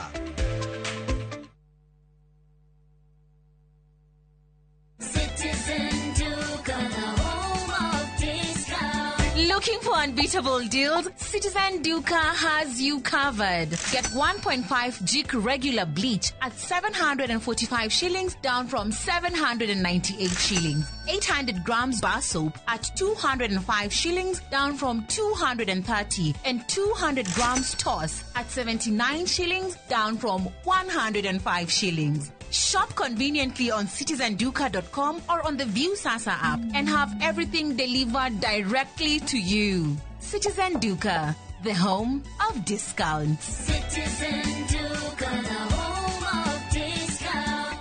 Looking for unbeatable deals? Citizen Duka has you covered. Get 1.5 Jik regular bleach at 745 shillings, down from 798 shillings. 800 grams bar soap at 205 shillings, down from 230. And 200 grams toss at 79 shillings, down from 105 shillings. Shop conveniently on citizenduka.com or on the View Sasa app and have everything delivered directly to you. Citizen Duka, the home of discounts. Citizen Duka, the home of discounts.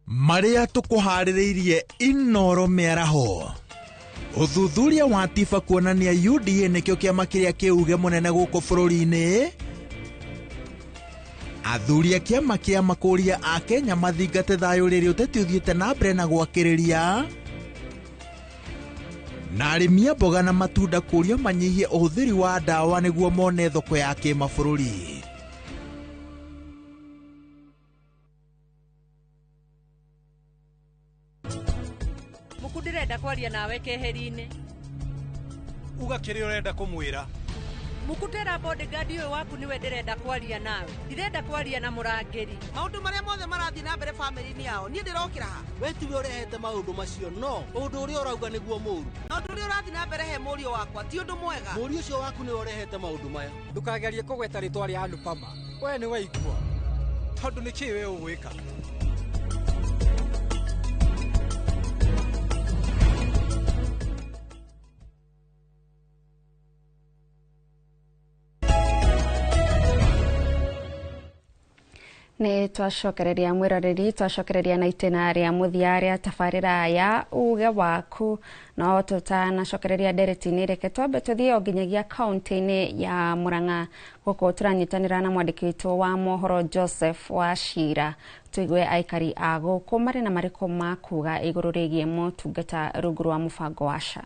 Maria tukuharĩrĩirie Inoro mĩaraho. Ũthuthuria wa TIFA kuonania UDA nĩkĩo kĩama kĩrĩa kĩuge mũnene gũkũ bũrũri-inĩ. Athuri a kĩama kĩa makũria a Kenya mathingate thayũ rĩrĩ ũteti ũthiĩte na mbere na gwakĩrĩria. Na arĩmi a mboga na matunda kũrio manyihie ũhũthĩri wa ndawa nĩguo mone thoko ya kĩmabũrũri. Ndĩrenda kwaria nawe keheri-inĩ. Uga kĩrĩa ũrenda kũmwĩra. Mukutera bodyguard ũyũ waku nĩwe ndĩrenda kwaria nawe. Ndirenda kwaria na mũrangĩri. Maũndũ marĩa mothe marathiĩ na mbere famĩlĩ-inĩ yao, niĩ ndĩrokĩra ha? We tiwe ũrehete maũndũ macio, no ũndũ ũrĩa ũrauga nĩguo mũũru. Na ũndũ ũrĩa ũrathiĩ na mbere he mũriũ wakwa ti ũndũ mwega. Mũriũ ũcio waku nĩwe ũrehete maũndũ maya. Ndũkagerie kũgweta rĩtwa rĩa Anupama. We nĩ waigua. Tondũ nĩ kĩĩ we ũgwĩka? Nĩ twacokereria mwĩroreri, twacokereria na itĩna rĩa mũthia rĩa tabarĩra ya uge waku. No tũtanacokereria ndereti-inĩ, reke twambe tũthiĩ o nginyagia kaunti-inĩ ya Murang'a. Gũkũ tũranyitanĩra na mwandĩki witũ wa mohoro Joseph Wachira, tũigue aikari a gũkũ marĩ na marĩkũ ma kuga igũrũ rĩgiĩ motungata rungu rwa mũbango wa SHA.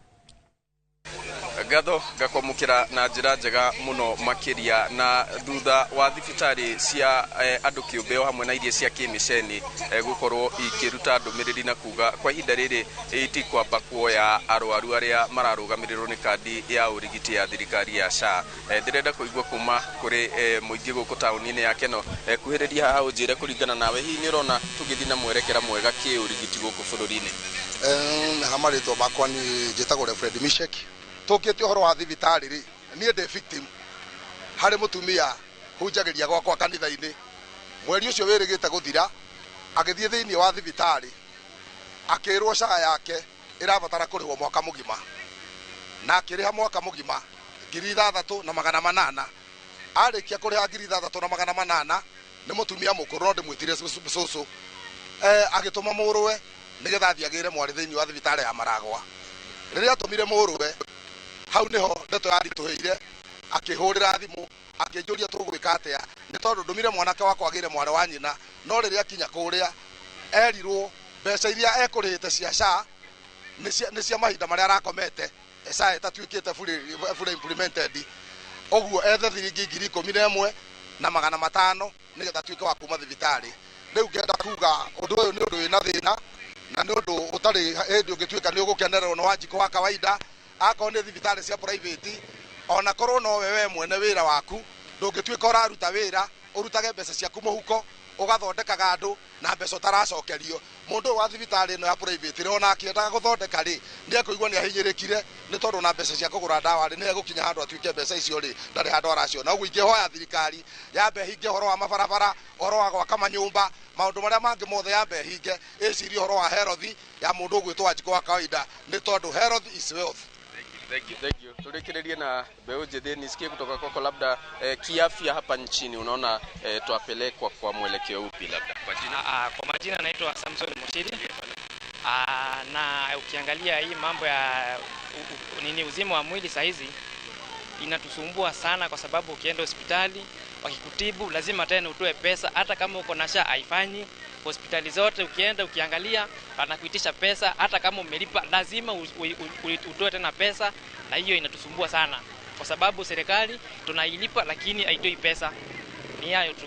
Ngatho ngakwamũkĩra na njĩra njega mũno makĩria. Na thutha wa thibitarĩ cia andũ kĩũmbe o hamwe na iria cia kĩmĩceni gũkorwo ikĩruta ndũmĩrĩri na kuga kwa ihinda rĩrĩ itikwamba kuoya arwaru arĩa mararũgamĩrĩrwo nĩ kandi ya ũrigiti ya thirikari ya SHA, ndĩrenda kũigua kuma kũrĩ mũingĩ gũkũ taũni-inĩ ya Keno. Kuhĩrĩria haha ũnjĩre, kũringana nawe, hihi nĩ ũrona tũgĩthiĩ na mwerekera mwega kĩũrigiti gũkũ bũrũri-inĩ? Ha marĩtwa makwa nĩ njĩtagwo Fred Mishek. Tũkĩte ũhoro wa thibitarĩ rĩ, niĩ ndĩ victim harĩ mũtumia hunjagĩria gwakwa kanitha-inĩ. Mweri ũcio wĩrĩgĩte gũthira, agĩthiĩ thĩinĩ wa thibitarĩ akĩrwo SHA yake ĩrabatara kũrĩhwo mwaka mũgima, na akĩrĩha mwaka mũgima 6,800. Arĩkia kũrĩha 6,800, nĩ mũtumia mũkũrũ, no ndĩmwĩtire cũcũ, agĩtũma mũrũwe nĩgetha athiĩ agĩre mwarĩ thĩinĩ wa thibitarĩ ya Maragwa. Rĩrĩa atũmire mũrũwe, hau nĩho ndeto yaritũhĩire, akĩhũrĩra thimũ akĩnjũria tũgwĩka atĩa, nĩ tondũ ndũmire mwanake wakwa agĩre mwarĩ wa nyina. No rĩrĩa akinya kũrĩa erirwo mbeca iria ekũrĩhĩte cia SHA nĩ cia mahinda marĩa arakomete, SHA ĩtatuĩkĩte fully implemented, ũguo ethe thiringi 11,500 nĩgetha atuĩke wa kuma thibitarĩ. Rĩu ngenda kuga ũndũ ũyũ nĩ ũndũ wĩna thĩna, na nĩ ũndũ ũtarĩ hĩndĩ ũngĩtuĩka nĩ ũgũkenererwo nĩ Wanjikũ wa kawaida. Akorwo nĩ thibitarĩ cia private, ona korwo nowe we mwene wĩra waku, ndũngĩtuĩka ũraruta wĩra ũrutage mbeca ciaku mũhuko ũgathondekaga andũ na mbeca ũtaracokerio. Mũndũ ũyũ wa thibitarĩ ĩno ya private rĩ, ona akĩendaga gũthondeka rĩ, nĩ ekũigua nĩ ahinyĩrĩkire, nĩ tondũ na mbeca cia kũgũra ndawa rĩ, nĩ egũkinya handũ atuĩke mbeca icio rĩ ndarĩ handũ araciona. Ũguo ingĩhoya thirikari yambe ĩhinge ũhoro wa mabarabara, ũhoro wa gwaka manyũmba, maũndũ marĩa mangĩ mothe yambe ĩhinge, ĩcirie ũhoro wa health ya mũndũ ũgwĩtwo Wanjikũ wa kawaida, nĩ tondũ health is wealth. Thank you, thank you. Turekererie na mbeũ njĩthĩ, nisikie kutoka kwako labda kiafya hapa nchini unaona twapelekwa kwa mwelekeo upi labda? Kwa jina? Kwa majina naitwa Samson Mushiri. Na ukiangalia hii mambo ya nini uzima wa mwili saa hizi inatusumbua sana, kwa sababu ukienda hospitali wakikutibu lazima tena utoe pesa, hata kama uko na SHA haifanyi. Hospitali zote ukienda ukiangalia wanakuitisha pesa, hata kama umelipa lazima utoe tena pesa, na hiyo inatusumbua sana kwa sababu serikali tunailipa lakini haitoi pesa. Ni hayo tu.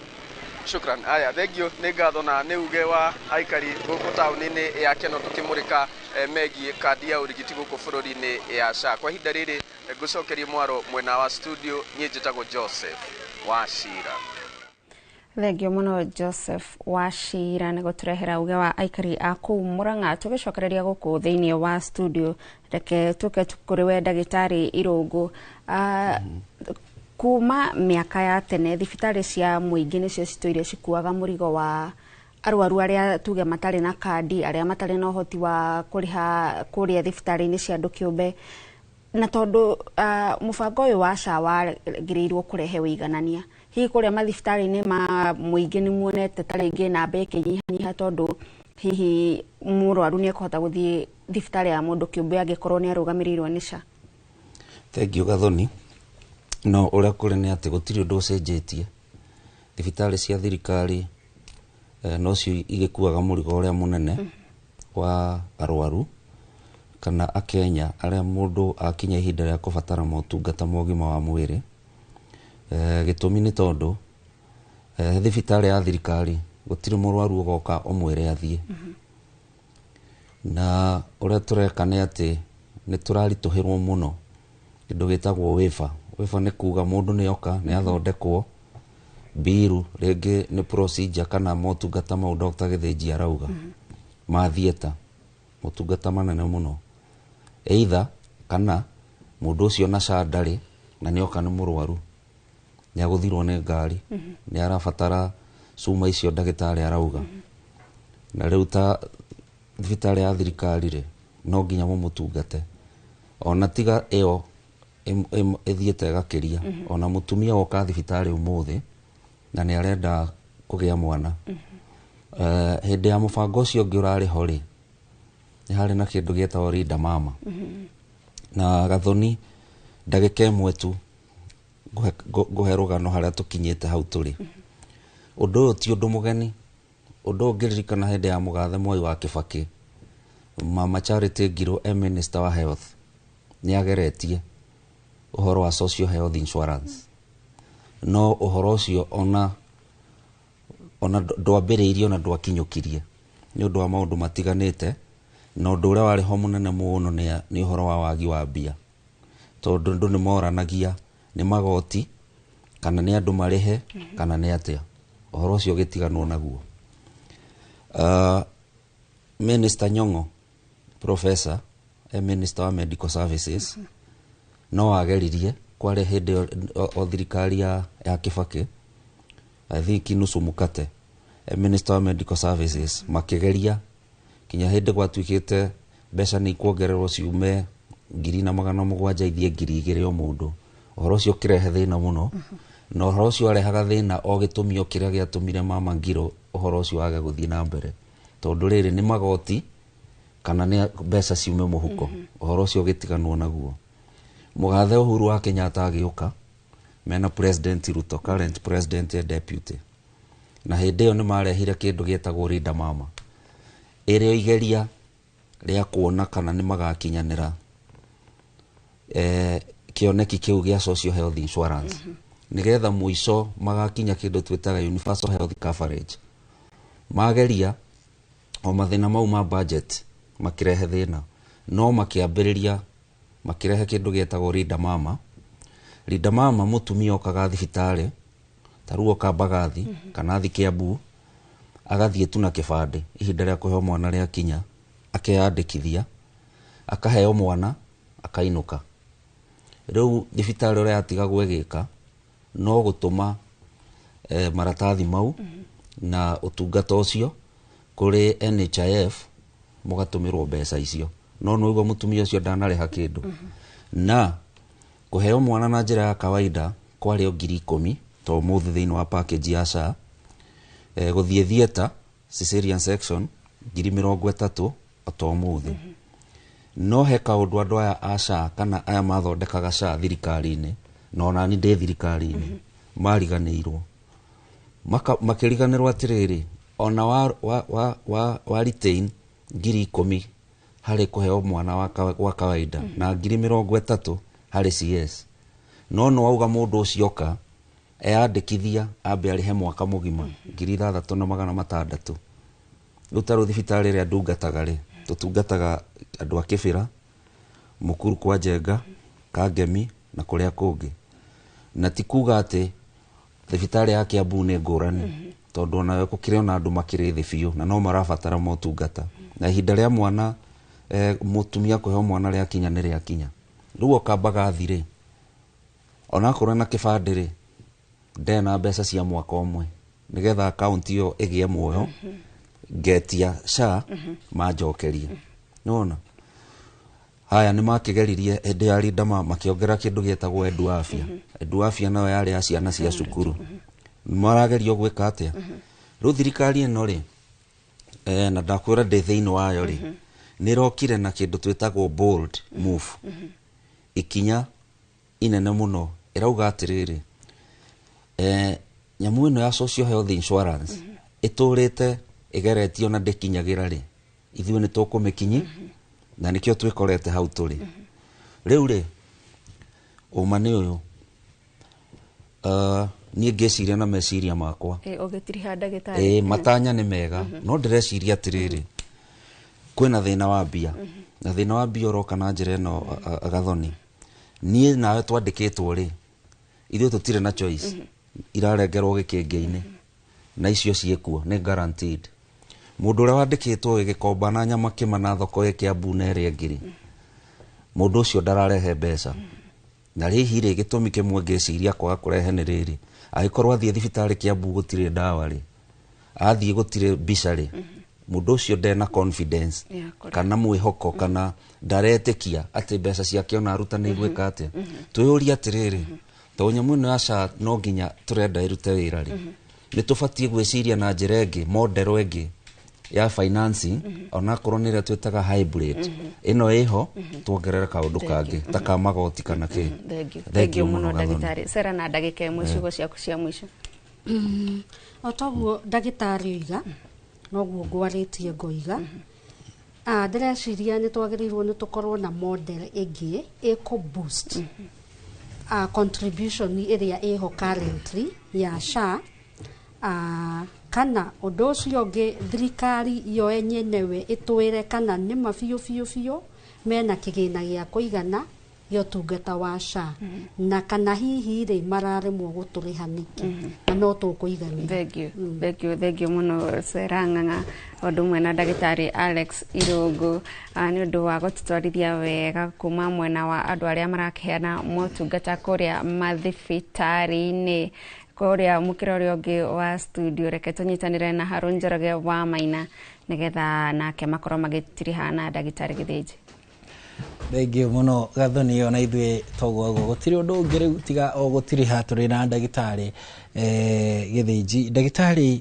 Shukran. Aya, thank you. Nĩ ngatho na nĩ uge wa aikari gũkũ taũni-inĩ ya Keno tũkĩmũrĩka megiĩ kandi ya ũrigiti gũkũ bũrũri-inĩ ya SHA. Kwa ihinda rĩrĩ ngũcokerie mwaro mwena wa studio, niĩ njĩtagwo Joseph Wachira. Thengio mũno Joseph Wachira nĩ gũtũrehera uge wa aikari a kũu Murang'a. Tũgĩcokereria gũkũ thĩinĩ wa studio, reke tũke kũrĩ we ndagĩtarĩ Irũngũ. Kuma mĩaka ya tene thibitarĩ cia mũingĩ nĩcio citũire cikuaga mũrigo wa arwaru arĩa tuge matarĩ na kandi, arĩa matarĩ na ũhoti wa kũrĩha kũrĩa thibitarĩ-inĩ cia andũ kĩũmbe, na tondũ mũbango ũyũ wa SHA wagĩrĩirwo kũrehe ũiganania, hihi kũrĩa mathibitarĩ-inĩ ma mũingĩ nĩ muonete ta rĩngĩ namba ĩkĩnyihanyiha, tondũ hihi mũrwaru nĩ ekũhota gũthiĩ thibitarĩ ya mũndũ kĩũmbe angĩkorwo nĩ arũgamĩrĩirwo nĩ SHA? Thank you Gathoni. No ũrĩa kũrĩ nĩ atĩ gũtirĩ ũndũ ũcenjetie. Thibitarĩ cia thirikari nocio igĩkuaga mũrigo ũrĩa mũnene wa arwaru kana akenya arĩa mũndũ akinya ihinda rĩa kũbatara motungata ma ũgima wa mwĩrĩ. Gĩtũmi nĩ tondũ thibitarĩ ya thirikari gũtirĩ mũrwaru ũgoka ũmwĩre athiĩ. Na ũrĩa tũreka nĩ atĩ nĩ tũraritũhĩrwo mũno kĩndũ gĩtagwo waiver. Waiver nĩ kuga mũndũ nĩ oka nĩ athondekwo biru rĩngĩ nĩ procedure kana motungata mau Dr. Gĩthĩnji arauga ma theatre, motungata manene mũno, either kana mũndũ ũcio na SHA ndarĩ na nĩ oka nĩ mũrwaru, nĩ agũthirwo nĩ ngari, nĩ arabatara cuma icio ndagĩtarĩ arauga. Na rĩu ta thibitarĩ ya thirikari rĩ, no nginya mũmũtungate ona tiga ĩyo ĩthiĩte ĩgakĩria. Ona mũtumia woka thibitarĩ ũmũthĩ na nĩ arenda kũgĩa mwana. Hĩndĩ ya mũbango ũcio ũngĩ ũrarĩ ho rĩ, nĩ harĩ na kĩndũ gĩetagwo Linda Mama. Na Gathoni, ndagĩka ĩmwe tu ngũhe rũgano harĩa tũkinyĩte hau tũrĩ. Ũndũ ũyũ ti ũndũ mũgeni. Ũndũ ũyũ ngĩririkana hĩndĩ ya mũgathe Mwai wa Kĩbakĩ, Mama Charity Ngiru e Minister wa Health nĩ ageretie ũhoro wa social health insurance, no ũhoro ũcio ona ndwambĩrĩirie ona ndwakinyũkirie nĩ ũndũ wa maũndũ matiganĩte, na ũndũ ũrĩa warĩ ho mũnene mũno nĩ ũhoro wa wagi wa mbia, tondũ andũ nĩ moranagia nĩ magoti kana nĩ andũ marĩhe kana nĩ atĩa. Ũhoro ũcio ũgĩtiganwo naguo. Minister Nyong'o, professor, e Minister wa Medical Services, no ageririe kwarĩ hĩndĩ o thirikari ya Kĩbakĩ, I think nusu mukate, e Minister wa Medical Services, makĩgeria kinya hĩndĩ gwatuĩkĩte mbeca nĩ ikuongererwo ciume 1700 ithiĩ 2000 o mũndũ. Ũhoro ũcio ũkĩrehe thĩna mũno, na ũhoro ũcio warehaga thĩna o gĩtũmi o kĩrĩa gĩatũmire Mama Ngiro ũhoro ũcio wage gũthiĩ na mbere, tondũ rĩrĩ nĩ magoti kana nĩ mbeca ciume mũhuko. Ũhoro ũcio ũgĩtiganwo naguo. Mũgathe Uhuru wa Kenyatta agĩũka mena President Ruto, current president and deputy, na hĩndĩ ĩyo nĩ marehire kĩndũ gĩetagwo Linda Mama, ĩrĩa igeria rĩa kuona kana nĩ magakinyanĩra kĩoneki kĩu gĩa social health insurance, nĩgetha mũico magakinya kĩndũ twĩtaga universal health coverage. Mageria o mathĩna mau ma budget makĩrehe thĩna, no makĩambĩrĩria makĩrehe kĩndũ gĩetagwo Linda Mama. Linda Mama, mũtumia okaga thibitarĩ ta rĩu oka Mbagathi kana athi Kiambu, agathiĩ tu na kĩbandĩ, ihinda rĩa kũheo mwana rĩakinya akeyandĩkithia, akaheo mwana, akainũka. Rĩu thibitarĩ ũrĩa yatigagwo ĩgĩka no gũtũma maratathi mau na ũtungata ũcio kũrĩ NHIF, mũgatũmĩrwo mbeca icio, no nĩguo mũtumia ũcio ndanarĩha kĩndũ. Na kũheo mwana na njĩra ya kawaida kwarĩ o 10,000 to ũmũthĩ thĩinĩ wa package ya SHA. Gũthiĩ theatre cesarean section 30,000 o ta ũmũthĩ. No he kaũndũ andũ aya a SHA kana aya mathondekaga SHA thirikari-inĩ, na onani ndĩ thirikari-inĩ, mariganĩirwo. Makĩriganĩrwo atĩrĩrĩ, ona wa retain 10,000 harĩ kũheo mwana wa kawaida na 30,000 harĩ CS, no no auga mũndũ ũcio oka eyandĩkithia ambe arĩhe mwaka mũgima 6,600. Rĩu ta rĩu thibitarĩ ĩrĩa ndungataga rĩ, tũtungataga andũ a Kĩbĩra, Mũkuru kwa Njenga, Kangemi na kũrĩa kũngĩ. Na ti kuga atĩ thibitarĩ ya Kiambu nĩ ngũrani, tondũ onayo gũkĩrĩ ona andũ makĩrĩ thĩ biũ na no marabatara motungata, na ihinda rĩa mwana mũtumia kũheo mwana rĩakinya nĩ rĩakinya. Rĩu oka Mbagathi rĩ, onakorwo na kĩbandĩ rĩ, ndarĩ na mbeca cia mwaka ũmwe nĩgetha akaunti ĩyo ĩgĩe muoyo, ngetia SHA manjokerie. Nĩwona haya nĩ makĩgeririe hĩndĩ ya Linda Mama, makĩongerera kĩndũ gĩetagwo Edu Afya. Edu Afya nayo yarĩ ya ciana cia cukuru. Maragerio gwĩka atĩa? Rĩu thirikari ĩno rĩ, na ndakwĩra ndĩ thĩinĩ wayo rĩ, nĩ ĩrokire na kĩndũ twĩtagwo bold move, ikinya inene mũno. Ĩrauga atĩrĩrĩ, nyamũ ĩno ya social health insurance ĩtũrĩte ĩgeretio na ndĩkinyagĩra rĩ, ithuĩ nĩ tũkũmĩkinyi, na nĩkĩo twĩkorete hau tũrĩ rĩu rĩ. Ũma nĩ ũyũ, niĩ ngĩciria na meciria makwa, Ũgĩtiriha ndagĩtarĩ. Matanya nĩ mega, no ndĩreciria atĩrĩrĩ, kwĩna thĩna wa mbia, na thĩna wa mbia ũroka na njĩra ĩno. Gathoni, niĩ nawe twandĩkĩtwo rĩ, ithuĩ tũtirĩ na choice, irarengerwo gĩkĩngĩ-inĩ na icio ciĩkuo nĩ guaranteed. Mũndũ ũrĩa wandĩkĩtwo gĩkomba na nyama kĩma na thoko ĩ Kiambu na ĩrĩa ĩngĩ rĩ, mũndũ ũcio ndararehe mbeca. Na rĩhi rĩ, gĩtũmi kĩmwe ngĩciria kwaga kũrehe nĩ rĩrĩ, angĩkorwo athiĩ thibitarĩ Kiambu gũtirĩ ndawa rĩ, athiĩ gũtirĩ mbica rĩ, mũndũ ũcio ndena confidence kana mwĩhoko kana ndaretĩkia atĩ mbeca ciake ona aruta nĩ igwĩka atĩa. Twĩyũrie atĩrĩrĩ, tondũ nyamũ ĩno ya SHA no nginya tũrenda ĩrute wĩra rĩ, Nĩ tũbatiĩ gwĩciria na njĩra ĩngĩ, model ĩngĩ ya financing, onakorwo nĩ ĩrĩa twĩtaga hybrid ĩno ĩho, tuongerere kaũndũ kangĩ ta ka magoti kana kĩ. Thank Thank you you mũno mũno, Gathoni. Ndagĩtarĩ Sera, na ndagĩka ĩmwe, ciugo ciaku cia mũico. O toguo ndagĩtarĩ oiga, noguo ngwarĩtie ngoiga. Ndĩreciria nĩ twagĩrĩirwo nĩ tũkorwo na model ĩngĩ ĩkũ boost contribution ĩrĩa ĩho currently ya SHA. Kana ũndũ ũcio ũngĩ, thirikari yo yenyewe ĩtwĩre kana nĩma biũ biũ biũ mena kĩgĩna gĩa kũigana gĩa ũtungata wa SHA, na kana hihi rĩ mararemwo gũtũrĩha nĩkĩ, na no tũkũiganĩra. Thank you, thank you, thank you mũno, Sera Ng'ang'a, ũndũ ũmwe na ndagĩtarĩ Alex Irũngũ, nĩ ũndũ wa gũtũtwarithia wega kuma mwena wa andũ arĩa marakĩheana motungata kũrĩa mathibitarĩ-inĩ. Kũrĩa mũkĩra ũrĩa ũngĩ wa studio, reke tũnyitanĩre na Harũ Njoroge wa Maina nĩgetha nake makorwo magĩtiriha na ndagĩtarĩ Gĩthĩnji. Thengiũ mũno, Gathoni. Ona ithuĩ toguo ũguo, gũtirĩ ũndũ ũngĩ rĩu tiga o gũtiriha tũrĩ na ndagĩtarĩ Gĩthĩnji. Ndagĩtarĩ,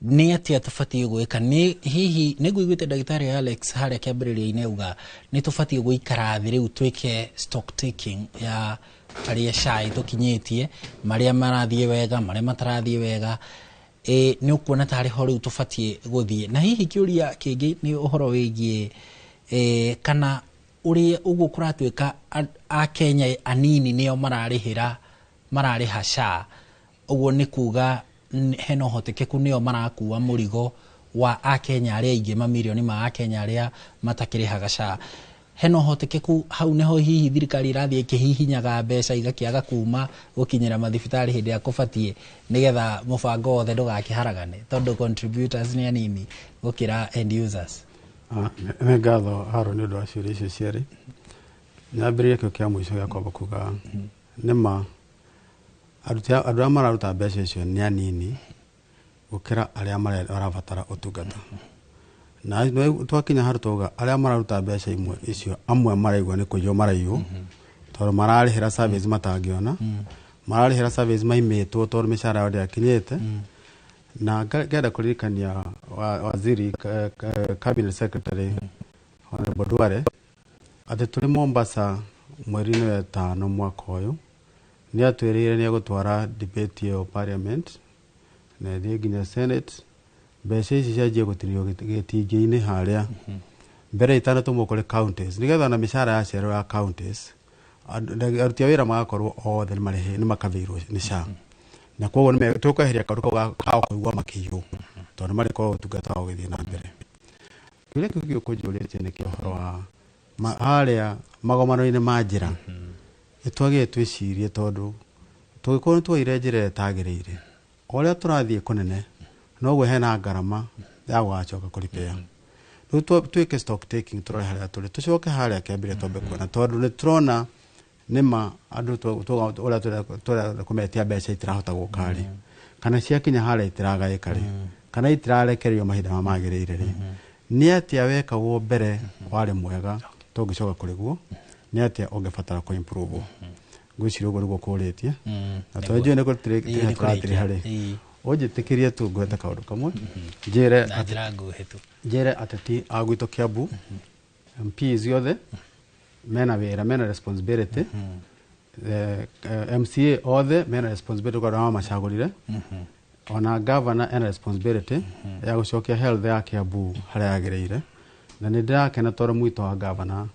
nĩ atĩa tũbatiĩ gwĩka? Nĩ hihi nĩ ngũiguĩte ndagĩtarĩ Alex harĩa kĩambĩrĩria-inĩ auga nĩ tũbatiĩ gũikara thĩ rĩu twĩke stock taking ya harĩa SHA tũkinyĩtie, marĩa marathiĩ wega, marĩa matarathiĩ wega. Nĩ ũkuona tarĩ ho rĩu tũbatiĩ gũthiĩ? Na hihi kĩũria kĩngĩ nĩ ũhoro wĩgiĩ kana ũrĩa ũguo kũratuĩka Akenya anini nĩo mararĩhĩra, mararĩha SHA, ũguo nĩ kuga hena ũhotekeku nĩo marakua mũrigo wa Akenya arĩa aingĩ, mamirioni ma Akenya arĩa matakĩrĩhaga SHA. Hena ũhotekeku hau nĩho hihi thirikari ĩrathiĩ ĩkĩhihinyaga mbeca igakĩaga kuma gũkinyĩra mathibitarĩ hĩndĩ ĩrĩa kũbatiĩ, nĩgetha mũbango wothe ndũgakĩharagane, tondũ contributors nĩ anini gũkĩra end users? Nĩ ngatho, Haro, nĩ ũndũ wa ciũria icio cierĩ. Nyambĩrĩrie kĩo kĩa mũico gĩa kwamba kuga nĩ ma aruti andũ arĩa mararuta mbeca icio nĩ anini gũkĩra arĩa marabatara ũtungata. Na twakinya handũ twauga arĩa mararuta mbeca imwe icio, amwe maraigua nĩ kũiywo maraiywo, tondũ mararĩhĩra service matangĩona, mararĩhĩra service maimĩtwo tondũ mĩcara yao ndĩakinyĩte. Na ngenda kũririkania waziri, cabinet secretary Honorable Duale, atĩ tũrĩ Mombasa mweri-inĩ wa ĩtano mwaka ũyũ nĩ atwĩrĩire nĩ egũtwara debate ĩyo parliament na ĩthiĩ nginya Senate, mbeca ici cianjie gũtinio gĩtingĩ-inĩ harĩa mbere itanatũmwo kũrĩ counties, nĩgetha ona mĩcara yacererwo ya counties, aruti a wĩra magakorwo othe nĩ makavĩirwo nĩ SHA. Na koguo tũkweheria kaũndũ kau ka kũigua makĩiywo, tondũ nĩ marĩkorwo ũtungata wao ũgĩthiĩ na mbere. Kĩũria kĩu gĩũkũnjũrĩtie nĩ kĩa ũhoro wa harĩa magomano-inĩ ma njĩra. Nĩ twagĩrĩire twĩcirie, tondũ tũngĩkorwo nĩ tuoire njĩra ĩrĩa ĩtagĩrĩire, o ũrĩa tũrathiĩ kũnene noguo hena ngarama ya gũgacoka kũripĩa. Rĩu twĩke stock taking, tũrore harĩa tũrĩ, tũcoke harĩa kĩambĩrĩria twambe kuona, tondũ nĩ tũrona nĩma andũ ũrĩa tũrenda kũmetia mbeca itirahota gũka rĩ, kana ciakinya harĩa itiragaĩka rĩ, kana itirarekererio mahinda marĩa magĩrĩire rĩ. Nĩ atĩa wekagwo mbere warĩ mwega tũngĩcoka kũrĩ guo? Nĩ atĩa ũngĩbatara kũ improve? Ngwĩciria ũguo nĩguo kũrĩtie. Na tondũ njũĩ nĩ Ĩĩ, nĩ tũratiriha rĩ, kũrĩkia. ũnjĩtĩkĩrie tu ngwete kaũndũ kamwe njĩre Na njĩra nguhĩ tu. Njĩre ateti a gwitũ Kiambu, MPs othe mena wĩra, mena responsibility. MCA othe mena responsibility kwa arĩa mamacagũrire. Ona governor ena responsibility ya gũcokia health ya Kiambu harĩa yagĩrĩire. Na nĩ ndĩrakena tondũ mwito wa governor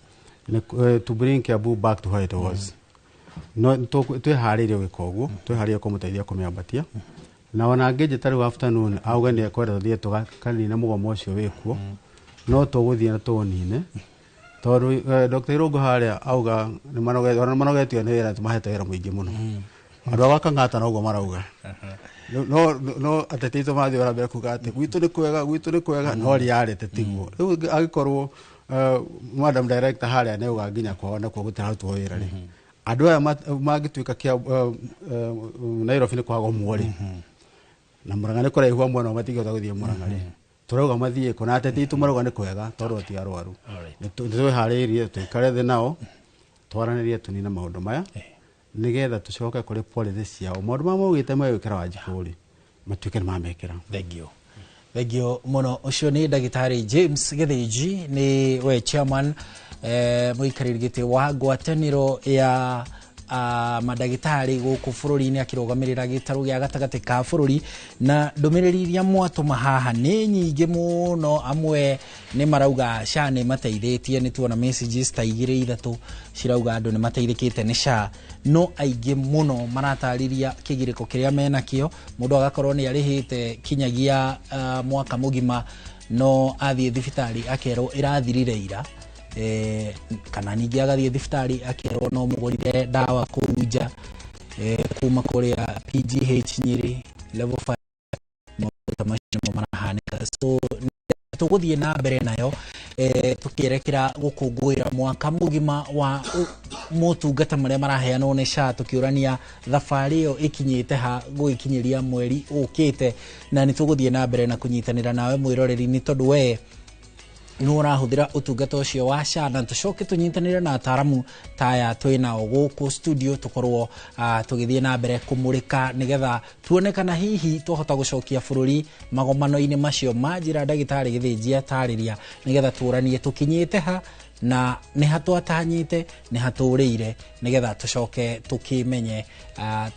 nĩ to bring Kiambu back to where it was. No twĩharĩirie gwĩka ũguo, twĩharĩirie kũmũteithia kũmĩambatia. Na ona angĩnjĩta rĩu afternoon auge nĩ ekwenda tũthiĩ tũkanine mũgomo ũcio wĩkuo, no tũgũthiĩ na tũũnine, tondũ Dr. Irũngũ harĩa auga ona nĩ manogetio nĩ wĩra, tũmahete wĩra mũingĩ mũno. Andũ a gwa Kang'ata noguo marauga, no ateti aitũ marathiĩ na mbere kuga atĩ gwitũ nĩ kwega, gwitũ nĩ kwega, no reality tiguo. Rĩu angĩkorwo madam director harĩa nĩ auga nginya kwao nakuo gũtirarutwo wĩra rĩ, andũ aya mangĩtuĩka kĩa Nairobi nĩ kwagomwo rĩ, na Murang'a nĩ kũraihu, amwe nao matingĩhota gũthiĩ Murang'a rĩ, tũrauga mathiĩ kũ? Na ateti aitũ marauga nĩ kwega tondũ ti arwaru. Nĩ twĩharĩirie tũikare thĩ nao, twaranĩrie, tũnine maũndũ maya, nĩgetha tũcoke kũrĩ policy ciao. Maũndũ marĩa maugĩte megwĩkĩra Wanjikũ rĩ, Matuĩke nĩ mamekĩra. Thank you. Thengio mũno. Ũcio nĩ ndagĩtarĩ James Gĩthĩnji, nĩ we chairman, mũikarĩri gĩtĩ wa ngwatanĩro ya mandagĩtarĩ gũkũ bũrũri-inĩ, akĩrũgamĩrĩra gĩtarũ gĩa gatagatĩ ka bũrũri. Na ndũmĩrĩri iria mwatũma haha nĩ nyingĩ mũno. Amwe nĩ marauga SHA nĩ mateithĩtie. Nĩ tuona messages ta igĩrĩ ithatũ cirauga andũ nĩ mateithĩkĩte nĩ SHA, no aingĩ mũno maratarĩria kĩgirĩko kĩrĩa menakĩo. Mũndũ agakorwo nĩ arĩhĩte kinyagia mwaka mũgima, no athiĩ thibitarĩ akerwo ĩrathirire ira, kana ningĩ agathiĩ thibitarĩ akerwo no mũgũrire ndawa kũu nja, kuma kũrĩa PGH Nyĩrĩ level 5. Maũndũ ta macio nĩmo marahanĩka, so tũgũthiĩ na mbere nayo, tũkĩerekera gũkũngũĩra mwaka mũgima wa motungata marĩa maraheanwo nĩ SHA, tũkĩũrania thabarĩ ĩyo ĩkinyĩte ha gũgĩkinyĩria mweri ũkĩte. Na nĩ tũgũthiĩ na mbere na kũnyitanĩra nawe mwĩroreri, nĩ tondũ we nĩ ũrahũthĩra ũtungata ũcio wa SHA, na tũcoke tũnyitanĩre na ataramu ta aya twĩ nao gũkũ studio, tũkorwo tũgĩthiĩ na mbere kũmũrĩka nĩgetha tuone kana hihi twahota gũcokia bũrũri magomano-inĩ macio ma njĩra ndagĩtarĩ Gĩthĩnji atarĩria, nĩgetha tũranie tũkinyĩte ha na nĩ ha twatanyĩte, nĩ hatũrĩire, nĩgetha tũcoke tũkĩmenye,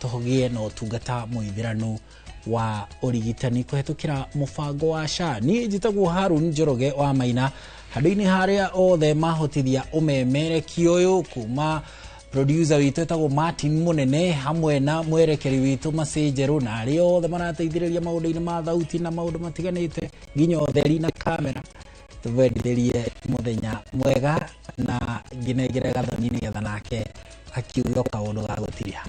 tũgĩe na ũtungata mũithĩranu wa ũrigitani kũhetũkĩra mũbango wa SHA. Niĩ njĩtagwo Harun Njoroge wa Maina, handũ-inĩ harĩa othe mahotithia ũmemerekia ũyũ, kuma producer witũ etagwo Martin Mũnene, hamwe na mwerekeri witũ Macenjerũ, na arĩa othe marateithĩrĩria maũndũ-inĩ ma thauti na maũndũ matiganĩte, nginya ũtheri na kamera. Tũbendithĩrie mũthenya mwega na nginengere Gathoni nĩgetha nake akiuge o kaũndũ ga gũtiria.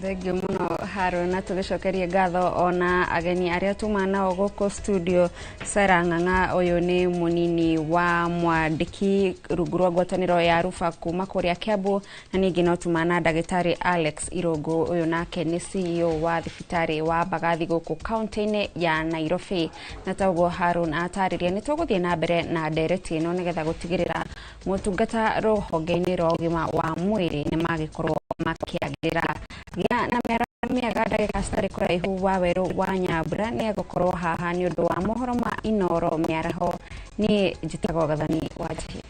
Thengio mũno Harun, na tũgĩcokerie ngatho ona ageni arĩa tuma nao gũkũ studio. Sarah Ng'ang'a, ũyũ nĩ mũnini wa mwandĩki rungu rwa ngwatanĩro ya Rufa kuma kũrĩa Kiambu, na ningĩ no tuma na ndagĩtarĩ Alex Irũngũ, ũyũ nake nĩ CEO wa thibitarĩ wa Mbagathi gũkũ kaunti-inĩ ya Nairobi. Na ta ũguo Harun atarĩria, nĩ tũgũthiĩ na mbere na ndereti ĩno nĩgetha gũtigĩrĩra motungata rũhonge-inĩ rwa ũgima wa mwĩrĩ nĩ magĩkorwo makĩagĩrĩra. Gĩa na mĩara mĩega. Ndagĩka citarĩ kũraihu, wa werũ wa Nyambura nĩ egũkorwo haha nĩ ũndũ wa mohoro ma Inoro mĩaraho. Niĩ njĩtagwo Gathoni wa Njihia.